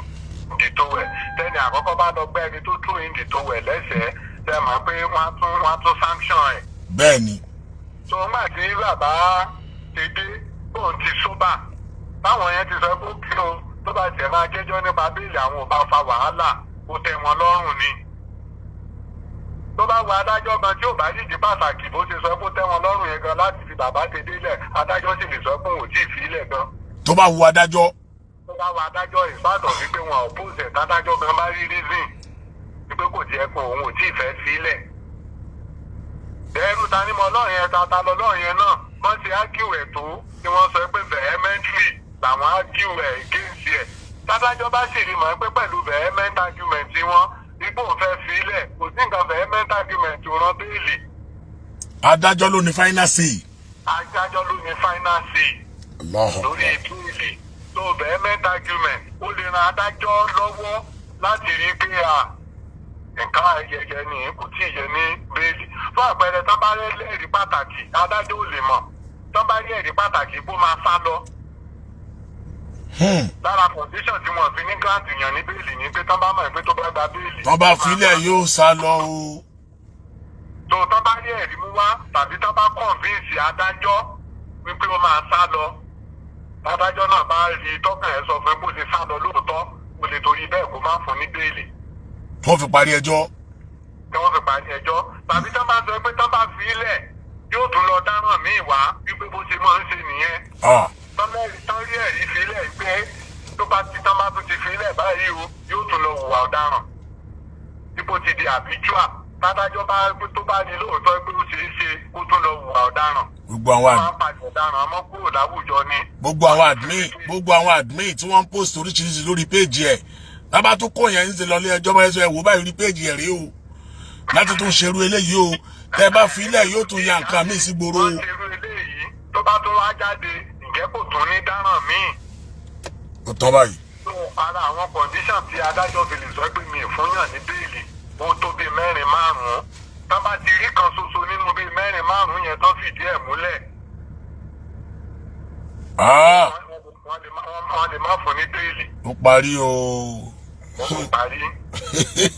the towel, tẹ́nì àkọ́kọ́ bá lọ gbá ẹni tó throw in the towel lẹ́sẹ̀ẹ́, tẹ́ mọ̀ pé wọ́n á tún sanction ẹ̀. Bẹ́ẹ̀ ni. Tó ń gbà tí bàbá ti dé, tóun ti sober, táwọn yẹn ti sọ pé kí o tó bá tẹ̀ máa jẹ́jọ́ nípa bail, àwọn ò bá fa wàhálà, ó tẹ́ wọn lọ́rùn ni. Tó bá wọ adájọ́ gan, tí ò bá yíjì pàtàkì bó ṣe sọ pé ó tẹ́ wọn lọ́rùn yẹn gan láti fi bàbá ti délẹ̀, adájọ́ sì lè sọ pé òun ò tí ì fi ilẹ̀ gan. Tó bá wu adájọ́. Tó bá wọ adájọ́, ìbàdàn wípé wọn ò pòsẹ̀, tádájọ́ gan bá rí reason wípé kò jẹ́ pé òun ò tí ì fẹ́ sílẹ̀. Ẹrú ta ní mọ ọlọ́run yẹn, ta lọ lọ́run yẹn náà, wọ́n ti argue ẹ̀ tó tí wọ́n sọ pé vehemently làwọn argue ẹ̀ against ẹ̀. Tádájọ́ bá sì rí mọ̀ pé pẹ̀lú vehement argument wọn ipò òun fẹ́ sílẹ̀, kò sí nǹkan, vehement argument ò rán bail. Adájọ́ ló ní final say. Adájọ́ ló ní final say Allah. lórí bail. Tó vehement argument, ó lè ran adájọ́ lọ́wọ́ láti rí pé à nǹkan ayẹyẹ ni kò tí ì yẹ ní bail. Fún àpẹẹrẹ, tán bá rí ẹ̀rí pàtàkì, adájọ́ ò lè mọ̀, tán bá rí ẹ̀rí pàtàkì kó máa sá lọ. Lára condition tí wọ́n fi ní grant yàn ní bail ní pé tán bá mọ̀ pé tó bá gba bail, Tọ́ bá filẹ̀, yóò sá lọ o. Tó tán bá rí ẹ̀rí mú wá tàbí tán bá convince adájọ́ wípé ó máa sá lọ, adájọ́ náà bá rí tọ́kàn ẹ̀ sọ fún bó ṣe sá lọ lóòótọ́, ó lè torí bẹ́ẹ̀ kó má fún ní bail tó fi parí ẹjọ́. Tí wọ́n fi parí ẹjọ́, tàbí tán bá sọ pé tán bá fi ilẹ̀, yóò tún lọ dáràn míì wá, wípé bó ṣe máa ń ṣe nìyẹn. Tán lẹ́rìí, tán rí ẹ̀rí fi ilẹ̀ pé tó bá ti tán bá tún ti fi ilẹ̀ báyìí o, yóò tún lọ hùwà ọ̀daràn, ipò ti di habitual, tádájọ́ bá tó bá ní lóòótọ́ pé ó ṣeé ṣe kó tún lọ hùwà ọ̀daràn. Gbogbo àwọn Wọ́n máa ń pàṣẹ ọ̀daràn ọmọ kúrò láwùjọ ni. Gbogbo àwọn admin tí wọ́n ń post oríṣiríṣi lórí péèjì ẹ̀, lábá tó kó yẹn ń ṣe lọ ilé ẹjọ́ báyìí, sọ ẹ wò báyìí rí péèjì ẹ̀ rí o, láti tún ṣerú eléyìí o, tẹ́ ẹ bá fi ilẹ̀, yóò tún ya nǹkan míì sí gbòòrò o. Wọ́n ṣerú eléyìí, tó bá tún wá jáde, ǹjẹ́ kò tún ní dáràn míì? Ó tán báyìí. Tó ara àwọn condition tí adájọ́ fi lè sọ pé mi ì fúnyàn ní bail, ó tó bíi mẹ́rin márùn-ún. Tá bá ti rí kan ṣoṣo nínú bíi mẹ́rin márùn-ún yẹn tán fìdí ẹ̀ múlẹ̀, wọ́n lè má fún ní bail. Ó parí o. Wọ́n kò parí.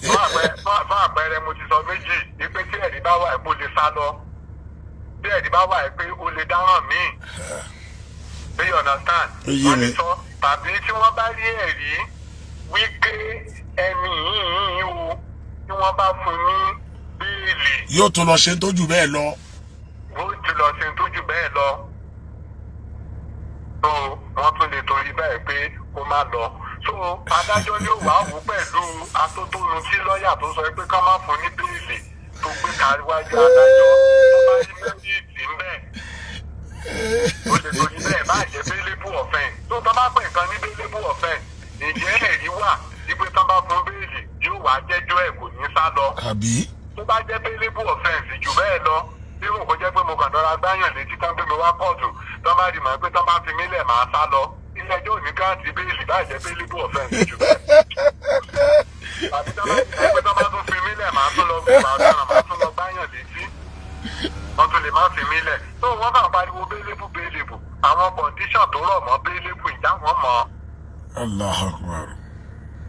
Fún àpẹẹrẹ, mo ti sọ méjì wípé tí ẹ̀rí bá wà pé ó lè sá lọ, tí ẹ̀rí bá wà pé ó lè dáràn míì, do you understand? Ó yé Wọ́n lè mi. sọ, tàbí tí wọ́n bá rí ẹ̀rí wípé ẹni yìí o, tí wọ́n bá fún ní bail, Yóò tún lọ ṣe ń tójú bẹ́ẹ̀ lọ. Ó ti lọ ṣe tó jù bẹ́ẹ̀ lọ, so wọ́n tún lè torí bẹ́ẹ̀ pé kó má lọ. So adájọ́ ni ó wàá wò pẹ̀lú atótónu tí lọ́ọ̀yà tó sọ pé ká má fún ní bail tó gbé káríwájú adájọ́, tó bá rí merit ń bẹ̀, ó lè torí bẹ́ẹ̀ bá jẹ́ bailable offence. Tó tọ́ bá pè nǹkan ní bailable offence, ǹjẹ́ ẹ̀rí wà wípé tán bá fún bail, yóò wá jẹ́jọ́ ẹ̀, kò ní sá lọ? Àbí. Tó bá jẹ́ bailable offence jù bẹ́ẹ̀ lọ, bí kò jẹ́ pé mo kàn dọ́ra gbáyàn létí tán gbé mi wá kóòtù, tán bá rí mọ̀ pé tán bá fi mí lẹ̀, máa sá lọ, ilé ẹjọ́ ò ní grant bail bá jẹ́ bailable offence jù bẹ́ẹ̀. Tàbí tán bá rí mọ̀ pé tán bá tún fi mí lẹ̀, máa tún lọ gbà ọ̀daràn, máa tún lọ gbáyàn létí, wọ́n tún lè má fi mí lẹ̀. Tó wọ́n kàn pariwo bailable, bailable, àwọn condition tó rọ̀ mọ́ bailable, ìjà wọn mọ̀. Allah akbar.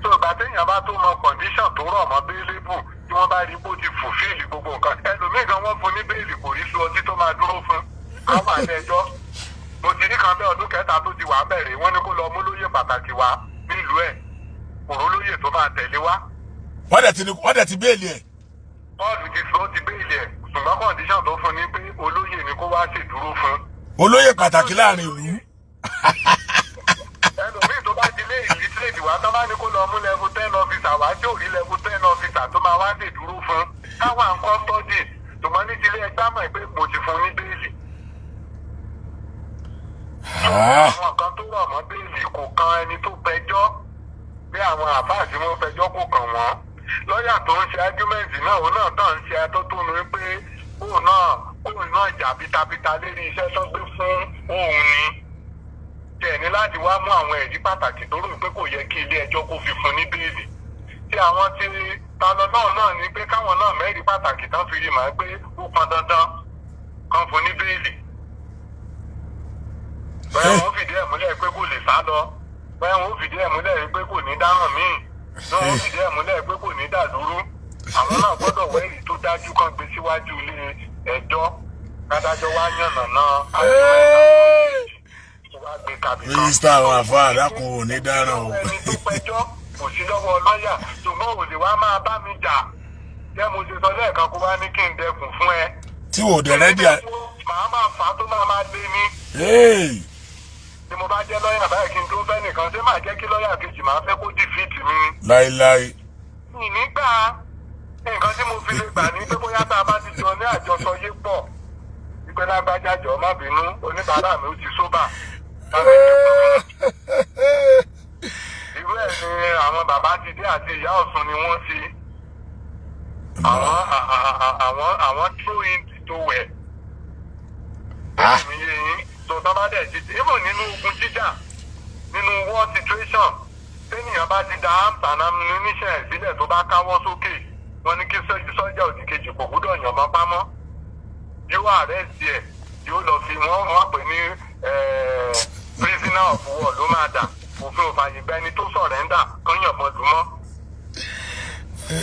Tó ìgbà téèyàn bá tó mọ condition tó rọ̀ mọ́ bailable, tí wọ́n bá rí bó ti fulfill gbogbo nǹkan. Ẹlòmíì gan, wọ́n fún ní bail, kò rí sùn ọtí tó máa dúró fún àwọn àti ẹjọ́. Mo ti rí kan bẹ́ẹ̀, ọdún kẹta tó ti wà bẹ̀rẹ̀, wọ́n ní kó lọ mú lóyè pàtàkì wá nílùú ẹ̀, kò ró lóyè tó máa tẹ̀lé wá. Wọ́n dẹ̀ ti bail ẹ̀. Pọ́ọ̀lù ti sọ, ti bail ẹ̀, ṣùgbọ́n condition tó fún ni pé olóyè ni kó wá ṣèdúró fún. Olóyè pàtàkì láàrin ìlú. Ẹlòmíì tó bá di lé illiterate wá, tó bá ní kó lọ mú level 10 officer wá, tí ò rí level 10 officer tó máa wá ṣèdúró fún káwọn à ń custody, ṣùgbọ́n ní tilé ẹgbẹ́ mọ̀ pé mo ti fún ní bail. Àwọn kan tó rọ̀ mọ́ bail kò kan ẹni tó pẹjọ́, bí àwọn àfáà tí wọ́n fẹjọ́ kò kàn wọ́n. Lọ́ọ̀yà tó ń ṣe argument náà, òun náà tàn ń ṣe atótónu pé òun náà jà pitapita lérí iṣẹ́ tó gbé fún òun ni tẹ̀ ní láti wá mú àwọn ẹ̀rí pàtàkì tó rò pé kò yẹ kí ilé ẹjọ́ kó fi fún ní bail. Tí àwọn tí talọ náà ní pé káwọn náà mẹ́rin pàtàkì tán fi rí màá pé ó pọn dandan. Kan fún ní bail. Bóyá wọn fìdí ẹ̀ múlẹ̀ pé kò lè sá lọ, bóyá wọn fìdí ẹ̀ múlẹ̀ pé kò ní dáràn míì, bóyá wọn fìdí ẹ̀ múlẹ̀ pé kò ní dàdúrú, àwọn náà gbọ́dọ̀ wẹ́rìí tó dájú kan gbé síwájú ilé ẹjọ́, kádájọ́ wá yànnà náà wá gbé kàbí kan. Mínísítà àwọn àfáà, dákun, ò ní dáràn o. Ẹni tó pẹjọ́ kò sí lọ́wọ́ lọ́ọ̀yà, ṣùgbọ́n ò lè wá máa bá mi jà jẹ́ mo ṣe sọ lẹ́ẹ̀kan, kó wá ní kí n dẹkùn fún ẹ. Tí wò dẹ̀ ready. Màá máa fà á tó máa máa lé ní. Tí mo bá jẹ́ lọ́ọ̀yà báyìí, kí n tó fẹ́ nìkan, ṣé màá jẹ́ kí lọ́ọ̀yà kejì máa fẹ́ kó defeat mi ni? Láíláí. Nígbà nǹkan tí mo fi lè gbà ní pé bóyá tá a bá ti jọ ní àjọsọ yé pọ̀ ìpè, lágbájá, jọ má bínú, oníbàárà mi ó ti sóbà. Irú ẹ̀ ni àwọn bàbá ti dé àti ìyá Ọ̀ṣun ni wọ́n ti àwọn throw in to well. Mi yé yín tó tán bá dẹ̀ ti even nínú ogun jíjà, nínú war situation, téèyàn bá ti da arms and ammunition sílẹ̀, tó bá káwọ́ sókè, wọ́n ní kí sọ́jà òdì kejì kò gbúdọ̀ yànmọ́ pámọ́, yóò arrest ẹ̀, yóò lọ fi wọ́n pè ní prisoner of war ló máa dà. Òfin ò fààyè gba ẹni tó surrender kán yànmọ́ dùn mọ́.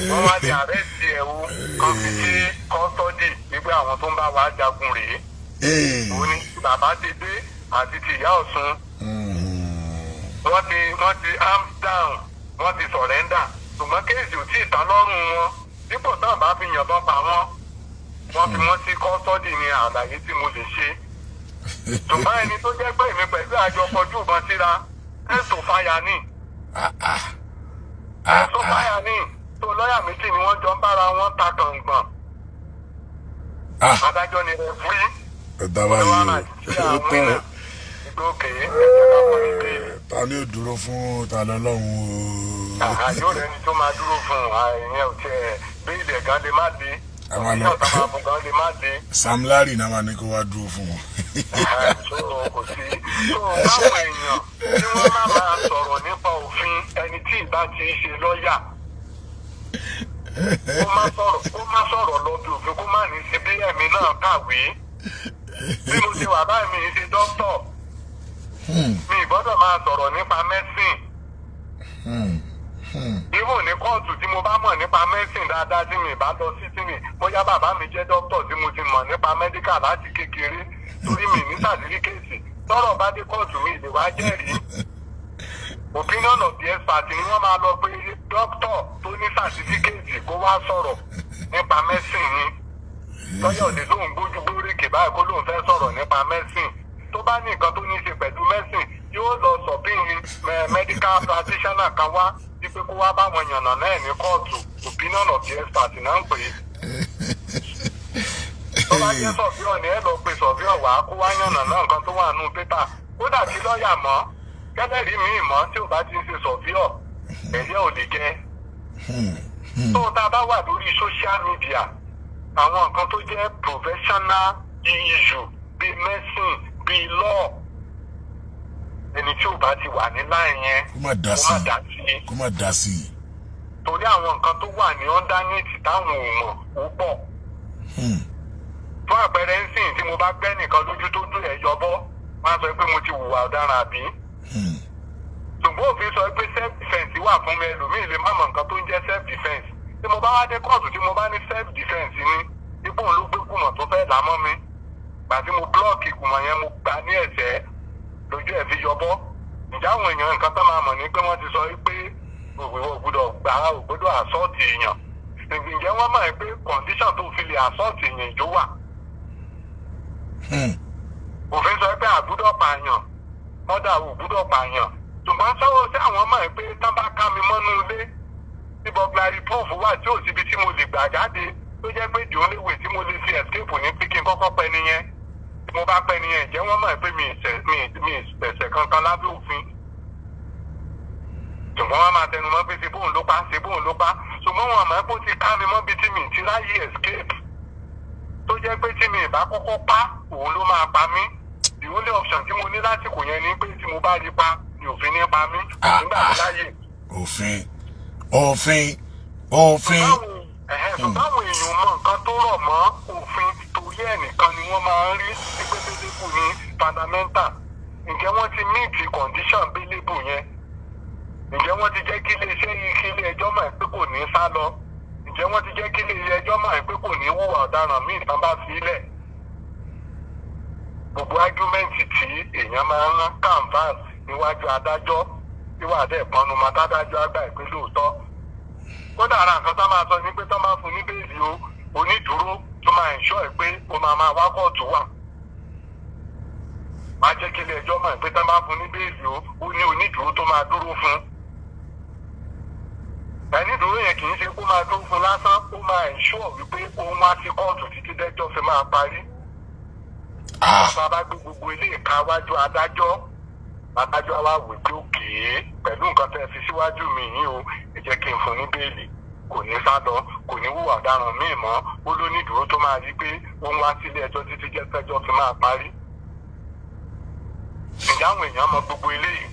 Wọ́n wá di arrest ẹ̀ o, kan fi sí custody wípé àwọn tó ń bá wa jagun rèé. Òun ni bàbá ti dé àti ti ìyá Ọ̀ṣun. Wọ́n ti arms down, wọ́n ti surrender, ṣùgbọ́n case ò tí ì tán lọ́rùn wọn. Dípò táwọn bá fi yànbọn pa wọ́n, wọ́n fi wọ́n sí custody ní àlàyé tí mo lè ṣe. Ṣùgbọ́n ẹni tó jẹ́ pé èmi pẹ̀lú àjọ kọjú ìbọn síra, ẹ̀sùn fàyà ní ẹ̀sùn fàyà ní tó lọ́ọ̀yà méjì ni wọ́n jọ ń bára wọn ta kàngbọ̀n. Adájọ́ ni referee. Ẹ̀dá báyìí o, ó tán. Ìgbókè ẹ̀jẹ̀ ká fún ní bail. Ta ni ó dúró fún ta lọ́lọ́run o? Yóò rẹni tó máa dúró fún un, ìyẹn ò tiẹ̀, bail ẹ̀gán lè má dé. Àwọn ìyẹn ọ̀tá máa fún gan lè má dé. Sam Larry náà máa ní kó wá dúró fún wọn. So kò sí so báwọn èèyàn tí wọ́n má máa sọ̀rọ̀ nípa òfin, ẹni tí ìbá ti ṣe lọ́ọ̀yà, kó má sọ̀rọ̀ lọ bí òfin, kó má ní sí bí ẹ̀mí náà kàwé. Bí mo ṣe wà báyìí, mi ṣe dókítọ̀, mi gbọ́dọ̀ máa sọ̀rọ̀ nípa medicine. Even ní kóòtù, tí mo bá mọ̀ nípa medicine dáadáa, tí mi bá lọ sí, tí mi bóyá bàbá mi jẹ́ dókítọ̀, tí mo ti mọ̀ nípa medical láti kékeré, torí mi ní certificate, tọ́rọ̀ bá dé kóòtù, mi lè wá jẹ́rìí. Opinion of the expert ni wọ́n máa lọ pé dókítọ̀ tó ní certificate kó wá sọ̀rọ̀ nípa medicine ni. Lọ́yọ̀ òde lóun gbójú gbóríkè báyìí kó lóun fẹ́ sọ̀rọ̀ nípa medicine, tó bá ní nǹkan tó ní í ṣe pẹ̀lú medicine, yóò lọ subpoena medical practitioner kan wá wípé kó wá báwọn yànnà náà ní kóòtù. Opinion of the expert náà ń pè é. Tó bá jẹ́ surveyor ni, ẹ lọ pe surveyor wá kó wá yànnà náà nǹkan tó wà nù pépà. Kódà kí lọ́ọ̀yà mọ́, kẹ́lẹ́rìí míì mọ́, tí ò bá ti ń ṣe surveyor, ẹ̀yẹ́ ò lè jẹ́. Tó tá a bá wà lórí social media, àwọn nǹkan tó jẹ́ professional issue bíi medicine, bíi law, ẹni tí ò bá ti wà ní line yẹn, kó má dá sí kó má i. dá sí i. Kó má dá sí i. Torí àwọn nǹkan tó wà ní underneath táwọn ò mọ̀ ó pọ̀. Fún àpẹẹrẹ ń sìn, tí mo bá gbẹ́ nìkan lójú tó dùn ẹ̀ yọbọ́, wọ́n á sọ pé mo ti hùwà ọ̀daràn àbí. Ṣùgbọ́n òfin sọ pé self defence wà fún mi. Ẹlòmíì lè má mọ nǹkan tó ń jẹ́ self defence. Tí mo bá wá dé kóòtù, tí mo bá ní self defence ní ipò òun ló gbé kùmọ̀ tó fẹ́ là mọ́ mi, gbà tí mo block kùmọ̀ yẹn, mo gbà ní ẹ̀sẹ̀ lójú ẹ̀ fi yọbọ́, ǹjẹ́ àwọn èèyàn nǹkan tó máa mọ̀ ní pé wọ́n ti sọ pé òwe ò gbọ́dọ̀ gbà, ò gbọ́dọ̀ assault èèyàn? Ǹjẹ́ wọ́n mọ̀ pé condition tó fi lè assault èèyàn ìjó wà? Òfin sọ pé àgbúdọ̀ pààyàn, mọ́dà ò gbúdọ̀ pààyàn, ṣùgbọ́n sọ́wọ́ sí àwọn mọ̀ pé tán bá ká mi mọ́nú ilé tí burglary proof wà, tí ò síbi tí mo lè gbà jáde, tó jẹ́ pé the only way tí mo lè fi escape ní pé kí n kọ́kọ́ pẹ́ nìyẹn, tí mo bá pẹ́ nìyẹn, ǹjẹ́ wọ́n mọ̀ pé mi ìṣẹ̀ṣẹ̀ kankan lábẹ́ òfin? Ṣùgbọ́n wọ́n máa tẹnu mọ́ pé ṣe bóun ló pa, ṣe bóun ló pa, ṣùgbọ́n wọn mọ̀ pé ó ti ká mi mọ́ bí tí mi ti ráyè escape, tó jẹ́ pé tí mi ì bá kọ́kọ́ pa, òun ló máa pa mí. The only option tí mo ní lásìkò yẹn ni pé tí mo bá rí pa ni òfin ní pa mí nígbà tó láyè. Òfin, òfin, òfin. Ṣùgbọ́n àwọn èèyàn mọ nǹkan tó rọ̀ mọ́ òfin torí Orí ẹnìkan ni wọ́n máa ń rí pé bailable ní fundamental. Ǹjẹ́ wọ́n ti meet condition bailable yẹn? Ǹjẹ́ wọ́n ti jẹ́ kí iléeṣẹ́ yìí, kí ilé ẹjọ́ mọ̀ pé kò ní sá lọ? Ǹjẹ́ wọ́n ti jẹ́ kí ilé ẹjọ́ mọ̀ pé kò ní hùwà ọ̀daràn míì tán bá fi lẹ̀? Gbogbo argument tí èèyàn máa ń rán canvas níwájú adájọ́ tí wàá dẹ̀ pọnnu mọ́ tádájọ́ àgbà ìpè lóòótọ́. Kódà ara nǹkan tó máa sọ ni pé tó máa fún ní bail o, onídùúró tó máa ensure pé ó máa máa wá kóòtù wà. Má jẹ́ kí ilé ẹjọ́ mọ̀ pé tó máa fún ní bail o, ó ní onídùúró tó máa dúró fún. Ẹni dúró yẹn kì í ṣe kó máa dúró fún lásán, ó máa ensure wípé ó ń wá sí kóòtù títí dẹ́jọ́ fi máa parí. Bàbá gbé gbogbo ilé ìka wájú adájọ́, adájọ́ wa wò pé òkè pẹ̀lú nǹkan tẹ́ ẹ fi síwájú mi yìí o, ẹ jẹ́ kí n fún ní bail. Kò ní sá lọ, kò ní hùwà ọ̀daràn míì mọ́, ó ló ní ìdúró tó máa rí pé ó ń wá sílé ẹjọ́ títí jẹ́ tẹ́jọ́ fi máa parí. Ǹjẹ́ àwọn èèyàn mọ gbogbo eléyìí?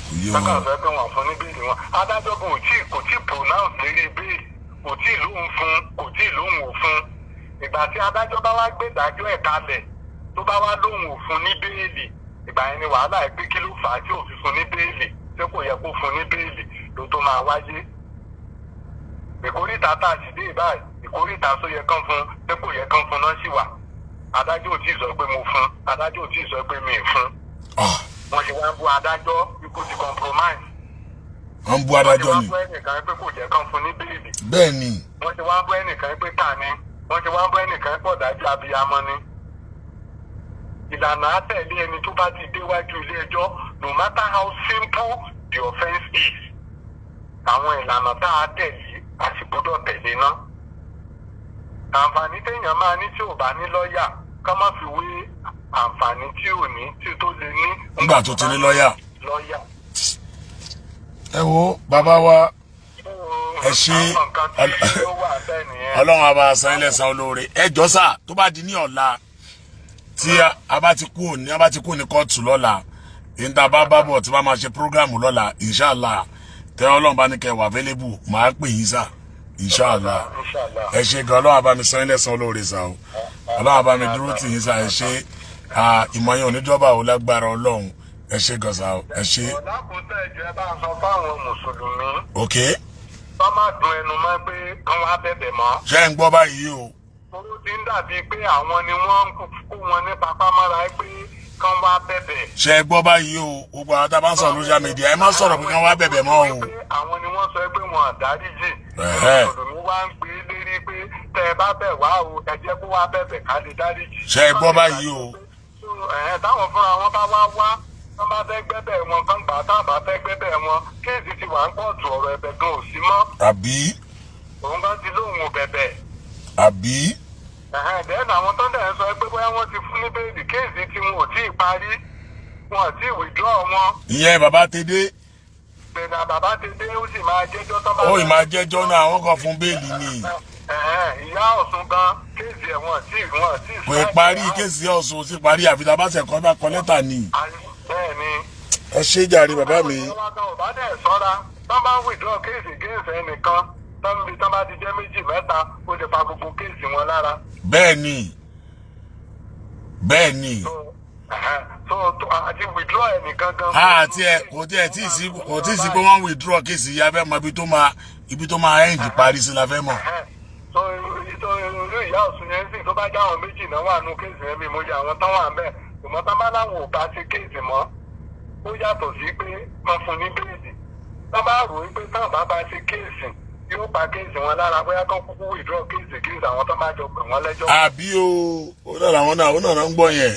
Kò yé Sọ́kà wọn. fẹ́ pé wọ́n fún ní bail wọn. Adájọ́ kò tí pronounce lérí bail, kò tí lóhùn fún, kò tí lóhùn ò fún. Ìgbà tí adájọ́ bá wá gbé ìdájọ́ ẹ̀ kalẹ̀, tó bá wá lóhùn ò fún ní bail, ìgbà yẹn ni wàhálà ẹ̀ pé kí ló fà á tí ò fi fún ní bail, ṣé kò yẹ kó fún ní bail ló tó máa wáyé. Ìkórìtà tá a sì dé báyìí, ìkórìtà tó yẹ kán fún, ṣé kò yẹ kán fún náà sì wà. Adájọ́ ò tí ì sọ pé mo fún, adájọ́ ò tí ì sọ pé mi ì fún. Wọ́n ṣe wá ń bú adájọ́ ikú ti compromise. Wọ́n ń bú adájọ́ ni. Wọ́n ti wá bú ẹnìkan pé kò jẹ́ kán fún ní bail. Bẹ́ẹ̀ ni. Wọ́n ti wá bú ẹnìkan pé tà ni. Wọ́n ti wá bú ẹnìkan pọ̀ dájú abiyamọ ni. Ìlànà àtẹ̀lé ẹni tó bá ti déwájú ilé ẹjọ́, no matter how simple the offence is, àwọn ìlànà tá a tẹ̀lé, a sì gbọ́dọ̀ tẹ̀lé náà. Àǹfààní téèyàn máa ní tí ò bá ní lọ́ọ̀yà, ká má fi wé àǹfààní tí ò ní tí tó lè ní. Nígbà tó ti ní lọ́ọ̀yà. Lọ́ọ̀yà. Ẹ wo, bàbá wa, ẹ ṣe. Àwọn nǹkan tí ó wà bẹ́ẹ̀ nìyẹn. Ọlọ́run á bá san ilẹ̀ san olóore. Ẹ jọ sà, tó bá di ní ọ̀la, tí a bá ti kú ní a bá ti kú ní kóòtù lọ́la, níta bá bá bọ̀ tí bá máa ṣe program lọ́la, inshallah, tẹ Ọlọ́run bá ní kẹ́ wà available, màá pè yín sà, inshallah. Inshallah. Ẹ ṣe gan. Ọlọ́run á bá mi san ilẹ̀ san olóore sà o. Ọlọ́run á bá mi dúró tì yín sà. Ẹ ṣe. Ìmọ̀ yẹn ò ní jọba ò lágbára Ọlọ́run. Ẹ ṣe gan sà o, ẹ ṣe. Ọ̀làkùntà, ẹ̀jẹ̀ bá ń sọ fáwọn mùsùlùmí Ok. kọ́ má dun ẹnu mọ́ pé kán wá bẹ̀bẹ̀ mọ́. Ṣé ń gbọ́ báyìí o? Owó ti ń dàbí pé àwọn ni wọ́n ń kó wọn ní papá mọ́ra pé kán wá bẹ̀bẹ̀. Ṣé ẹ gbọ́ báyìí o? Gbogbo àwọn tá a bá ń sọ̀rọ̀ lórí social media, ẹ má sọ̀rọ̀ pé kán wá bẹ̀bẹ̀ mọ́ o. Pé àwọn ni wọ́n sọ pé wọn àdáríjì. Ẹ̀hẹ́. Mùsùlùmí wá ń gbé lérí pé tẹ́ ẹ bá bẹ̀ wá o, ẹ jẹ́ kó wá bẹ̀bẹ̀ ká lè dáríjì. Ṣé ẹ gbọ́ báyìí o? Ẹ̀hẹ́n, táwọn fúnra wọn bá wá wá, tán bá fẹ́ gbẹ́bẹ̀ wọn kán gbà á, táwọn bá fẹ́ gbẹ́bẹ̀ wọn, case ti wà ń kóòtù, ọ̀rọ̀ ẹ̀bẹ̀ gan ò sí mọ́. Àbí? Òun gan ti lóhùn ò bẹ̀bẹ̀. Àbí? Ẹ̀hẹ́n, then àwọn tó ń dẹ̀ ń sọ pé bóyá wọ́n ti fún ní bail, case tí wọn ò tí ì parí, wọn ò tí ì withdraw wọn. Ìyẹn bàbá Tèdè. Gbẹ̀nà bàbá ti dé, ó sì máa jẹ́jọ́ tó bá. Ó ì máa jẹ́jọ́ náà, àwọn kan fún bail ni. Ẹ̀hẹ́n, ìyá Ọ̀ṣun gan, case ẹ̀ wọ́n tí Kò ì parí. Case Ọ̀ṣun sí parí, àfi tá a bá ṣe kọ́ bá kọ lẹ́tà ni. Bẹ́ẹ̀ ni. Ẹ ṣe jàre, bàbá mi. Ò bá dẹ̀ sọ́ra, tán bá withdraw case against ẹnìkan, tán bí tán bá ti jẹ́ méjì mẹ́ta, ó lè pa gbogbo case wọn lára. Bẹ́ẹ̀ ni, bẹ́ẹ̀ ni. So, ẹ̀hẹ́n, so àti withdraw ẹnìkan gan. Àti ẹ kò tí ẹ tí ì sí, kò tí ì sí pé wọ́n withdraw case yìí. A fẹ́ mọ ibi tó máa end parí sí la fẹ́ mọ̀. Ẹ̀hẹ́n. So irú ìyá Ọ̀ṣun yẹn sì, tó bá já àwọn méjì náà wà nù case yẹn, mi mo yẹ àwọn tán wà ń bẹ̀, ṣùgbọ́n tán bá láwọn ò bá ṣe case mọ́, ó yàtọ̀ sí pé wọ́n fún ní bail. Tán bá rò ó pé tán bá bá ṣe case yóò pa case wọn lára, bóyá kán kúkú withdraw case case àwọn tó bá jọ pè wọ́n lẹ́jọ́. Àbí o? Ó náà làwọn náà, ó náà ń gbọ́ yẹn.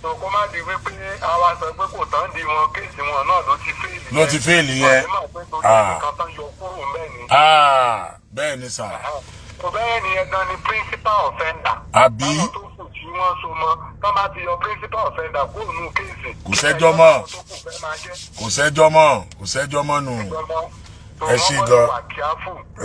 So kó má di wípé àwa sọ pé kò tán di wọn, case wọn náà ló ti fail. Ló ti fail yẹn. Wọ́n ní mọ̀ pé torí nǹkan tán yọ kúrò ńbẹ̀ ni. Ah, bẹ́ẹ̀ ni sà. Kò bẹ́ẹ̀ ni, ẹ gan ni principal offender. Àbí? Báwọn tó kù tí wọ́n so mọ́, tán bá ti yọ principal offender kúrò nínú case. Kò sẹ́jọ́ mọ́. Tó kù fẹ́ máa jẹ́. Kò sẹ́jọ́ mọ́, kò sẹ́jọ́ mọ́ nù. Ẹ ṣé gan.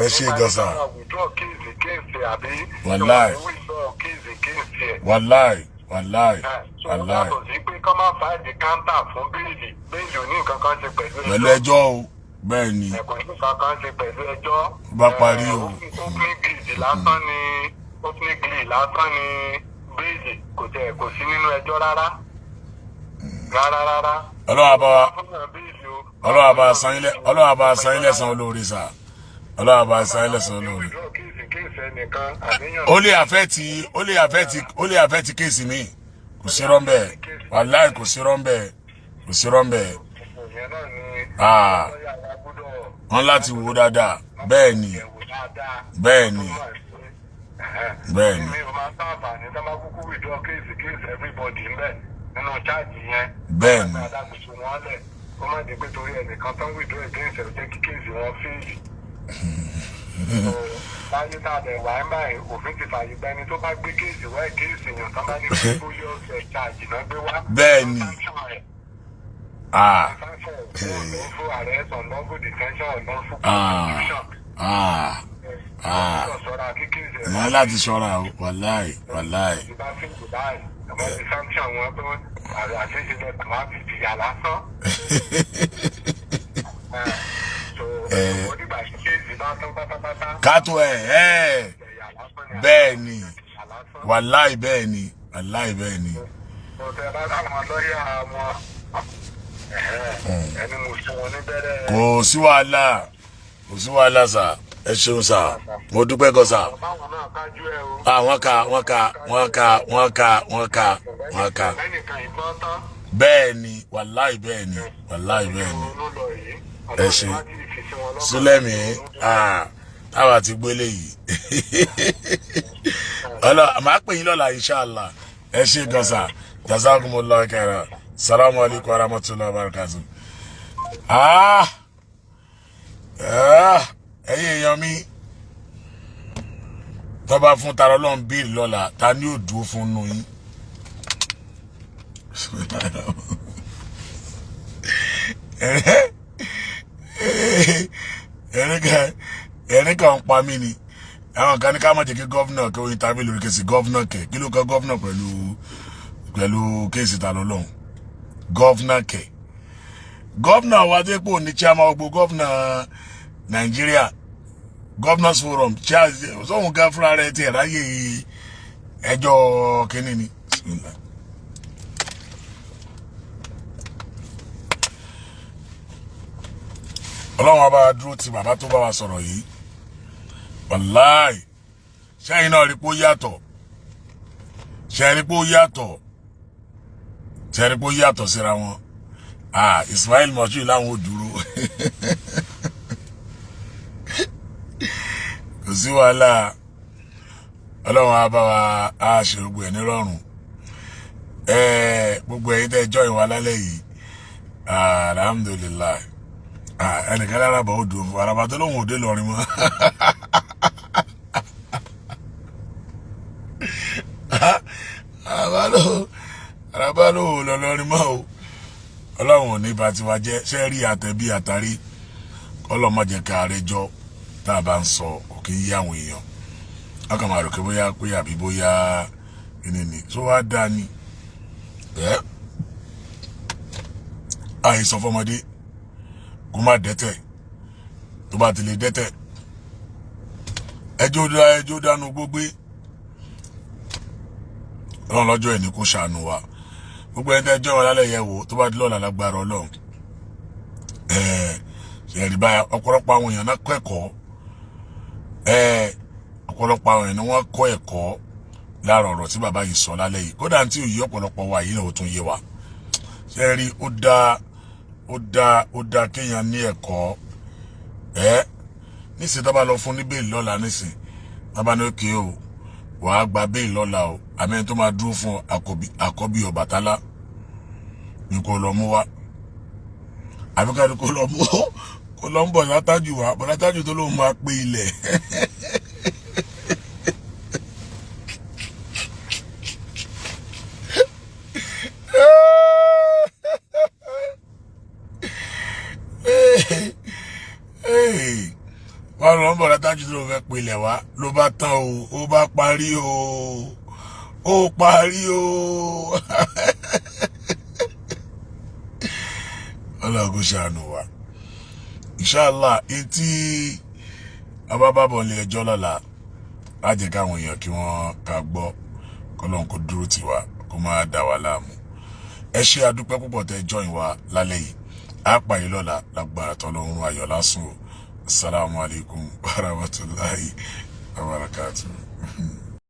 Ẹ ṣé gan sà. Withdraw case case àbí. Wàláì. Withdraw case case ẹ̀. Wàláì, wàláì, So wàláì. yàtọ̀ sí pé kọ́ máa file counter fún bail, bail ò ní nǹkan kan ṣe pẹ̀lú Pẹ̀lú ẹjọ́ o, bẹ́ẹ̀ ni. Ẹ̀kọ́ ní nǹkan kan ṣe pẹ̀lú ẹjọ́. Ó bá parí o. Opening bid lásán ni. Opening plea lásán ni bíríìjì, kò tẹ̀ kò sí nínú ẹjọ́ rárá rárá rárá. Ọlọ́run á bá wa Fún yàn bíìlì o. Ọlọ́run á bá san yín lẹ́san olóore sà. Ọlọ́run á bá san yín lẹ́san olóore. Withdraw case ẹnìkan àníyàn. Ó lè affect case mi. Kò sí rọ́ńbẹ́, wàláì, kò sí rọ́ńbẹ́, kò sí rọ́ńbẹ́. Ìyẹn náà ni Ah. lọ́ọ̀yà wa gbọ́dọ̀ Wọ́n láti wò ó dáadáa. Bẹ́ẹ̀ ni. wò dáadáa. Bẹ́ẹ̀ ni. Bẹ́ẹ̀ ni. Mi ò máa sáǹfààní tó máa kúkú withdraw case everybody ń bẹ̀ nínú charge yẹn. Bẹ́ẹ̀ ni. Adágbèsè wọn lẹ̀, kó má di pé torí ẹnìkan tó ń withdraw against ẹ̀ jẹ́ kí case wọn fail. Láyé tá a dẹ̀ wá ń báyìí, òfin ti fààyè gba ẹni tó bá gbé case wá case èèyàn tán bá ní bóyá ọ̀sẹ̀ charge náà gbé wá. Bẹ́ẹ̀ ni. Sanction ẹ̀. Ah. Sanction ẹ̀, lawful arrest, unlawful detention, unlawful Ah. prosecution. Ah. Ah. Ṣọ́ra kí case ẹ̀ Ìyẹn láti ṣọ́ra o, wàláì, wàláì. ti bá fíìmù báyìí, àwọn ti sanction wọn pé àrò àṣeṣe lẹ kàn á fi jìyà lásán. So ó dìgbà tí case bá tán pátápátá. Kátó ẹ ẹ Ẹ̀yà lásán ni. Bẹ́ẹ̀ ni. Ẹ̀yà lásán. Wàláì, bẹ́ẹ̀ ni, wàláì, bẹ́ẹ̀ ni. Ọ̀tẹ̀ bá táwọn lọ́ọ̀yà wọn, ẹni mo sún wọn níbẹ̀rẹ̀. Kò sí wàhálà, kò sí wàhálà sà. Ẹ ṣeun sà, mo dúpẹ́ gan sà. Báwọn náà kájú ẹ o. Ah, wọ́n ka, wọ́n ka, wọ́n ka, wọ́n ka, wọ́n ka, wọ́n ka. Ẹnìkan ìgbọ́n tán. Bẹ́ẹ̀ ni, wàláì, bẹ́ẹ̀ ni, wàláì, bẹ́ẹ̀ ni. Ló lọ yìí. Ẹ ṣe. Súlẹ̀mí, ah, táwa ti gbélé yìí ọlọ, màá pè yín lọ́la, inshallah. Ẹ ṣe gan sà, jazakumullahu khairan. Salamu alaykum wa rahmatulahi wa barakatuh. Ah, ah, ẹ̀yin èèyàn mi, tó bá fún tara Ọlọ́run bíìlì lọ́la, ta ni yóò dúró fún nù yín? Ẹ̀rín kan ń pa mí ni. Àwọn kan ní ká má jẹ́ kí governor kí ó interview lórí case. Governor kẹ̀, kí ló kọ́ governor pẹ̀lú case ta lọ́lọ́run? Governor kẹ̀, governor wa tó pò ní chairman gbogbo governor Nàìjíríà, Governors Forum chair, sóhun gan fúnra rẹ̀ tiẹ̀ ráyè ẹjọ́ kínní ni? Bismillah. Ọlọ́run wa bá wa dúró ti bàbá tó bá wa sọ̀rọ̀ yìí. Wàláì, sẹ́yìn náà rí pé ó yàtọ̀? Ṣe rí pé ó yàtọ̀? Ṣe rí pé ó yàtọ̀ síra wọn? Ah, Ismail Moshood láwọn ò dúró, kò sí wàhálà. Ọlọ́run á bá wa á ṣe gbogbo ẹ̀ nírọ̀rùn. Gbogbo ẹ̀yin tẹ́ join wa lálẹ́ yìí, alhamdulillahi. Ẹnìkan lára bọ̀ ó dùn fún araba tó lóun ò dé lọrin mọ́. Araba ló lọ lọrin mọ́ o. Ọlọ́run ò ní bá tiwa jẹ́. Ṣé rí àtẹ̀bí àtàrí ọlọ́mọdé ká rẹjọ́ tá a bá ń sọ, kò kí ń yé àwọn èèyàn. Wọ́n kàn máa rò pé bóyá pé àbí bóyá kíni ni tó wá dá ni ẹ́. Àìsàn fọmọdé kó má dẹ́tẹ̀, tó bá ti lè dẹ́tẹ̀, ẹjọ́ dá, ẹjọ́ dánú gbógbé. Ọlọ́run lọ́jọ́ ẹ̀ ní kó ṣàánú wa. Gbogbo ẹni tẹ́ jọ́ wọn lálẹ́ yẹ wò, tó bá di lọ́la, lágbára Ọlọ́run, ẹ̀ẹ́ ṣẹ̀rí báyà. Ọ̀pọ̀lọpọ̀ àwọn èèyàn náà kọ́ ẹ̀kọ́, ọ̀pọ̀lọpọ̀ àwọn èèyàn ni wọ́n kọ́ ẹ̀kọ́ lára ọ̀rọ̀ tí bàbá yìí sọ lálẹ́ yìí. Kódà tí ò yí ọ̀pọ̀lọpọ̀ wa yìí náà, ó tún yé wa. Ṣe rí, ó dáa, ó dáa, ó dáa kéèyàn ní ẹ̀kọ́ ẹ́. Nísìnyí, tó bá lọ fún ní bail lọ́la, nísìnyí tó bá ní òkè o, wàá gba bail lọ́la o, àmì ẹni tó máa dúró fún àkọ́bí Ọbàtálá ni kò lọ mú wá, àbí ká ní kò lọ mú, kò lọ ń bọ̀ látàjù wá, bọ̀ látàjù tó lóun máa pé ilẹ̀. Wọ́n lọ ń bọ̀ látàjù tó lóun fẹ́ pe ilẹ̀ wá, ló bá tán o, ó bá parí o, ó parí o. Ọlọ́run kò ṣàánú wa. Inshallah, etí abábábọ̀ lè ẹjọ́ lọ́la. Á jẹ́ káwọn èèyàn kí wọ́n ká gbọ́, kọ́lọ́n kó dúró tì wá, kó má dà wá láàmú. Ẹ ṣé, adúpẹ́ púpọ̀ tẹ́ join wa lálẹ́ yìí. Á pàdé lọ́la lágbára tọ́lọ́run. Ayọ̀ lásùn o. Assalamu alaikum warahmatullahi wabarakatuh.